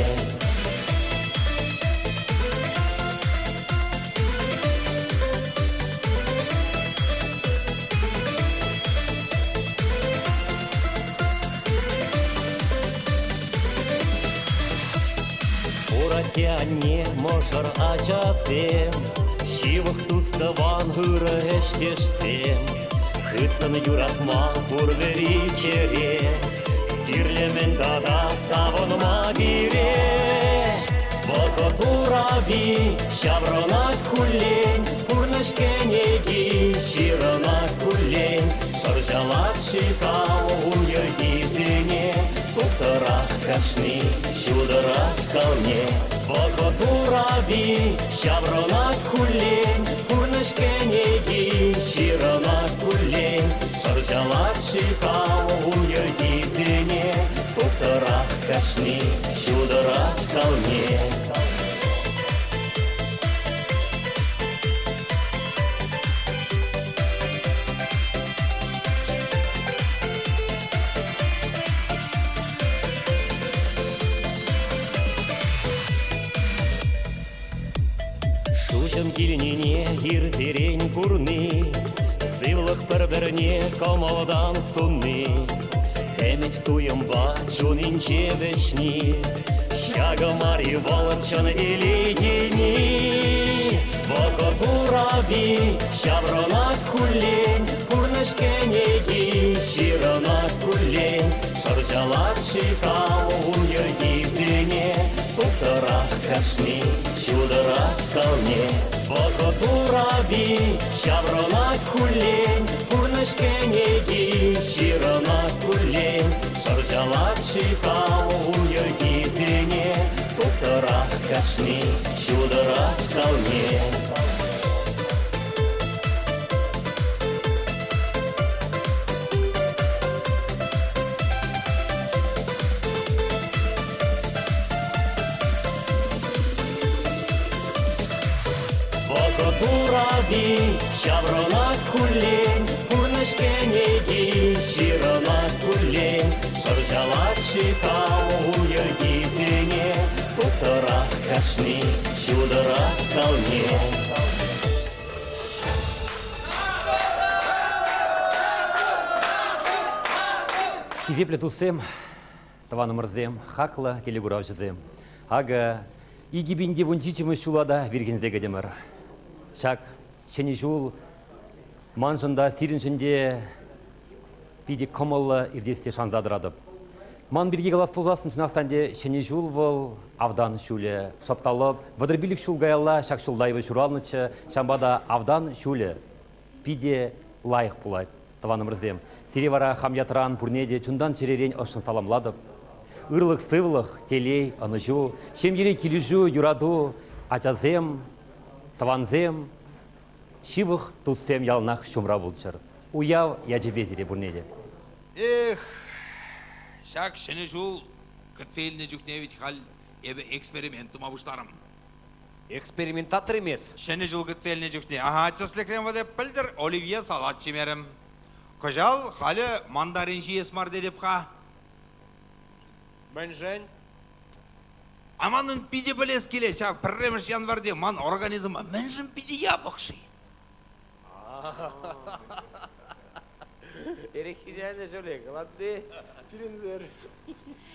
Атте-анне, мӑшӑр ачасем, Ҫывӑх тус-тӑван ырӑ ӗҫтешсем, Хыттӑн юратма пур вӗри чӗре, Кирлӗ-мӗн тата савӑнма пире. Вӑхӑт урапи ҫаврӑнать хуллен, Пурнӑҫ кӗнеки ҫырӑнать куллен. Шӑрҫалать-ши кам ун йӗркисене, Туптӑрах кашни ҫутӑрах скалне. Вӑхӑт урапи ҫаврӑнать хуллен, Пурнӑҫ кӗнеки ҫырӑнать куллен. Шӑрҫалать-ши кам ун йӗркисене, Туптӑрах кашни ҫутӑрах скалне. Шуҫӑм килнине ирсерен курни, Сывлӑх пӗр-пӗрне кӑмӑлтан сунни, Ӗмӗт туйӑмпа чунӗнче вӗҫни, Ҫакӑ мар-и вӑл чӑн телей тени? Вӑхӑт урапи ҫаврӑнать хуллен, Пурнӑҫ кӗнеки ҫырӑнать куллен. Шӑрҫалать-ши кам ун йӗркисене, Туптӑрах кашни ҫутӑрах скалне. Вӑхӑт урапи ҫаврӑнать хуллен, Пурнӑҫ кӗнеки ҫырӑнать куллен. Шӑрҫалать-ши кам ун йӗркисене, Туптӑрах кашни ҫутӑрах скалне. Вӑхӑт урапи ҫаврӑнать хуллен, Пурнӑҫ кӗнеки ҫырӑнать куллен. Шӑрҫалать-ши кам ун йӗркисене, Туптӑрах кашни ҫутӑрах скалне. Хисеплӗ туссем, тӑванӑмӑрсем, хаклӑ телекуравҫӑсем. Акӑ 2017 ҫула та вирхӗнсе кӗтӗмӗр. Ҫак Ҫӗнӗ ҫул маншӑн та, сирӗншӗн те питӗ кӑмӑллӑ иртессе шанса тӑратӑп. Ман пирки калас пулсассӑн, чӑнах та ӗнтӗ Ҫӗнӗ ҫул вӑл автан ҫулӗ. Шӑп та лӑп 35 ҫул каялла ҫак ҫулта эпӗ ҫуралнӑччӗ. Ҫавӑнпа та автан ҫулӗ питӗ лайӑх пулать, тӑванӑмӑрсем. Сире вара хам ятран пурне те чунтан-чӗререн ӑшшӑн саламлатӑп. Ырлӑх-сывлӑх, телей, ӑнӑҫу, ҫемьере килӗшӳ, юрату, ачасем, тӑвансем, ҫывӑх туссем яланах ҫумра пулччӑр. Уяв ячӗпе сире пурне те. Эх, ҫак Ҫӗнӗ ҫул кӗтсе илнӗ чухне вӗт халь эпӗ эксперимент тума пуҫларӑм. Экспериментатор имес. Ҫӗнӗ ҫул кӗтсе илнӗ чухне, ага, тӗслӗхрен вӑт эп пӗлтӗр оливье салат ҫимерӗм. Кӑҫал халӗ мандарин ҫиес мар тетӗп-ха. Мӗншӗн? А манӑн питӗ пӗлес килет ҫав пӗрремӗш январьте ман организма мӗншӗн питӗ япӑх-ши? Эреххине ҫулек, ладни, пирӗнсер.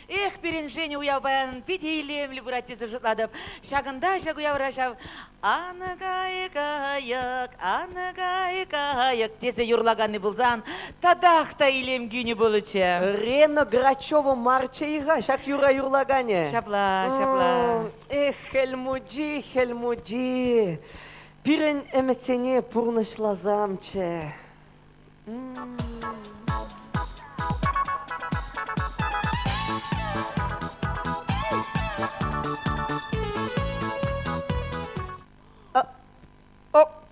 Эх, пирӗн Женя уяв паян питӗ илемлӗ пырать тесе шутлатӑп. Ҫакӑнта, ҫак уявра ҫав Ан кай, кай, кайӑк, ан кай, кайӑк тесе юрлаканни пулсан татах та илем кӳнӗ пулӗччӗ. Рена Грачева марччӗ-и-ха ҫак юрра юрлаканӗ? Ҫапла, ҫапла. Эх, Хӗл Мучи, Хӗл Мучи, пирӗн ӗмӗтсене пурнӑҫласамччӗ.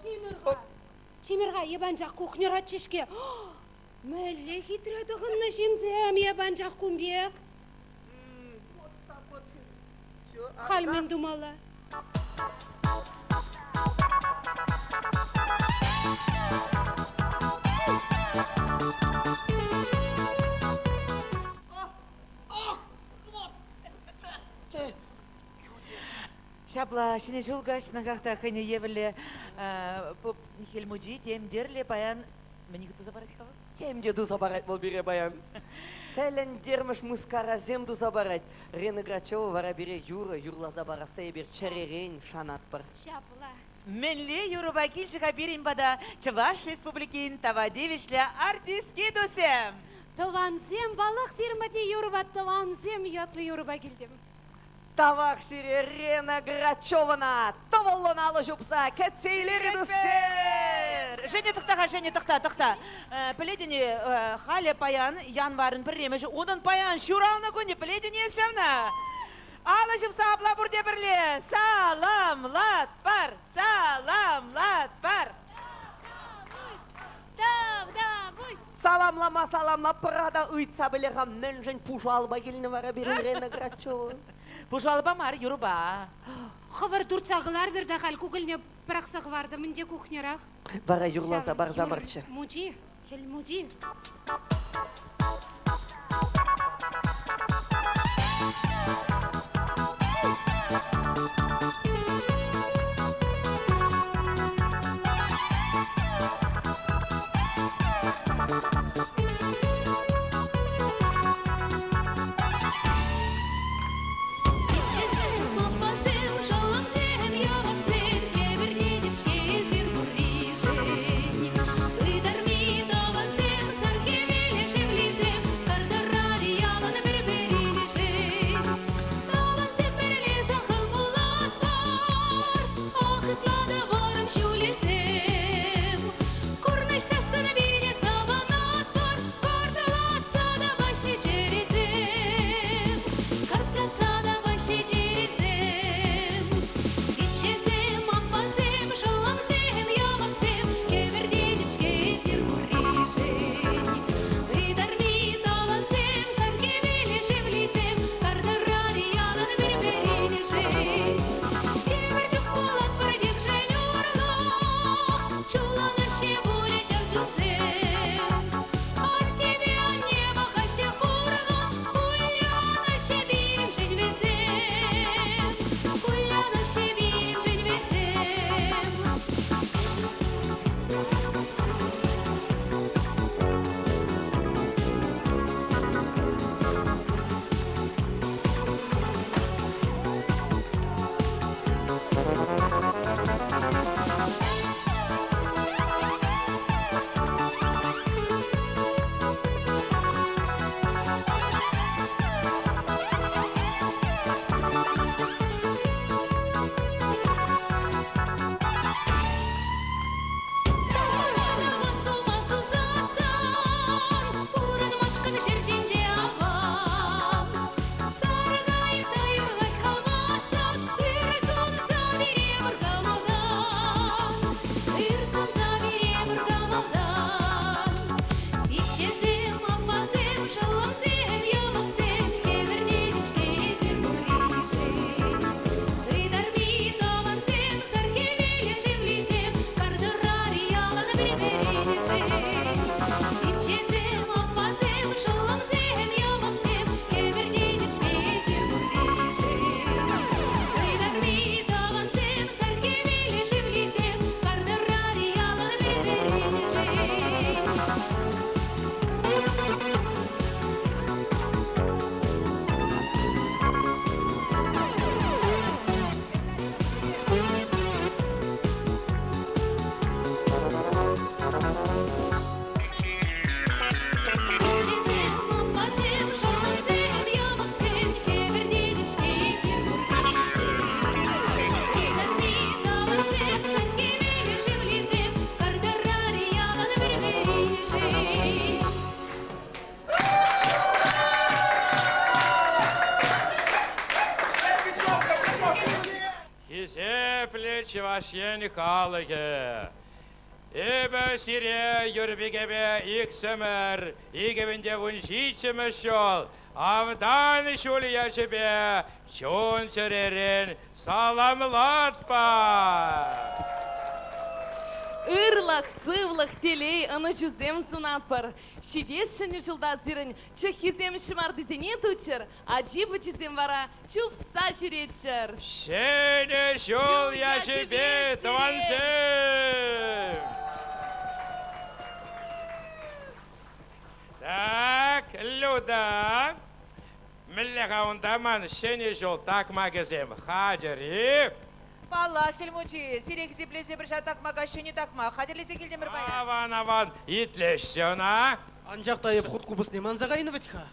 Чимӗр-ха, чимӗр-ха, эп анчах кухньӑраччӗ-ҫке. Мӗнле хитре тӑхӑннӑ ҫынсем эп анчах кун пек. Халь мӗн тумалла? Ҫапла, Ҫӗнӗ ҫул каҫнӑхах та хӑйне евӗрлӗ Хӗл Мучи тем тӗрлӗ паян мӗн туса парать-ха вӑл? Тем те туса парать вӑл пире паян. Тӗлӗнтермӗш мыскарасем туса парать. Рена Грачева вара пире юрӑ юрласа парасса эпир чӗререн шанатпӑр. Ҫапла. Мӗнле юрӑпа килчӗ-ха пирӗн пата Чӑваш Республикин тава тивӗҫлӗ артистки тусем? Тӑвансем, паллах, сирӗн патне юрӑпа Тӑвансем ятлӑ юрӑпа килтӗм. Тавах сире, Рена Грачевӑна тӑвӑллӑн алӑ ҫупса кӗтсе илер туссем! Женя, тӑхта-ха, Женя, тӑхта, тӑхта. Пӗлетӗн-и, халӗ паян январӗн пӗрремӗшӗ, унӑн паян ҫуралнӑ кунӗ, пӗлетӗн-и эс ҫавна? Алӑ ҫупса апла пурте пӗрле саламлатпӑр, саламлатпӑр! Тавтапуҫ! Саламлама саламлапӑра та ыйтса пӗле-ха, мӗншӗн пушӑ алӑпа килнӗ вара пирӗн Рена Грачева? Пушӑ алӑпа мар, юрӑпа. Хӑвӑр туртса кӑлартӑр та халь кукӑльне пӑрахса хӑвартӑм ӗнтӗ кухньӑрах. Вара юрласа парсамӑрччӗ. Мучи, Хӗл Мучи. Пиччесем, аппасем, шӑллӑмсем, йӑмӑксем, хӗпӗртетӗп-ҫке эсир пурришӗн. Ытарми тӑвансем, сар хӗвел. Чӑваш Ен халӑхӗ! Эпӗ сире Юрпикепе иксӗмӗр 2017-мӗш ҫул Автан ҫул ячӗпе чун-чӗререн саламлатпӑр! Ырлӑх, сывлӑх, телей, ӑнӑҫусем сунатпӑр. Ҫитес Ҫӗнӗ ҫулта сирӗн чӑххисем ҫӑмартисене туччӑр, ачи-пӑчисем вара чупса ҫӳреччӗр. Ҫӗнӗ ҫул ячӗпе, тӑвансем! Так, Люда, мӗнле-ха унта ман Ҫӗнӗ ҫул такмакӗсем хатӗр-и? Паллах, Хӗл Мучи, сире хисеплесе пӗр ҫав такмака ҫӗнӗ такмак хатӗрлесе килтӗмӗр паян. Аван, аван, итлеҫҫӗ ӑна. Анчах та эп хут купӑсне манса кайнӑ вӗт-ха.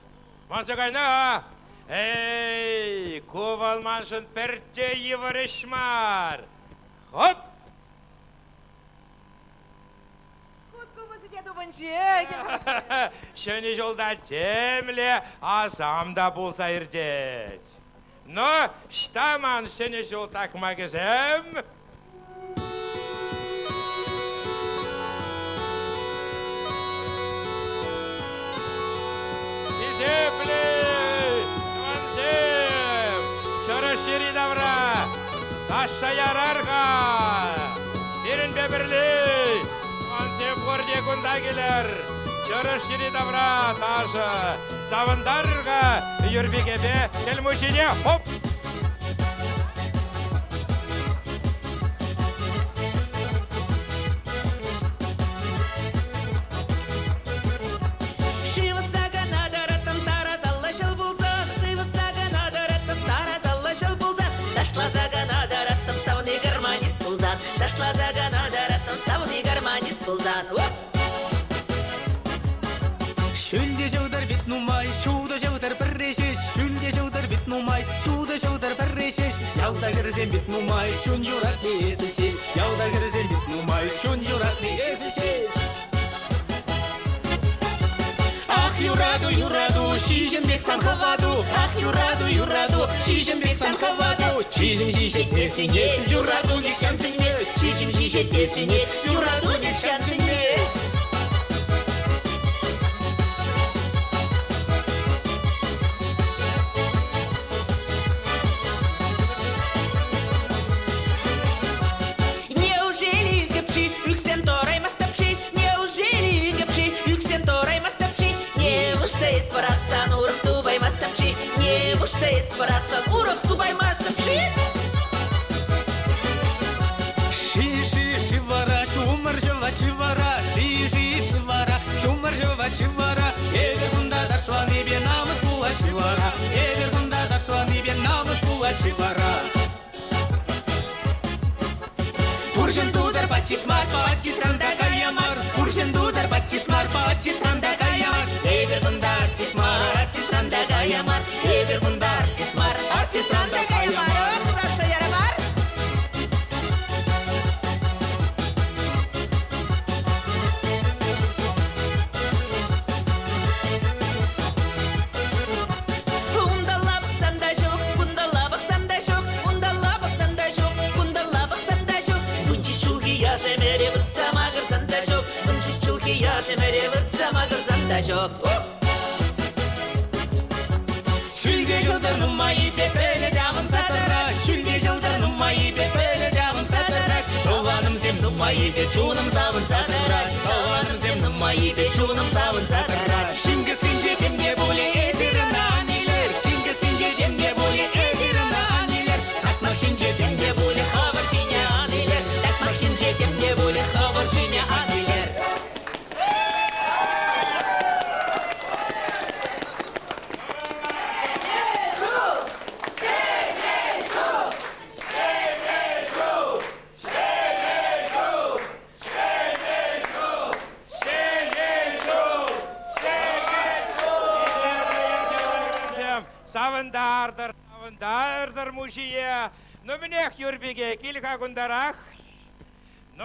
Манса кайнӑ? Эй, ку вӑл маншӑн пӗртте йывӑр ӗҫ мар. Хоп! Хут купӑсӗ те тупӑнчӗ. Ҫӗнӗ ҫулта темле асам та пулса иртет. Но ӑҫта ман Ҫӗнӗ ҫул такмакӗсем? Хисеплӗ тӑвансем, чӑрӑш йӗри-тавра ташша ярар-ха. Пирӗнпе пӗрле тӑвансем пурте кунта килӗр. Чӑрӑш йӗри-тавра ташӑ савӑнтарӑр-ха Юрпикепе Хӗл Мучине. Хоп! Шыв сакана тӑраттӑм тарасалла ҫӑл пулсан, шыв сакана тӑраттӑм тарасалла ҫӑл пулсан, ташласа кӑна тӑраттӑм савни гармонист пулсан, ташласа кӑна тӑраттӑм савни гармонист пулсан. Ҫӳлте ҫӑлтӑр пит нумай, ҫутӑ ҫӑлтӑр пӗрре ҫеҫ. Ҫӳлте ҫӑлтӑр пит нумай, ҫутӑ ҫӑлтӑр пӗрре ҫеҫ. Ялта хӗрсем пит нумай, чун юратни эсӗ ҫеҫ. Ялта хӗрсем пит нумай, чун юратни эсӗ ҫеҫ. Ах, юрату, юрату, ҫиҫӗм пек сан хӑвату. Ах, юрату, юрату, ҫиҫӗм пек сан хӑвату. Ҫиҫӗм ҫиҫет те сӳнет, юрату нихҫан сӳнмест. Ҫиҫӗм ҫиҫет те сӳнет, юрату нихҫан сӳнмест. Неужели ӳкӗп-ши, ӳксен тӑраймастӑп-ши? Неужели ӳкӗп-ши, ӳксен тӑраймастӑп-ши? Неужто эс пӑрахсан урӑх тупаймастӑп-ши? Неужто эс пӑрахсан урӑх тупаймастӑп-ши? Ши-ши, ши вара, ҫумӑр ҫӑвать ши вара, ши-ши, ши вара, ҫумӑр ҫӑвать ши вара, эпир кунта ташланипе намӑс пулать ши вара, эпир кунта ташланипе намӑс пулать ши вара. Пурҫӑн тутӑр патис мар, патисран та кая мар, пурҫӑн тутӑр патис мар, патисран та кая мар, эпир кунта артист мар, артистран та кая мар, эпир кунта артист мар, артистран та кая мар. Саша Ярамар. Унталла пӑхсан та ҫук, кунталла пӑхсан та ҫук, унталла пӑхсан та ҫук, кунталла пӑхсан та ҫук. Вунҫич ҫулхи яш ӗмӗре выртса макӑрсан та ҫук, вунҫич ҫулхи яш ӗмӗре выртса макӑрсан та ҫук. Ҫӳлте ҫӑлтӑр нумаййипе пӗлӗт авӑнса тӑрать, ҫӳлте ҫӑлтӑр нумаййипе пӗлӗт авӑнса тӑрать. Тӑванӑмсем нумаййипе чунӑм савӑнса тӑрать, тӑванӑмсем нумаййипе чунӑм савӑнса тӑрать. Ҫын кӗсйинче тем те пулӗ, эсир ӑна ан илӗр. Ҫын кӗсйинче тем те пулӗ, эсир ӑна ан илӗр. Такмак ҫинче тем те пулӗ, хӑвӑр ҫине ан илӗр. Такмак ҫинче тем те пулӗ, хӑвӑр ҫине ан илӗр. Савӑнтартӑр, савӑнтартӑр мучие. Ну мӗнех, Юрпике, кил-ха кунтарах. Ну,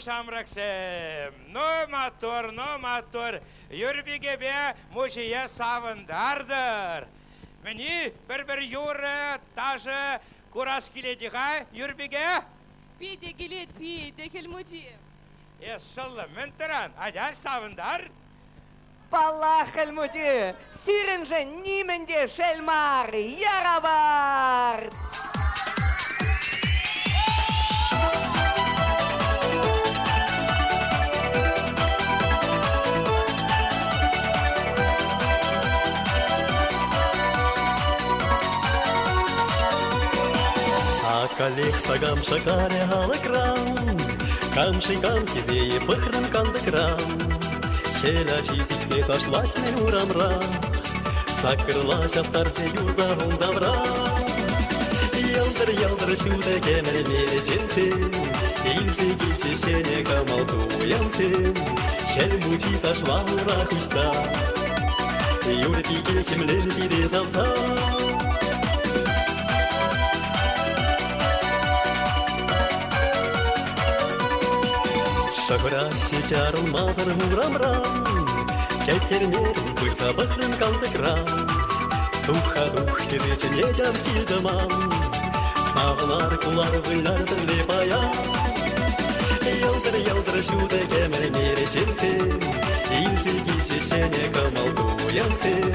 ҫамрӑксем, ну, маттур, ну, маттур, Юрпикепе мучие савӑнтартӑр. Мӗн-и, пӗр-пӗр юрӑ, ташӑ курас килет-и-ха, Юрпике? Питӗ килет, питӗ, Хӗл Мучи. Эс, шӑллӑм, мӗн тӑран? Атя, савӑнтар. Паллах, Хӗл Мучи, сирӗншӗн нимӗн те шел мар, яра пар! Каллех такам шакарӗ алӑкран, Кам-ши кам тесе пӑхрӑм кантӑкран. Хӗл ачи сиксе ташлать-мӗн урамра, Саккӑрла ҫаптарчӗ юрта ун тавра. Йӑлтӑр-йӑлтӑр ҫутӑ кӗмӗл мерченсем, Илсе килчӗ ҫӗнӗ кӑмӑл туйӑмсем. Хӗл мучи ташла ура хуҫса, Юр пике хӗмлен пире савса. Шӑхӑраҫҫӗ чарӑнмасӑр урамран, Кӗттермерӗм пырса пӑхрӑм кантӑкран. Тух-ха тух тесе чӗнет ав ҫил-тӑман, Савӑнар, кулар, выляр пӗрле паян. Йӑлтӑр-йӑлтӑр ҫутӑ кӗмӗл мерченсем, Илсе килчӗ ҫӗнӗ кӑмӑл туйӑмсем.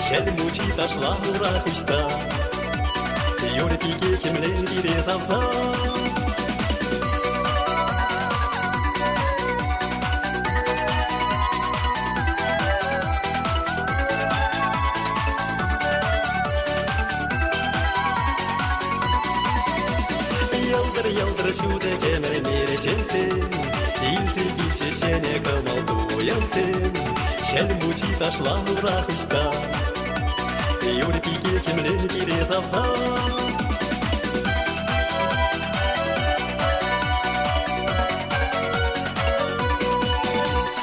Хӗл Мучи ташла ура хуҫса, Юр пике хӗмлен пире савса. Йӑлтӑр-йӑлтӑр ҫутӑ кӗмӗл мерченсем, Илсе килчӗ ҫӗнӗ кӑмӑл туйӑмсем. Хӗл Мучи ташла ура хуҫса, Юр пике хӗмлен пире савса.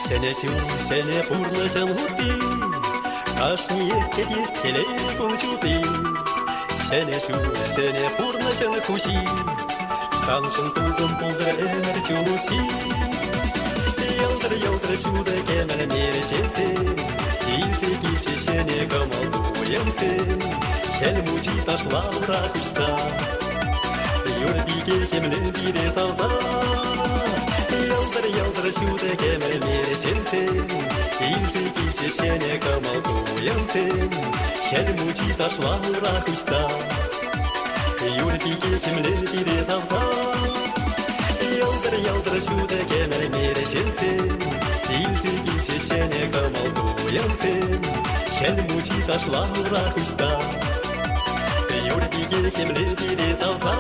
Ҫӗнӗ ҫул, ҫӗнӗ пурнӑҫӑн утти, Кашниех кӗтет телей кун ҫути. Ҫӗнӗ ҫул, ҫӗнӗ пурнӑҫӑн хуҫи, Саншӑн тусӑм пултӑр ӗмӗр чун уҫҫи. Йӑлтӑр-йӑлтӑр ҫутӑ кӗмӗл мерченсем, Илсе килчӗ ҫӗнӗ кӑмӑл туйӑмсем. Хӗл Мучи ташла ура хуҫса, Юр пике хӗмлен пире савса. Йӑлтӑр-йӑлтӑр ҫутӑ кӗмӗл мерченсем, Илсе килчӗ ҫӗнӗ кӑмӑл туйӑмсем. Хӗл Мучи ташла ура хуҫса, Юр пике хӗмлен пире савса. Йӑлтӑр-йӑлтӑр ҫутӑ кӗмӗл мерченсем, Илсе килчӗ ҫӗнӗ кӑмӑл туйӑмсем. Хӗл Мучи ташла ура хуҫса, Юр пике хӗмлен пире савса.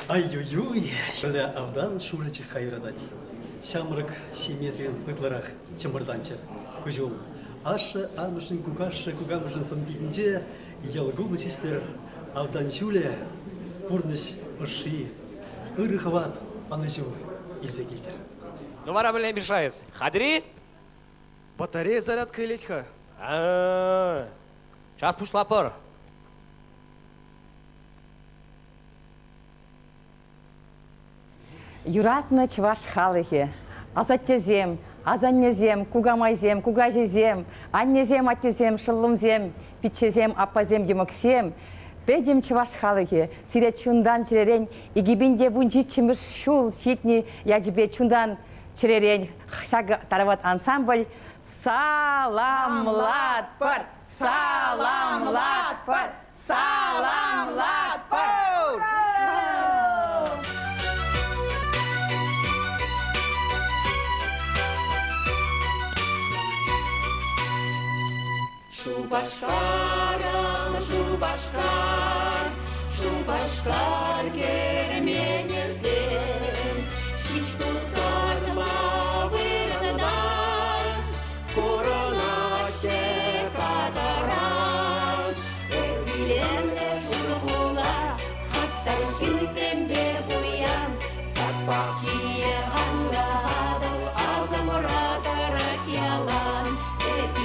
Ай-юй-юй, хӗлле автан шурӑ чӑхха юратать. Ҫамрӑк ҫемьесем ытларах чӑмӑртанччӑр. Ку ҫул ашшӗ-амӑшӗн, кукашшӗ-кукамӑшӗн сӑн-питӗнче йӑл кулӑ ҫиҫтӗр. Автан ҫулӗ пурнӑҫ ӑшши, ырӑ хӑват ӑнӑҫу илсе килтӗр. Ну вара мӗнле мешаес? Хатӗр-и? Батарея зарядка илет-ха. Час пуҫлапӑр. Юратнӑ чӑваш халӑхӗ, асаттесем, асаннесем, кукамайсем, кукаҫисем, аннесем, аттесем, шӑллӑмсем, пиччесем, аппасем, йӑмӑксем, пӗтӗм чӑваш халӑхӗ сире чунтан-чӗререн 2017-мӗш ҫул ҫитнӗ ячӗпе чунтан чӗререн ҫакӑ Тарават ансамбль саламлатпӑр! Саламлатпӑр! Саламлатпӑр! Шупашкарӑм, Шупашкар, Шупашкар керменӗсем ҫич тусанла вырӑнтан курӑнаҫҫӗ катаран. Эс илемлӗ шур хула, хастар ҫынсемпе пуян, сад пахчине анлӑ Атӑл асӑмра тӑрать ялан. Эс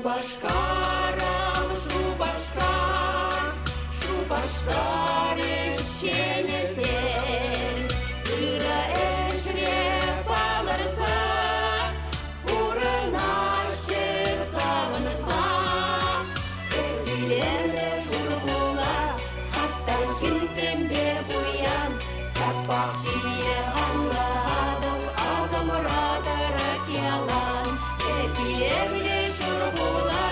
Шупашкарӑм, Шупашкар, Шупашкар ӗҫченӗсем ырӑ ӗҫре палӑрса пурӑнаҫҫӗ савӑнса. Эс илемлӗ шур хула, хастар ҫынсемпе пуян, сад пахчине анлӑ Атӑл асӑмра тӑрать ялан. Эс илемлӗ шур хула,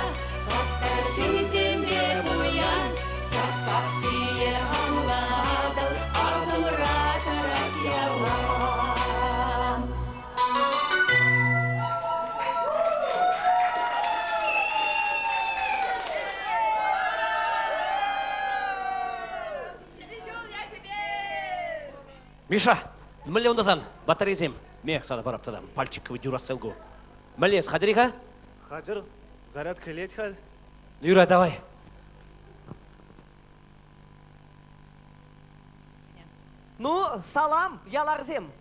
хастар ҫынсемпе пуян, сад пахчине анлӑ Атӑл асӑмра тӑрать ялан. Миша, мӗнле унта сан батарейсем? Ме, сана парап тата пальчиковый дюрасселку. Мӗнле эс хатӗр-и-ха? Хатӗр. Зарядка илет халь. Юра, давай. Ну, салам, яларсем.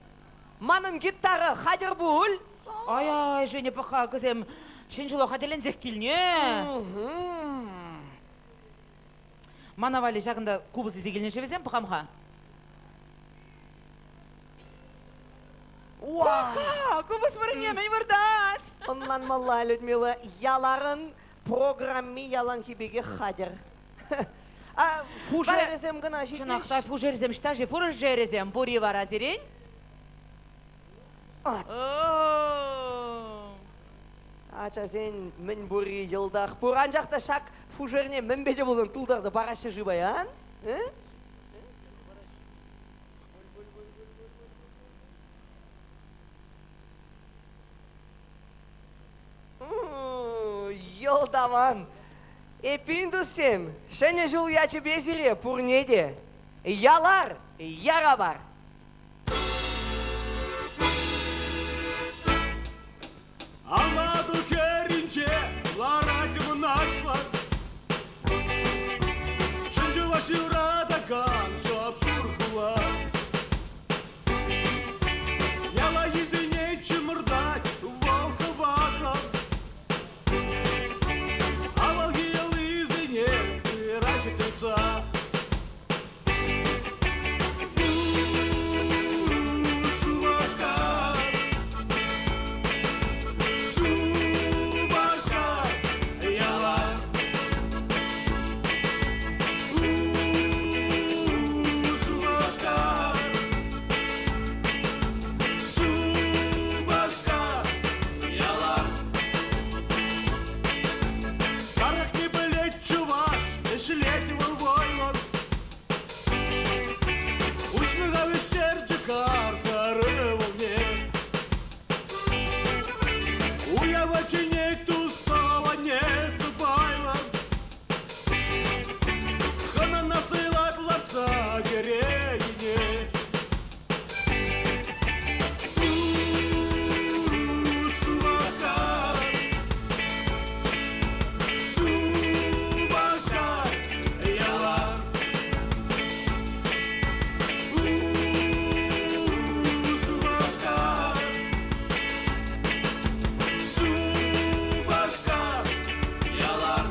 Манӑн гитара хатӗр пуль? Ай-ай, Женя, пӑх-ха, кӗсем ҫӗн ҫула хатӗрленсех килнӗ. Мана валли ҫакӑнта купӑс илсе килнӗ-ши вӗсем, пӑхам-ха. Пӑх-ха, купӑс вырӑнне мӗн выртать? Ӑнланмалла, Людмила, яларӑн программи яланхи пекех хатӗр. А фужерӗсем кӑна ҫитмеҫ. Чӑнах та, фужерсем ӑҫта-ши? Фужерӗсем пур-и вара сирӗн? Ачасен мӗн пурри йӑлтах пур, анчах та ҫак фужерне мӗнпе те пулсан тултарса параҫҫӗ-ши паян? Йӑлтаван! Эппин, туссем, Ҫӗнӗ ҫул ячӗпе сире пурне те ялар, яра пар! Амату хӗрринче ларать мӑнаҫлӑ. Чӑн-чӑваш юратакан шап-шур хула. Яла йӗсене чӑмӑртать вӑл хӑватлӑ. Авалхи йӑлисене тыраҫҫӗ тытса. Шупашкар, Шупашкар, ялан. Шупашкар, Шупашкар, ялан. Тарӑхни пӗлет чӑваш, ӗҫлет вӑл вӑйлӑн. Уҫлӑха вӗҫтерчӗ карсӑр ывӑлне. Уява чӗнет тус-тӑванне сӑпайлӑн. Хӑнана сӑйлать лартса кӗрекене. Шупашкар, Шупашкар, ялан. Шупашкар, Шупашкар, ялан.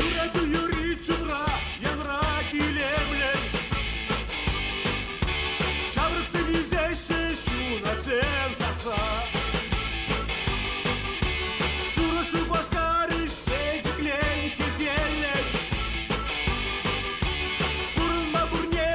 Юрату юрри чунра, янра илемлӗн. Ҫамрӑксем ӳсеҫҫӗ ҫунатсем сарса. Шурӑ Шупашкар ӗҫсе чӗклен хӗвеллӗн. Пурӑнма пурне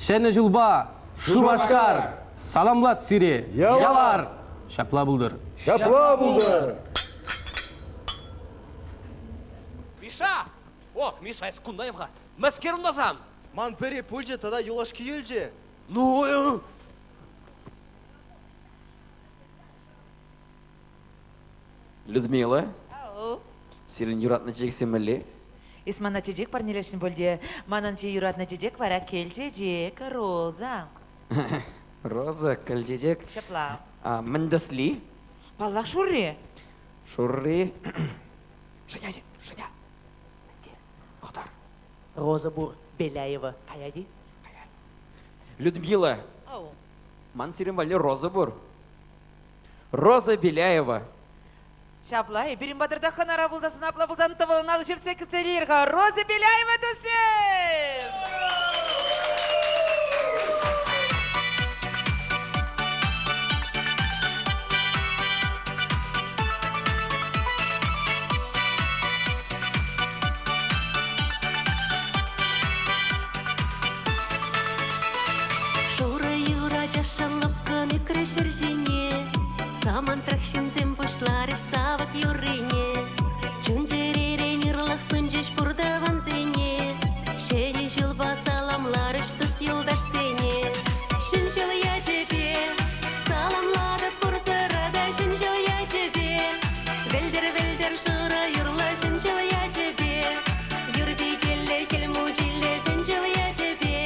Ҫӗнӗ ҫулпа Шупашкар! Саламлать сире! Ялар! Ҫапла пултӑр! Ҫапла пултӑр! Миша! О, Миша, эс кунта-им-ха? Мӗскер унта сан? Ман пӗри пулчӗ тата юлашки юлчӗ. Ну, Людмила, Ау. сирӗн юратнӑ чечексем мӗнле? Эс мана чечек парнелесшӗн пуль те, манӑн чи юратнӑ чечек вара кӗл чечек, роза. Роза, кӗл чечек. Ҫапла. А, мӗн тӗсли? Паллах, шурри. Шурри. Женя, Женя. Хӑтар. Роза пур, Беляева. Каять-и? Людмила, Ау. ман сирӗн валли роза пур. Роза Беляева. Ҫапла, пирӗн патӑрта хӑнара пулсассӑн апла пулсан тӑвӑлӑн ал ҫӗртсе кӗтсе илер-ха. Роза Беляева туссем! Шурӑ юра чашшӑн лӑпкӑн ӳкрӗ ҫӗр ҫине. Самантрах ҫынсем пуҫларӗҫ савӑк юррине. Чун-чӗререн ырлӑх сунчӗҫ пур тӑвансене. Ҫӗнӗ ҫулпа саламларӗҫ тус-юлташсене. Ҫӗн ҫул ячӗпе саламлатӑп пурсӑра та ҫӗн ҫул ячӗпе. Вӗлтӗр-вӗлтӗр шурӑ юрлӑ ҫӗн ҫул ячӗпе. Юр пикеллӗ Хӗл Мучиллӗ ҫӗн ҫул ячӗпе.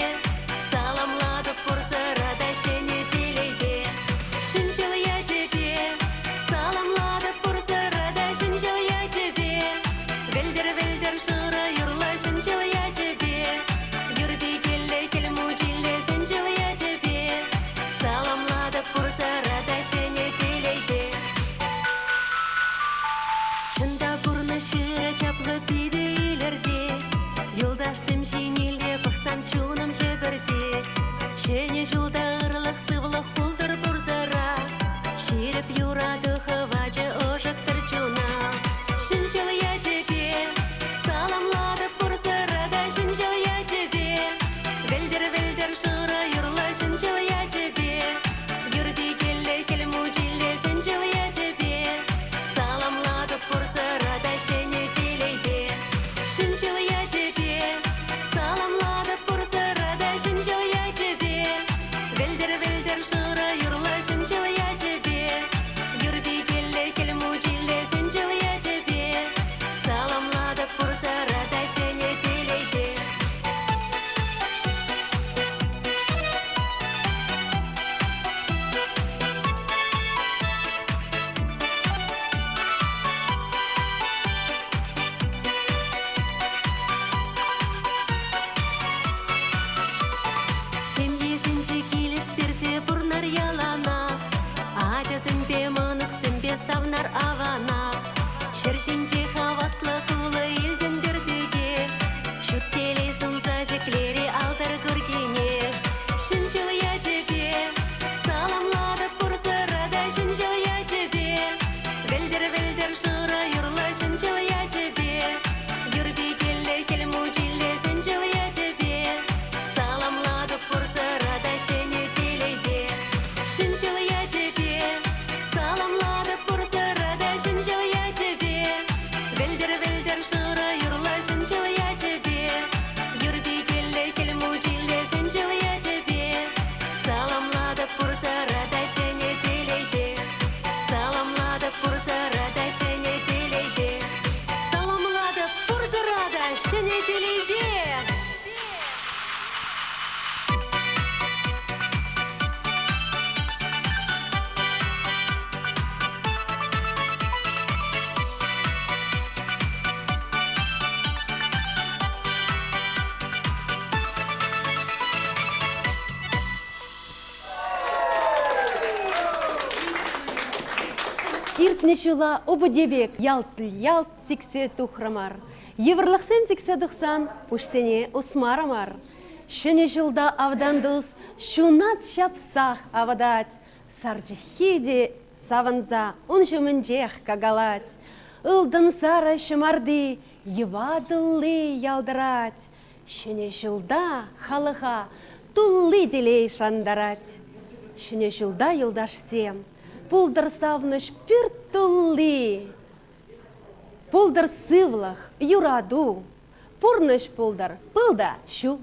Саламлатӑп пурсӑра та ҫӗнӗ телейпе. Ҫӗн ҫул ячӗпе. Саламлатӑп пурсӑра та ҫӗн ҫул ячӗпе. Вӗлтӗр-вӗлтӗр шурӑ юрлӑ ҫӗн ҫул ячӗпе. Юр пикеллӗ Хӗл Мучиллӗ ҫӗн ҫул ячӗпе. Саламлатӑп пурсӑра та ҫӗнӗ телейпе. Чӑн та пурнӑҫ ырӑ, чаплӑ, питӗ илӗртет. Юлташсем ҫинелле пӑхсан чунӑм хӗпӗртет. Ҫӗнӗ ҫулта ырлӑх-сывлӑх пултӑр пурсӑра. Ҫирӗп юрату хӑвачӗ ӑшӑттӑр чуна. Ҫӗн ҫул ячӗпе саламлатӑп пурсӑра та ҫӗн ҫул ячӗпе. Вӗлтӗр-вӗлтӗр шурӑ юрлӑ ҫӗн ҫул ячӗпе. Юр пикеллӗ Хӗл Мучиллӗ ҫӗн ҫул ячӗпе. Саламлатӑп пурсӑра та ҫӗнӗ телейпе. Ҫӗн ҫул ячӗпе. Саламлатӑп пурсӑра та ҫӗн ҫул ячӗпе. Вӗлтӗр-вӗлтӗр шурӑ юрлӑ ҫӗн ҫул ячӗпе. Юр пикеллӗ Хӗл Мучиллӗ ҫӗн ҫул ячӗпе. Саламлатӑп пурсӑра та ҫӗнӗ телейпе. Ҫемьесенче килӗштерсе пурнар яланах, Ачасемпе, мӑнуксемпе савнар аванах. Ҫӗр ҫинче хаваслӑ тулӑ илтӗнтӗр текех, Ҫут телей сунса ҫӗклерӗ алтӑр куркине. Ҫӗн ҫул ячӗпе саламлатӑп пурсӑра та ҫӗн ҫул ячӗпе. Вӗлтӗр-вӗлтӗр шурӑ юрлӑ ҫӗн ҫул ячӗпе. Юр пикеллӗ Хӗл Мучиллӗ ҫӗн ҫул ячӗпе. Саламлатӑп пурсӑра та ҫӗнӗ телейпе. Ҫӗн ҫул ячӗпе саламлатӑп пурсӑра та ҫӗн ҫул ячӗпе. Вӗлтӗр-вӗлтӗр шурӑ юрлӑ ҫӗн ҫул ячӗпе. Юр пикеллӗ Хӗл Мучиллӗ ҫӗн ҫул ячӗпе. Саламлатӑп пурсӑра та ҫӗнӗ телейпе. Саламлатӑп пурсӑра та ҫӗнӗ телейпе. Саламлатӑп пурсӑра та ҫӗнӗ телейпе. Иртнӗ ҫула упӑте пек ялт-ялт сиксе тухрӑмӑр. Йывӑрлӑхсем сиксе тухсан пуҫсене усмарӑмӑр. Ҫӗнӗ ҫулта автан тус ҫунат ҫапсах авӑтать. Сар чӑххи те савӑнса ун ҫумӗнчех какалать. Ылтӑн сарӑ ҫӑмарти йӑва тулли ялтӑрать. Ҫӗнӗ ҫулта халӑха тулли телей шантарать. Ҫӗнӗ ҫулта, юлташсем, пултӑр савнӑҫ пӳрт тулли. Пултӑр сывлӑх, юрату, пурнӑҫ пултӑр пыл та ҫу.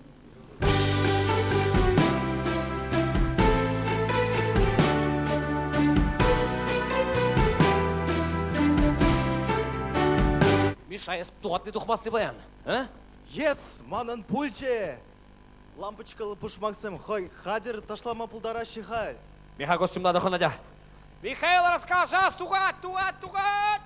Миша, эс тухатни тухмасси паян, а? Ес, манӑн пулчӗ! Лампочкӑллӑ пушмаксем хӑй хатӗр ташлама пултараҫҫӗ халь. Миха костюмна тӑхӑн атя. Михаил раскалшас, тухать, тухать, тухать!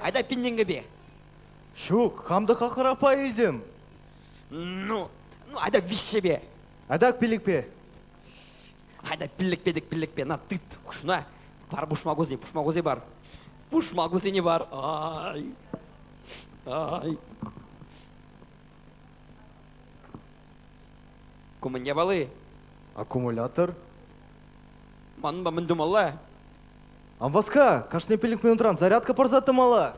Айда пинненгебе. Ҫук, хам та хахӑрапа илтӗм. Ну, ну, айда виҫҫӗпе. Айда пилӗкпе. Айда пиллӗкпе тӗк пиллӗкпе, на тыт, кушна. Бар пушмакусене, пушмакусе бар. Пушмакусене бар. Ай. Ай. Ку мӗн япали? Аккумулятор. Манпа мӗн тумалла? Ан васка, кашни пилӗк минутран зарядка парса тӑмалла.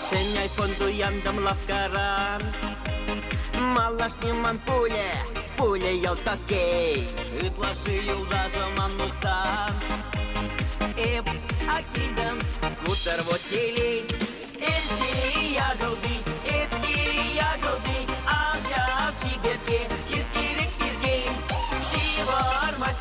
Ҫӗн айфон туянтӑм лавккаран. Малашне ман пулӗ, пулӗ йӑлт окей. Ытлашши юлташӑм ан мухтан. Эп килтӗм, скутер вот телей. Эсти якӑлти, эпти якӑлти, ав ҫав чиперкке, ирттерет пиртен. Ҫывӑрмасть.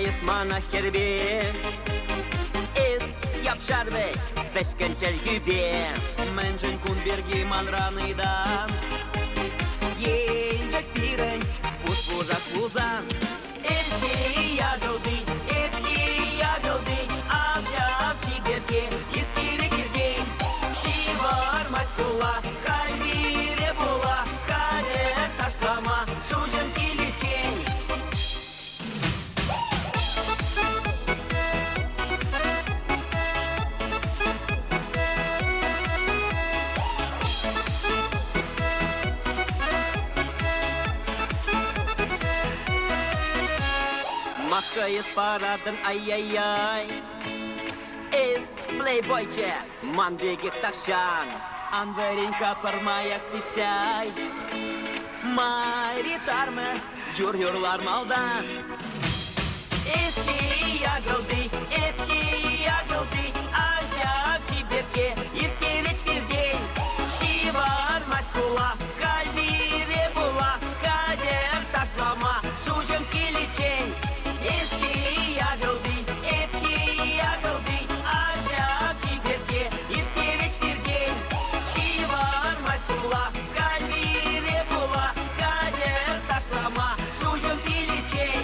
эс мана хӗрпе. Эс япшар вӗт, вӗҫкӗн чӗлхӳпе. Мӗншӗн кун пирки манран ыйтан? Енчӗк пирӗн пуш-пушах пулсан. Эп те якӑлти, эп те якӑлти, ав ҫав чиперкке ирттерет иртен. Ҫывӑрмасть хула, халь пире пула, халӗ ташлама шуҫӑм киличчен. Махха эс паратӑн, ай-яй-яй. Эс плейбойччӗ, ман пекех тахҫан. Ан вӗрен-ха пӗрмаях Петяй. Майри тармӗ, юр юрлар малтан. Эс те якӑлти, эп те якӑлти, ав чиперкке ирттерет пиртен. Ҫывӑрмасть хула, халь пире пула, хатӗр ташлама шуҫӑм киличчен. Эс те якӑлти, эп те якӑлти, ав чиперкке ирттерет пиртен. Ҫывӑрмасть хула, халь пире пула, хатӗр ташлама шуҫӑм киличчен.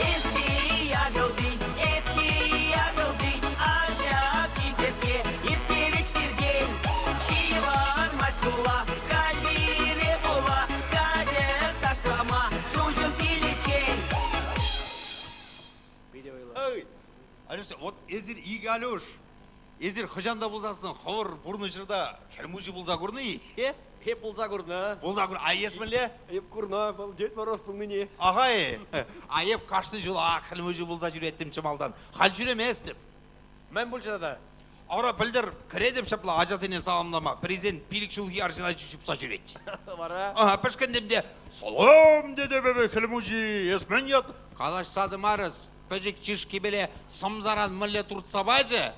Эс те якӑлти, эп те якӑлти, ав ҫав чиперкке ирттерет пиртен. Ҫывӑрмасть хула, халь пире пула, хатӗр ташлама шуҫӑм киличчен. Эй, Алюш, вот эсир икӗ Алюш. Эсир хӑҫан та пулсассӑн хӑвӑр пурнӑҫӑрта хӗл мучи пулса курнӑ-и? Эп пулса курнӑ. Пулса курнӑ. А эс мӗнле? Эп курнӑ, вӑл Дед Мороз пулнине. Ага-и. А эп кашни ҫул хӗл мучи пулса ҫӳреттӗмччӗ малтан. Халь ҫӳреместӗп. Мӗн пулчӗ тата? Ара, пӗлтӗр кӗретӗп ҫапла ачасене саламлама. Пӗрисен 5 ҫулхи арҫын ачи чупса ҫӳрет. Вара? Ага, пӗшкӗнтӗм те салам тетӗп эпӗ, Хӗл Мучи, эс мӗн ят? Калаҫса тӑмарӗс, пӗчӗк чышкипеле сӑмсаран мӗнле туртса пачӗ?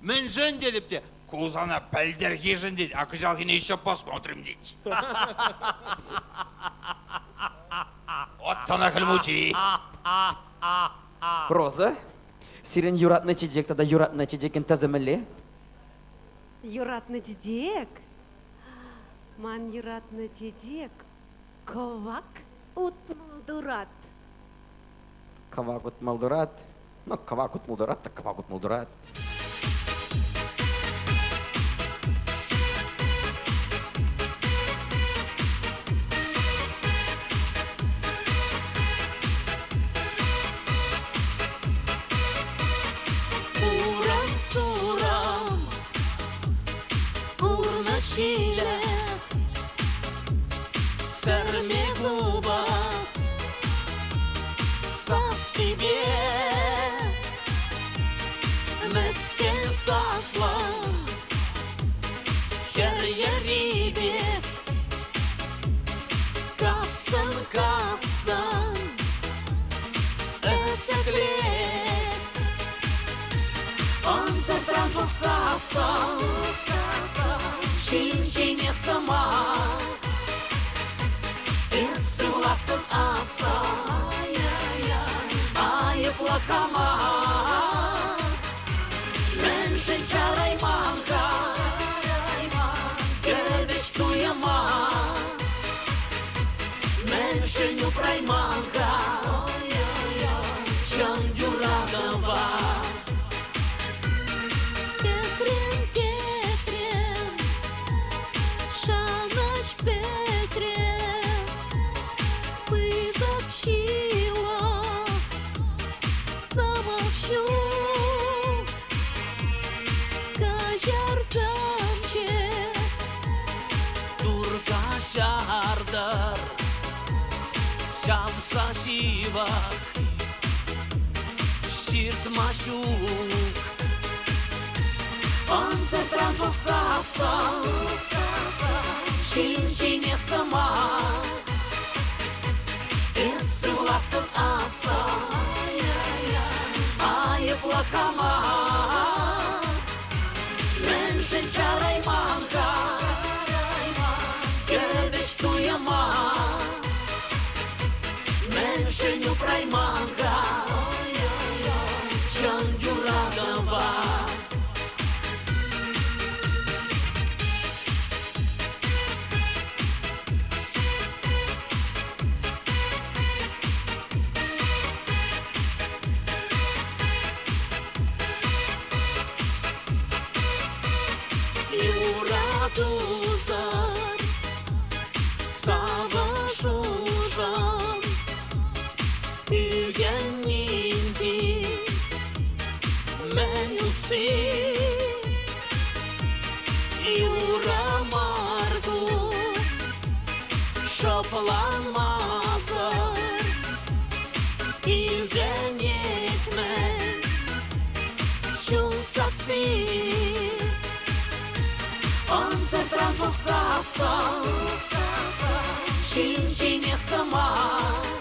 Мӗншӗн тетӗп те, ку сана пӗлтӗрхишӗн тет, а кӑҫалхине еще посмотрим тет. Вот сана Хӗл Мучи. Роза, сирӗн юратнӑ чечек тата юратнӑ чечекӗн тӗсӗ мӗнле? Юратнӑ чечек? Ман юратнӑ чечек кӑвак утмӑлтурат. Кӑвак утмӑлтурат. Ну, кӑвак утмӑлтурат та кӑвак утмӑлтурат. Урам-сурам, пурнӑҫ ҫилӗ, сӗрме купӑс сассипе мӗскӗн саслӑ хӗр йӗррипе кассӑн-кассӑн ӗсӗклет. Ӑнсӑртран пӑхсассӑн ҫын ҫине сӑмах эс сывлаттӑн аса, айӑплӑ хама. Мӗншӗн чарайман-ха кӗвӗҫ туйӑма? Мӗншӗн упрайман-ха чӑн юратӑва? Кӗтрем, кӗтрем, шанӑҫ пӗтрӗ, пысӑк ҫылӑх, сӑмах ҫук, каҫарсамччӗ. Тур каҫартӑр, чавса ҫывӑх, ҫыртма ҫук. Ӑнсӑртран пӑхсассӑн ҫын ҫине сӑмах эс сывлаттӑн аса, Айӑплӑ хама. Мӗншӗн чарайман-ха кӗвӗҫ туйӑма? Мӗншӗн упрайман-ха чӑн юратӑва? Юратусӑр савӑшушӑн ӳкӗннин те мӗн усси? Юрӑ мар ку, шӑпланмасӑр илтӗнет-мӗн чун сасси. Ӑнсӑртран тухсассӑн ҫын ҫине сӑмах,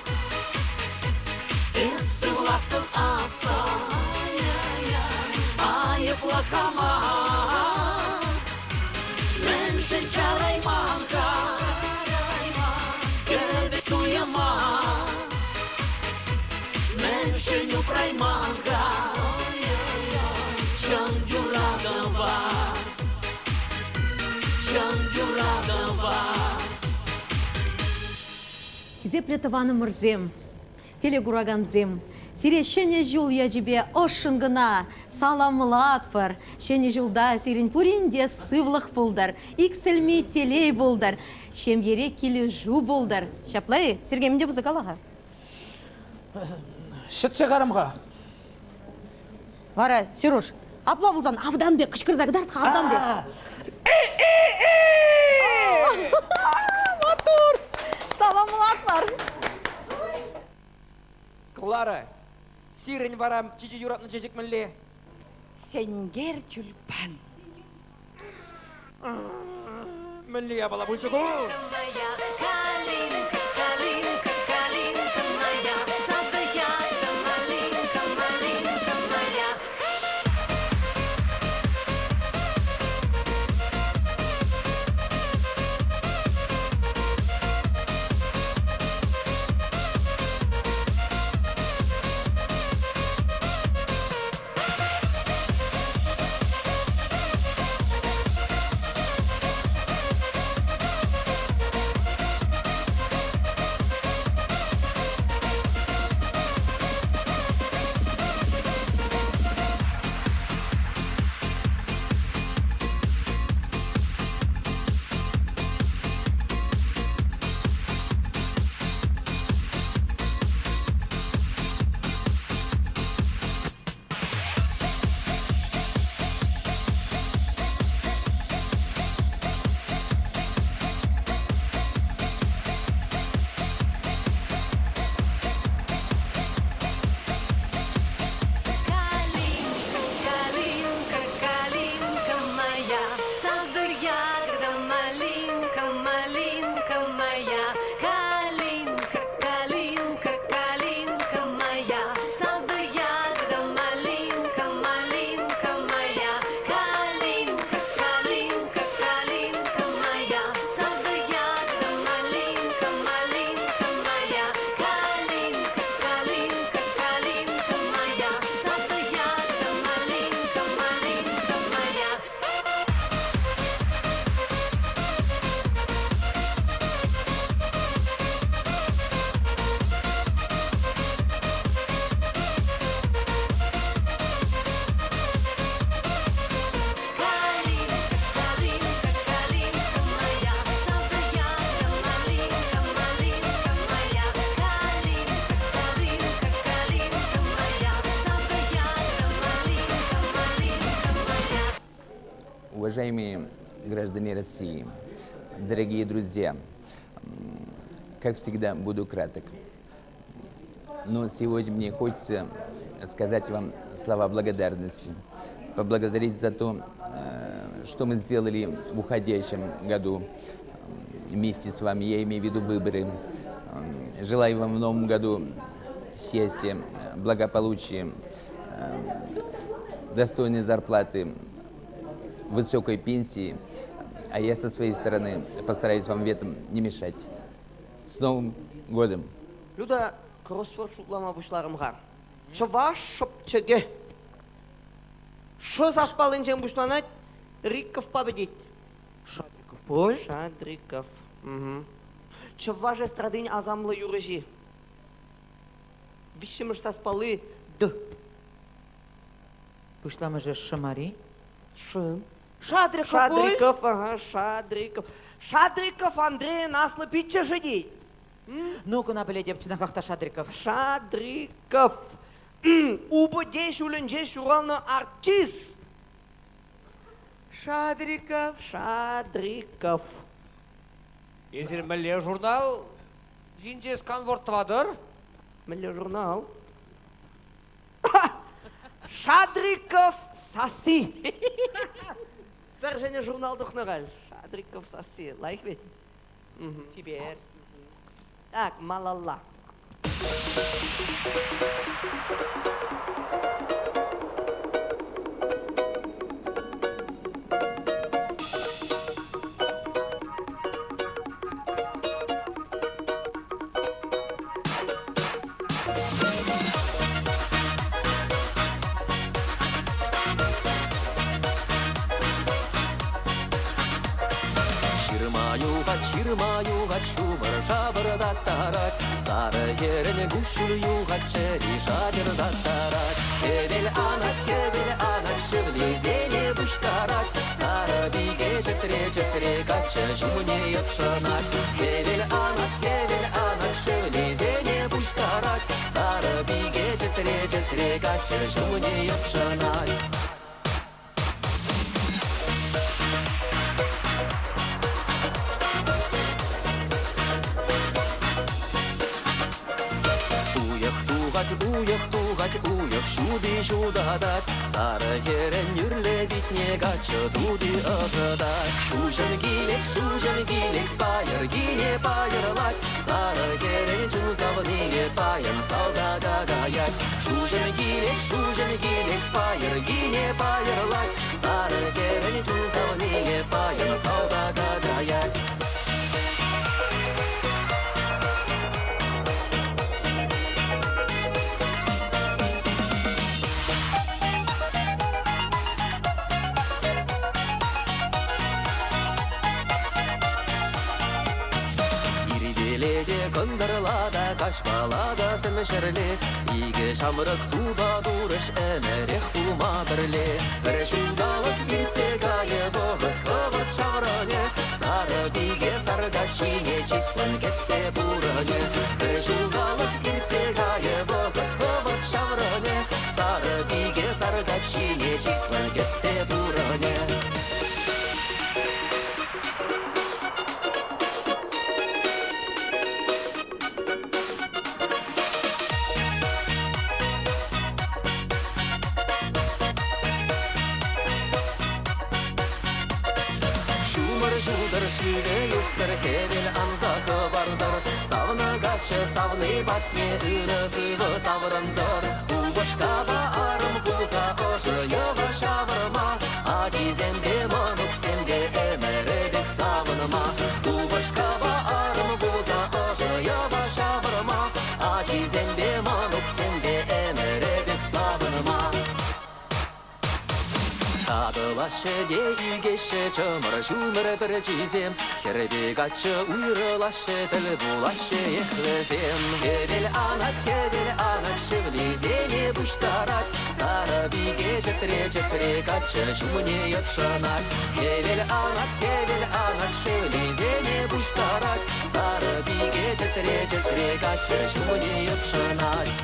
эс сывлаттӑн ассӑн, айӑплӑ хама. Мӗншӗн чарайман-ха кӗвӗ туйӑма? Мӗншӗн упрайман-ха чӑн юратӑва? Чӑн юратӑва. Хисеплӗ тӑванӑмӑрсем, телекуракансем, сире Ҫӗнӗ ҫул ячӗпе ӑшшӑн кӑна саламлатпӑр. Ҫӗнӗ ҫулта сирӗн пурин те сывлӑх пултӑр, иксӗлми телей пултӑр, ҫемьере килӗшӳ пултӑр. Ҫапла-и, Сергей, мӗн те пулса кала-ха. Ҫӗтсе карам-ха. Вара, Сереж, апла пулсан автан пек кӑшкӑрса кӑтарт-ха, автан пек. Маттур! Саламлатпӑр! Клара, сирӗн вара чичи юратнӑ чечек мӗнле? Сенкер тюльпан. Мӗнле япала пулчӗ ку? Калинка, калинка, калинка моя, сада ягода, малинка, малинка моя. Калинка, калинка, калинка моя, саду ягода, малинка, малинка моя. Калинка, калинка, калинка моя, саду ягода, малинка, малинка моя. Калинка, калинка, калинка моя, саду ягода, малинка, малинка моя. Калинка, калинка, калинка моя, саду ягода, малинка, малинка моя. Калинка, калинка, калинка моя, саду ягода, малинка, малинка моя. Калинка, калинка, калинка моя, саду ягода, малинка, малинка моя. Уважаемые граждане России, дорогие друзья, как всегда, буду краток. Но сегодня мне хочется сказать вам слова благодарности. Поблагодарить за то, что мы сделали в уходящем году вместе с вами, я имею в виду выборы. Желаю вам в новом году счастья, благополучия. достойной зарплаты, высокой пенсии. А я со своей стороны постараюсь вам в этом не мешать. С Новым годом! Люда, кроссворд шутлама пуҫларӑм-ха. Чӑваш шӑпчӑкӗ. Ш саспаллинчен пуҫланать, Риковпа пӗтет. Шадриков пуль? Шадриков. Чӑваш эстрадин асамлӑ юрӑҫи. Виҫҫӗмӗш саспалли Д. Пуҫламӑшӗ Шӑмари. Ш. Шадриков Шадриков, ага, Шадриков. Шадриков Андрейӑн аслӑ пиччӗшӗ тет. Ну, кӑна пӗлетӗп, чӑнахах та Шадриков. Шадриков. Упӑте ҫулӗнче ҫуралнӑ артист. Шадриков. Шадриков. Эсир мӗнле журнал ҫинче сканворд тӑватӑр? Мӗнле журнал? Шадриков сасси. Пӗр ҫӗнӗ журнал тухнӑ халь. Шадриков сасси. Лайӑх ведь? Чипер. Так, малалла. Ҫырма юхать, ҫырма юхать, ҫумӑр шапӑртаттарать. Сарӑ хӗрӗн куҫҫуль юхать, чӗри шатӑртаттарать. Хӗвел анать, хӗвел анать, шевлисене пуҫтарать. Сарӑ пике чӗтре-чӗтре каччӑ ҫумне йӑпшӑнать. Хӗвел анать, хӗвел анать, шевлисене пуҫтарать. Сарӑ пике чӗтре-чӗтре каччӑ ҫумне йӑпшӑнать. Уйӑх тухать, уйӑх тухать, уйӑх ҫути ҫутатать. Сарӑ хӗрӗн нӳрлӗ питне каччӑ тути ӑшӑтать. Шуҫӑм килет, шуҫӑм килет, пайӑркине пайӑрлать. Сарӑ хӗрӗн чун савнине паян салтака каять. Шуҫӑм килет, шуҫӑм килет, пайӑркине пайӑрлать. Сарӑ хӗрӗн чун савнине паян салтака каять. Ирпеле те кӑнтӑрла та каҫпала та сӗм ҫӗрле икӗ ҫамрӑк тупа турӗҫ ӗмӗрех пулма пӗрле. Пӗр ҫулталӑк иртсе кайӗ вӑхӑт хӑвӑрт ҫаврӑнӗ, сарӑ пике сар каччине чыслӑн кӗтсе пурӑнӗ. Пӗр ҫулталӑк иртсе кайӗ вӑхӑт хӑвӑрт ҫаврӑнӗ, сарӑ пике сар каччине чыслӑн кӗтсе пурӑнӗ. Ҫумӑр ҫутӑр, шывӗ юхтӑр, хӗвел анса хӑпартӑр. Савнӑ каччӑ савни патне ырӑ-сывӑ таврӑнтӑр. Упӑшкапа арӑм пулса ӑшӑ йӑва ҫавӑрма, ачисемпе мӑнуксемпе ӗмӗрӗпех савӑнма. Упӑшкапа арӑм пулса ӑшӑ йӑва ҫавӑрма, ачисемпе мӑнуксемпе ӗмӗрӗпех савӑнма. Татӑлаҫҫӗ те ӳкеҫҫӗ чӑмӑр ҫумӑр пӗрчисем, Хӗрпе каччӑ уйрӑлаҫҫӗ, тӗл пулаҫҫӗ эх вӗсем. Хӗвел анать, хӗвел анать, шевлисене пуҫтарать, Сарӑ пике чӗтре-чӗтре каччӑ ҫумне йӑпшӑнать. Хӗвел анать, хӗвел анать, шевлисене пуҫтарать, Сарӑ пике чӗтре-чӗтре каччӑ ҫумне йӑпшӑнать.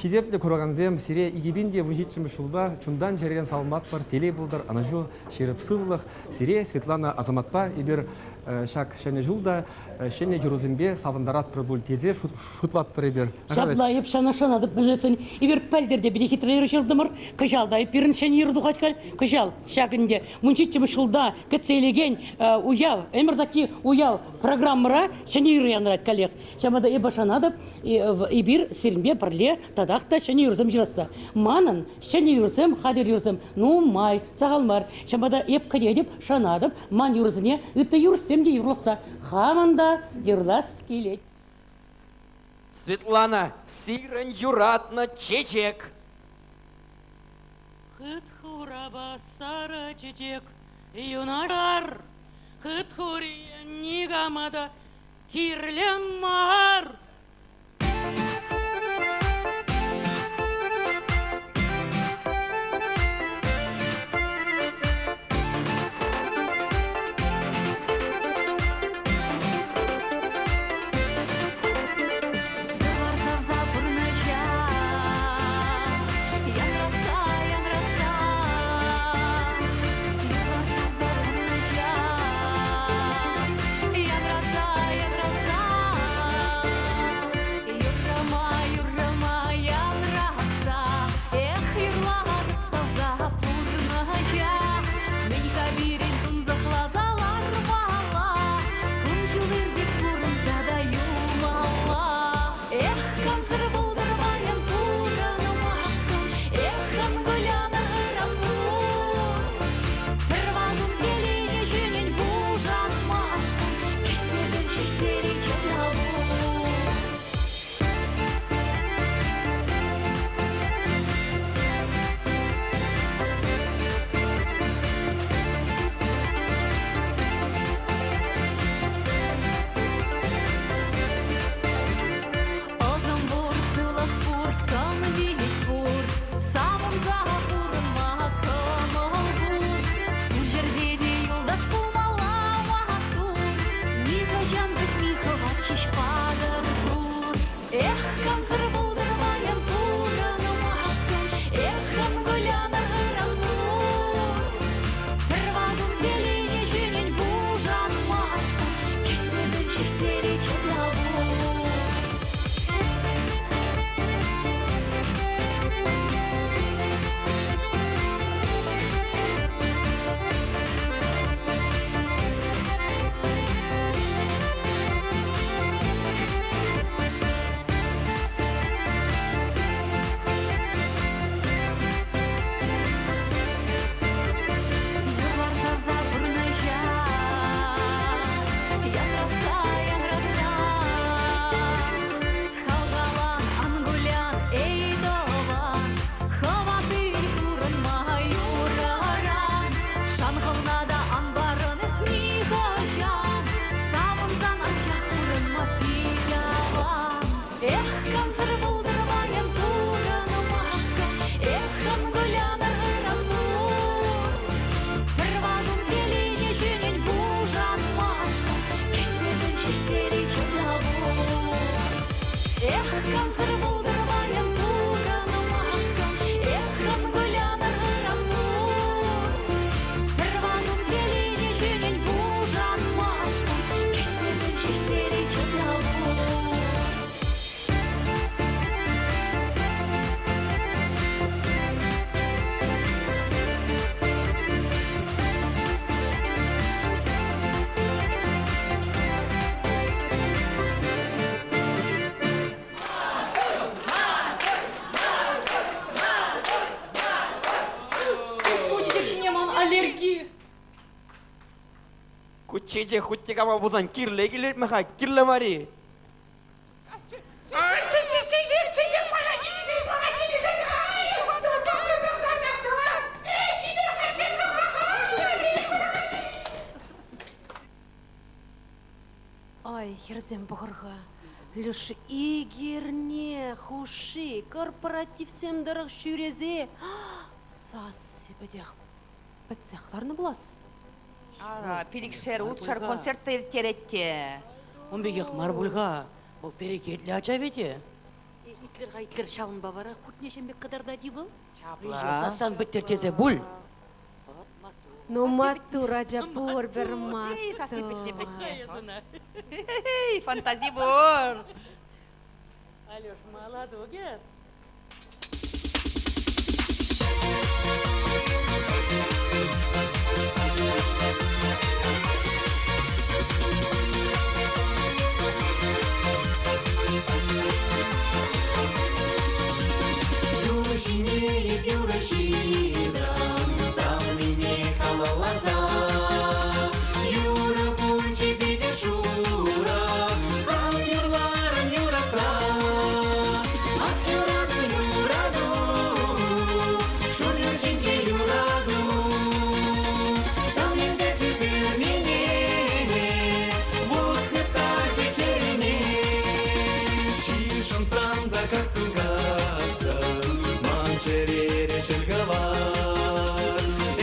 Хисеплӗ куракансем, сире 2017 ҫулпа чунтан-чӗререн саламлатпӑр, телей пултӑр, ӑнӑҫу, ҫирӗп сывлӑх. Сире Светлана Асаматпа эпир. ҫак Ҫӗнӗ ҫул та ҫӗнӗ юрӑсемпе савӑнтаратпӑр пуль тесе шутлатпӑр эпир. Ҫапла эп ҫавна шанатӑп, мӗншӗн эпир пӗлтӗр те питӗ хитре юрӑ ҫыртӑмӑр, кӑҫал та пирӗн ҫӗнӗ юрӑ тухать халь, кӑҫал ҫак ӗнтӗ 17-мӗш ҫулта кӗтсе илекен уяв, ӗмӗр сакки уяв программӑра ҫӗнӗ юрӑ янӑрать каллех. Ҫавӑнпа та эпӗ шанатӑп, эпир сирӗнпе пӗрле татах та ҫӗнӗ юрӑсем ҫырасса. Манӑн ҫӗнӗ юрӑсем, хатӗр юрӑсем нумай, сахал мар. Ҫавӑнпа та эп кӗтетӗп, шанатӑп, ман юрӑсене ытти юрӑҫсем те юрласса хамӑн та юрлас килет. Светлана, сирӗн юратнӑ чечек. Хыт хурапа сарӑ чечек юнашар, хыт хури никама та кирлӗ мар. Савса пурнӑҫа янратса, янратса, савса пурнӑҫа янратса, янратса, юррӑма, юррӑма янратса, эх, юрлатӑп савса пурнӑҫа. Мӗн-ха пирӗн тунсӑхласа лармалла, кун-ҫул иртет пурӑнса та юлмалла. Эх, кансӗр пултӑр паян пурӑнмашкӑн, эх, ан вылянӑр ыран пур. Пӗр вакун телейне ҫӗнӗн пушатмашкӑн кӗтме пӗл ҫеҫ телей чӑтлав пур. Ӑсӑм пур, сывлӑх пур, сӑн вилет пур, савӑнса пурӑнма кӑмӑл пур. Пур ҫӗрте те юлташ пулмалла маттур, нихӑҫан пӗтми хӑват ҫеҫ патӑр тур. Эх, кансӗр пултӑр паян пурӑнмашкӑн, эх, ан вылянӑр ыран пур. Пӗр вакун телейне ҫӗнӗн пушатмашкӑн кӗтме пӗл ҫеҫ телей чӑтлав пур. Юрлар савса пурнӑҫа, янратса, янратса. Хавхалан, ан кулян, эй, тӑван, хӑват ил пурӑнма юрӑран. Шан хӑвна та ан парӑн эс нихӑҫан, савӑнсан анчах пурӑнма пит аван. Эх, кансӗр пултӑр паян пурӑнмашкӑн, эх, ан вылянӑр ыран пур. Пӗр вакун телейне ҫӗнӗн пушатмашкӑн кӗтме пӗл ҫеҫ телей чӑтлав пур. Эх, кансӗр пултӑр паян пурӑнмашкӑн, эх, ан вылянӑр ыран пур. Пӗр вакун телейне ҫӗнӗн пушатмашкӑн кӗтме пӗл ҫеҫ телей чӑтлав пур. Ку чечек ҫине ман аллерги. Ку чечек хуть те кама пулсан кирлӗ килет-мӗ-ха, кирлӗ мар-и? Ай, хӗрсем пӑхӑр-ха, леш ик эрне хушши корпоративсем тӑрӑх ҫӳресе сасси пӗтех пӗтсех ларнӑ пулас. Ара, пилӗкшер, ултшар концерт та ирттерет те. Ун пекех мар пуль-ха. Вӑл перекетлӗ ача вӗт. Итлер-ха, итлер, ҫавӑнпа вара хутне ҫем пек кӑтартать-и вӑл? Ҫапла. Сассан пӗттӗр тесе пуль. Ну, маттур, ача, пур-пӗр маттур. Эй, сасси пӗтнӗ, пӗтнӗ. Эй, фантази пур. Алеш, молодок эс. Юрӑ ҫине эп юрӑ ҫырам, савнине халалласа. Юрӑ пулчӗ питӗ шурӑ, хам юрларӑм юратса. Ах, юрату, юрату, шур юр ҫинче юрату. Тӑм пӳрнине, вут хыптарчӗ чӗрене. Ҫил шӑнсан та кассӑн-кассӑн, ман чӗрере шӗл-кӑвар.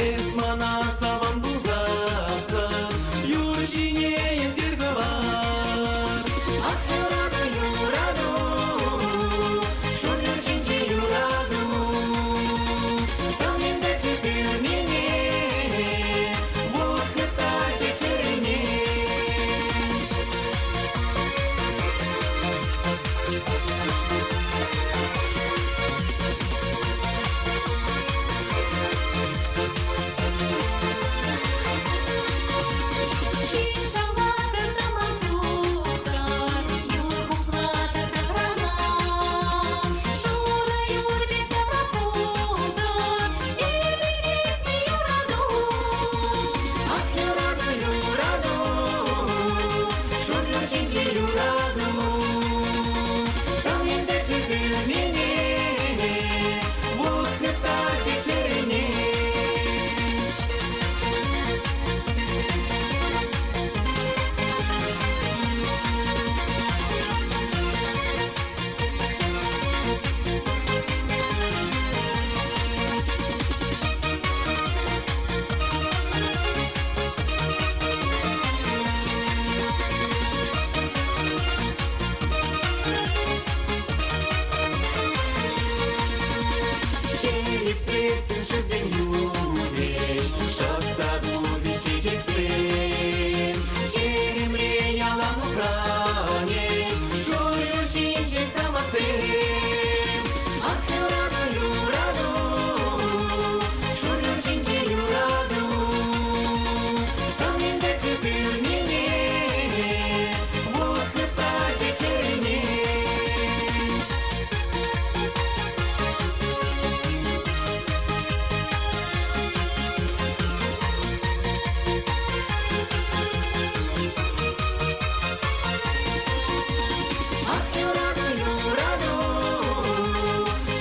Эс мана саван пулсассӑн, юр ҫине эс йӗр хӑвар. Ах, юрату, юрату, шур юр ҫинче юрату. Тӑм пӳрнине, вут хыптарчӗ чӗрене. Ҫил шавлатӑр тӑман тухтӑр, юр хуплатӑр таврана. Шурӑ юр пек таса пултӑр, эпир кӗтнӗ юрату. Ах, юрату, юрату, шур юр ҫинче юрату. Тӑм пӳрнине, вут хыптарчӗ чӗрене. Хӗл шывсем юхрӗҫ, шӑтса тухӗҫ чечексем. Ҫеремре ялан упранӗҫ, шур юр ҫинче самантсем. Ах, юрату, юрату, шур юр ҫинче юрату. Тӑм пӳрнине, вут хыптарчӗ чӗрене. Ах, юрату, юрату,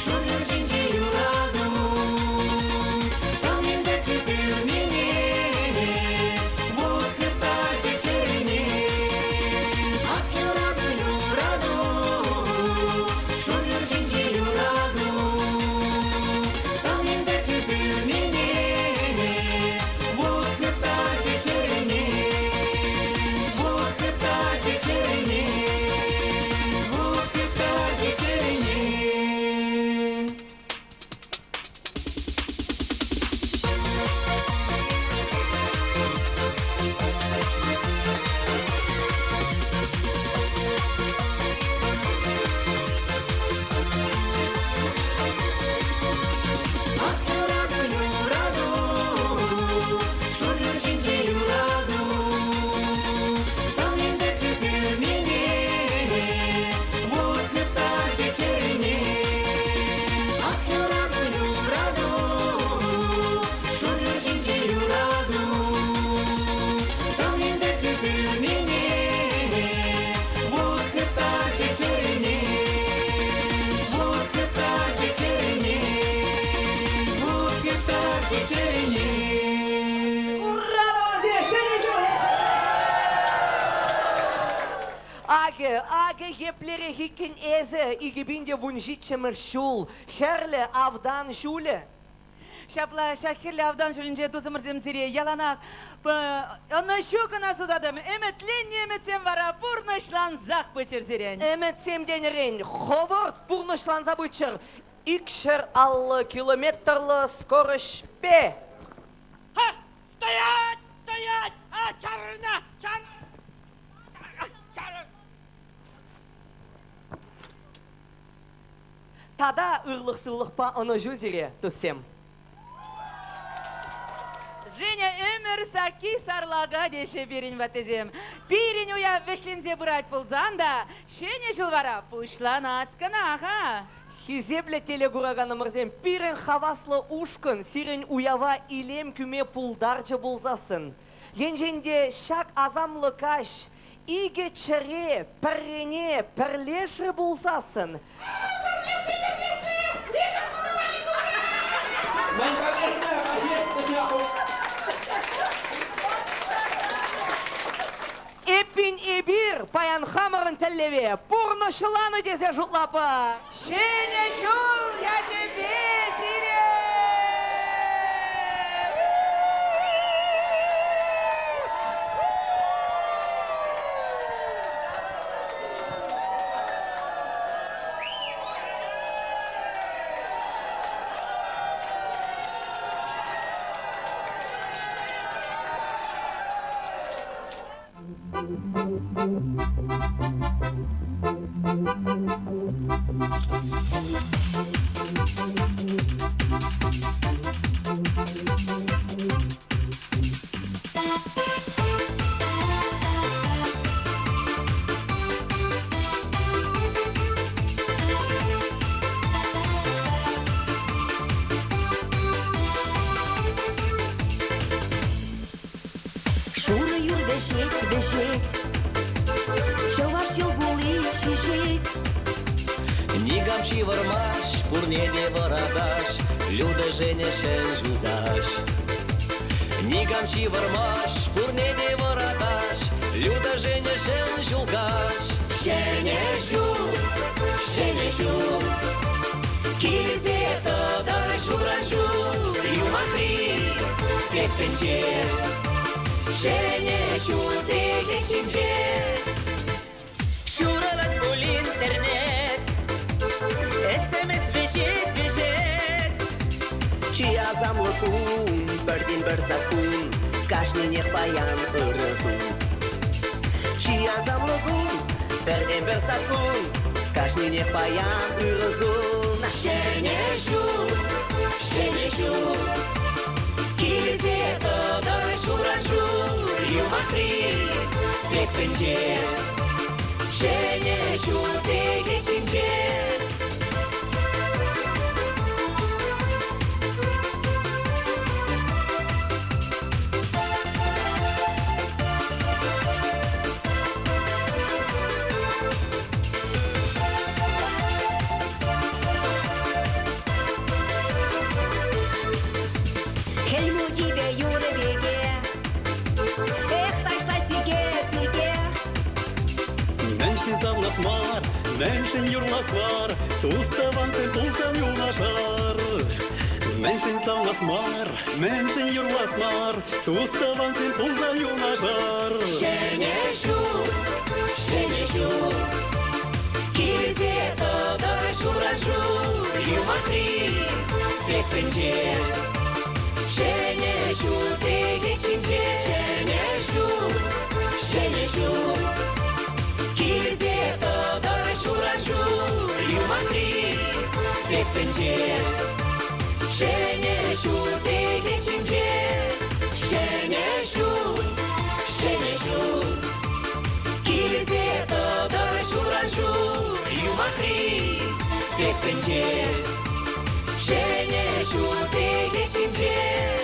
шур юр ҫинче юрату. Тӑм пӳрнине, вут хыптарчӗ чӗрене. Ах, юрату, юрату, шур юр ҫинче юрату. Тӑм пӳрнине, вут хыптарчӗ чӗрене. Вут хыптарчӗ чӗрене, вут хыптарчӗ чӗрене. Ах, юрату, юрату, шур юр ҫинче юрату. Тӑм пӳрнине, вут хыптарчӗ чӗрене. Ах, юрату, юрату, шур юр ҫинче юрату. Тӑм пӳрнине, вут хыптарчӗ чӗрене. Вут хыптарчӗ чӗрене, вут хыптарчӗ чӗрене. Ура, тӑвансем! Ҫӗнӗ ҫул! Акӑ, акӑ еплерех иккен эсӗ 2017-мӗш ҫул, Хӗрлӗ Автан ҫулӗ. Ҫапла, ҫак Хӗрлӗ Автан ҫулӗнче тусӑмӑрсем сире яланах ӑнӑҫу кӑна сутатӑм. Ӗмӗтленнӗ ӗмӗтсем вара пурнӑҫлансах пыччӑр сирӗн. Ӗмӗтсем тенӗрен хӑвӑрт пурнӑҫланса пыччӑр. 250 километрлӑ скороҫпе. Ха! Стоять! Стоять! А, чарӑна! Чар! Чарӑн! Тата ырлӑх-сывлӑхпа ӑнӑҫу сире, туссем! Женя ӗмӗр сакки сарлака теҫҫӗ пирӗн ваттисем. Пирӗн уяв вӗҫленсе пырать пулсан та Ҫӗнӗ ҫул вара пуҫланать кӑна-ха. Хисеплӗ телекураканӑмӑрсем, пирӗн хаваслӑ ушкӑн сирӗн уява илем кӳме пултарчӗ пулсассӑн, енчен те ҫак асамлӑ каҫ икӗ чӗре пӗррене пӗрлешрӗ пулсассӑн, Пӗрлешнӗ, пӗрлешнӗ! Эпӗ хӑвӑр валли тухрӑм! Мӗн пӗрлешнӗ? Эппин эпир паян хамӑрӑн тӗллеве пурнӑҫланӑ тесе шутлапӑр. Ҫӗнӗ ҫул ячӗпе сире! Шурӑ юр вӗҫет, вӗҫет, Чӑваш йӑл кулли ҫиҫет. Никам ҫывӑрмасть, пурне те вӑратаҫ, Люда Женя ҫӗн ҫултаҫ. Никам ҫывӑрмасть, пурне те вӑратаҫ, Люда Женя ҫӗн ҫулкаҫ. Ҫӗнӗ ҫул, ҫӗнӗ ҫул, килсе тӑтӑр ҫулран ҫул, юмахри пек тӗнче. Ҫӗнӗ ҫул сехет ҫинче. Ҫуралать пуль интернет, СМС вӗҫет, вӗҫет. Чи асамлӑ кун, пӗртен-пӗр саккун, кашнинех паян ырӑ сун. Чи асамлӑ кун, пӗртен-пӗр саккун, кашнинех паян ырӑ сун. Ҫӗнӗ ҫул, ҫӗнӗ ҫул, килсе тӑтӑр ҫулран ҫул, юмахри пек тӗнче. Ҫӗнӗ ҫул сехет ҫинче. Хӗл Мучипе юрӑ пике, эх, ташла сике, сике. Мӗншӗн савнас мар, мӗншӗн юрлас мар, тус-тӑвансем пулсан юнашар. Мӗншӗн савнас мар, мӗншӗн юрлас мар, тус-тӑвансем пулсан юнашар. Ҫӗнӗ ҫул, ҫӗнӗ ҫул, килсе тӑтӑр ҫулран ҫул, юмахри пек тӗнче. Ҫӗнӗ ҫул сехет ҫинче. Ҫӗнӗ ҫул, ҫӗнӗ ҫул, килсе тӑтӑр ҫулран ҫул, юмахри пек тӗнче. Ҫӗнӗ ҫул сехет ҫинче. Ҫӗнӗ ҫул, ҫӗнӗ ҫул, килсе тӑтӑр ҫулран ҫул, юмахри пек тӗнче. Ҫӗнӗ ҫул сехет ҫинче.